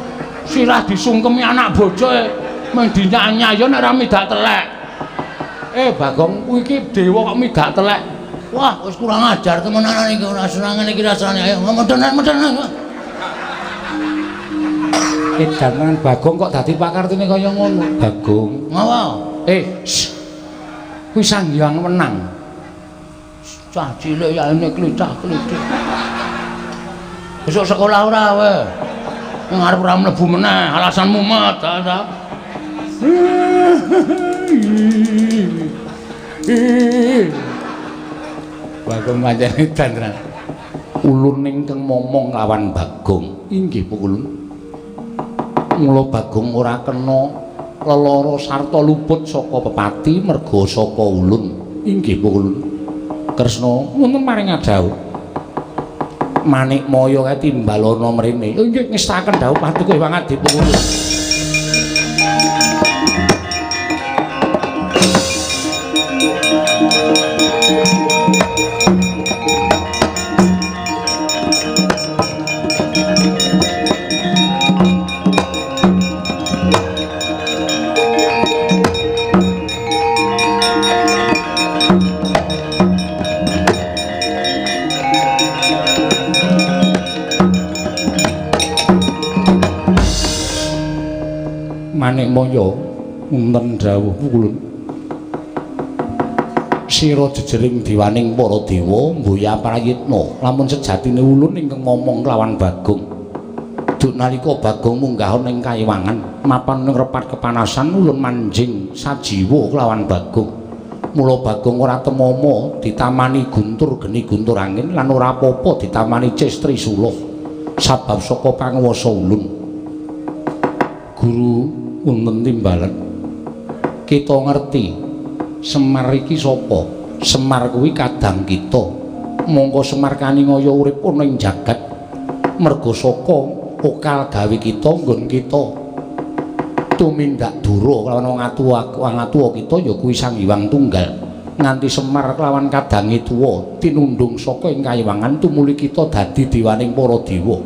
[SPEAKER 1] Sirah disungkemi anak bojoe mung dinyanyi ya nek ora midak telek.
[SPEAKER 2] Bagong kuwi iki dewa kok midak telek.
[SPEAKER 1] Wah, wis kurang ajar temenanan iki, ora seneng ngene iki rasane. Ayo medhen-medhen.
[SPEAKER 2] Edan Bagong kok dadi pakartine kaya ngono. Bagong.
[SPEAKER 1] Ngopo?
[SPEAKER 2] Kuwi Sang Hyang Wenang.
[SPEAKER 1] Cah cilik ya ini klicah-klitik. Besok sekolah ora kowe? Ngarep ora mlebu meneh, alasan mumet ta.
[SPEAKER 2] Bagong pancen edan tenan. Ulun ingkang momong lawan Bagong. Inggih Pukulun. Mula Bagong ora kena lelara sarta luput saka pepati merga saka ulun. Inggih Pukulun. Kresna wonten paring dawuh. Manikmaya kae timbalana mrene. Inggih ngestaken dawuh paduka Hyang Adi Pukulun. Manikmaya wonten dawuh Pukulun. Sira jejering diwaning para dewa mboya prayitna lamun sejatine ulun ingkang momong kelawan Bagong. Duk nalika Bagong munggah ana ing kayiwangan mapan ing repat kepanasan ulun manjing sajiwa kelawan Bagong. Mula Bagong ora temama ditamani guntur geni guntur angin lan ora apa-apa ditamani cis trisula sabab saka panguwasa ulun. Guru wonten timbalan. Kita ngerti Semar iki sapa? Semar kuwi kadang kita. Mongko Semar kaningaya urip ana ing jagat merga saka okal gawe kita nggon kita tumindak dura kelawan wong atuwa kita ya kuwi Sang Hyang Tunggal. Nganti Semar kelawan kadange tuwa tinundhung saka ing kayiwangan tumuli kita dadi dewaning para dewa.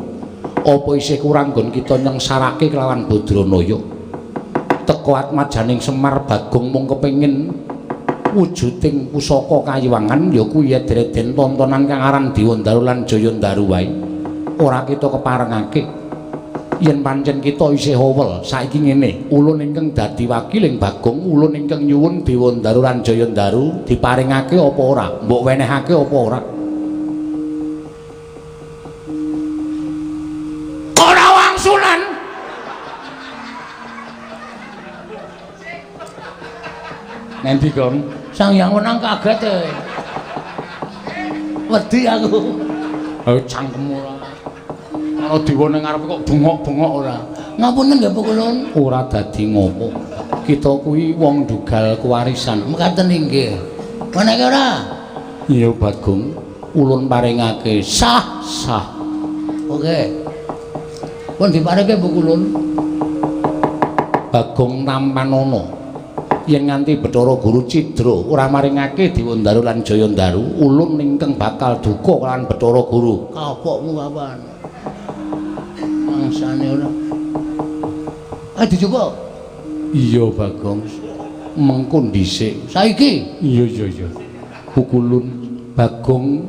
[SPEAKER 2] Apa isih kurang nggon kita nyengsarake kelawan Badranaya? Teka atmajaning Semar Bagong mung kepengin wujuding pusaka kayiwangan ya kuwi eden-eden tontonan kang aran Dewandaru lan Jayandaru wae. Ora kita keparengake yen pancen kita isih owel. Saiki ngene, ulun ingkang dadi wakiling Bagong, ulun ingkang nyuwun Dewandaru lan Jayandaru diparingake apa ora? Mbok wenehake apa ora? Ora wangsulan. Nendi, Gong?
[SPEAKER 1] Sang Hyang Wenang kaget e. Wedi aku.
[SPEAKER 2] Oh, cangkemmu ora.
[SPEAKER 1] Ana dewa ning ngarepe kok bengok-bengok ora.
[SPEAKER 2] Ngapunten nggih Pukulun.
[SPEAKER 1] Ora dadi ngopo. Kita kuwi wong ndugal kewarisan.
[SPEAKER 2] Mekaten inggih. Meneke ora?
[SPEAKER 1] Iya Bagong, ulun paringake sah sah.
[SPEAKER 2] Oke. Pun diparingke Pukulun.
[SPEAKER 1] Bagong tampanono. Yen nganti Bathara Guru cidra ora maringake Dewandaru lan Jayandaru, ulun ingkang bakal duka lan Bathara Guru.
[SPEAKER 2] Kapokmu kapan? Mangsane ora. Ah dijupuk.
[SPEAKER 1] Iya Bagong. Mengko dhisik.
[SPEAKER 2] Saiki?
[SPEAKER 1] Iya iya iya. Pukulun Bagong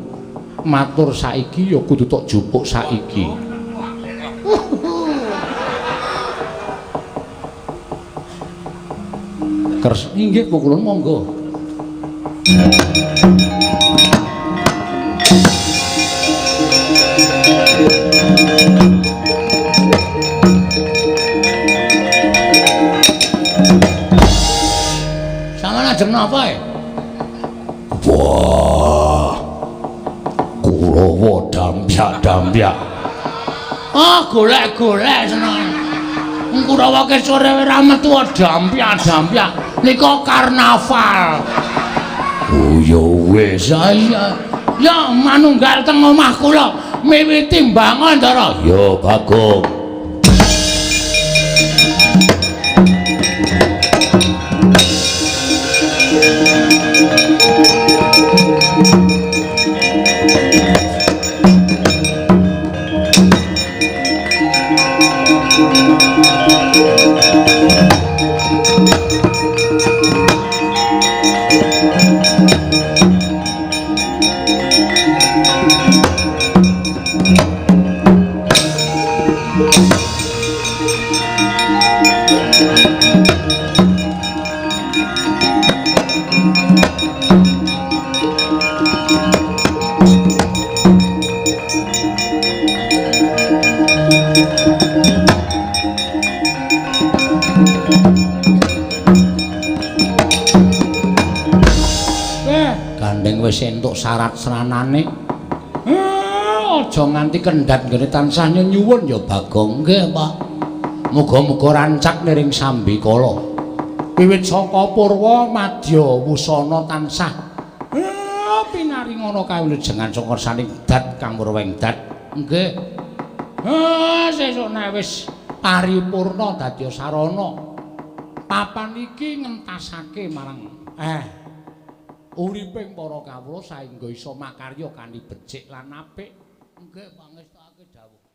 [SPEAKER 1] matur saiki ya kudu tok jupuk saiki. Kers inggih Pukulun monggo.
[SPEAKER 2] Sampeyan ajeng napa e?
[SPEAKER 1] Wah. Kurawa dampyak-dampyak.
[SPEAKER 2] Ah, golek-golek seneng. Kurawa ke sore ora metu dampyak-dampyak. Nika karnaval.
[SPEAKER 1] Oh ya wis.
[SPEAKER 2] Ya ya manunggal teng omah kula miwiti mbangun Ndara.
[SPEAKER 1] Ya Bagong. Wis entuk syarat seranane. Aja nganti kendhat nggone tansah nyuwun ya Bagong.
[SPEAKER 2] Nggih, Pak.
[SPEAKER 1] Muga-muga rancak niring sambikala. Wiwit saka purwa madya wusana tansah pinaringana kawilujengan saka saning dat kang murweng dat.
[SPEAKER 2] Nggih.
[SPEAKER 1] Sesuk nek wis paripurna dadi sarana. Papan iki ngentasake marang uriping para kawula saengga iso makarya kanthi becik lan apik.
[SPEAKER 2] Nggih, pangestake dawuh.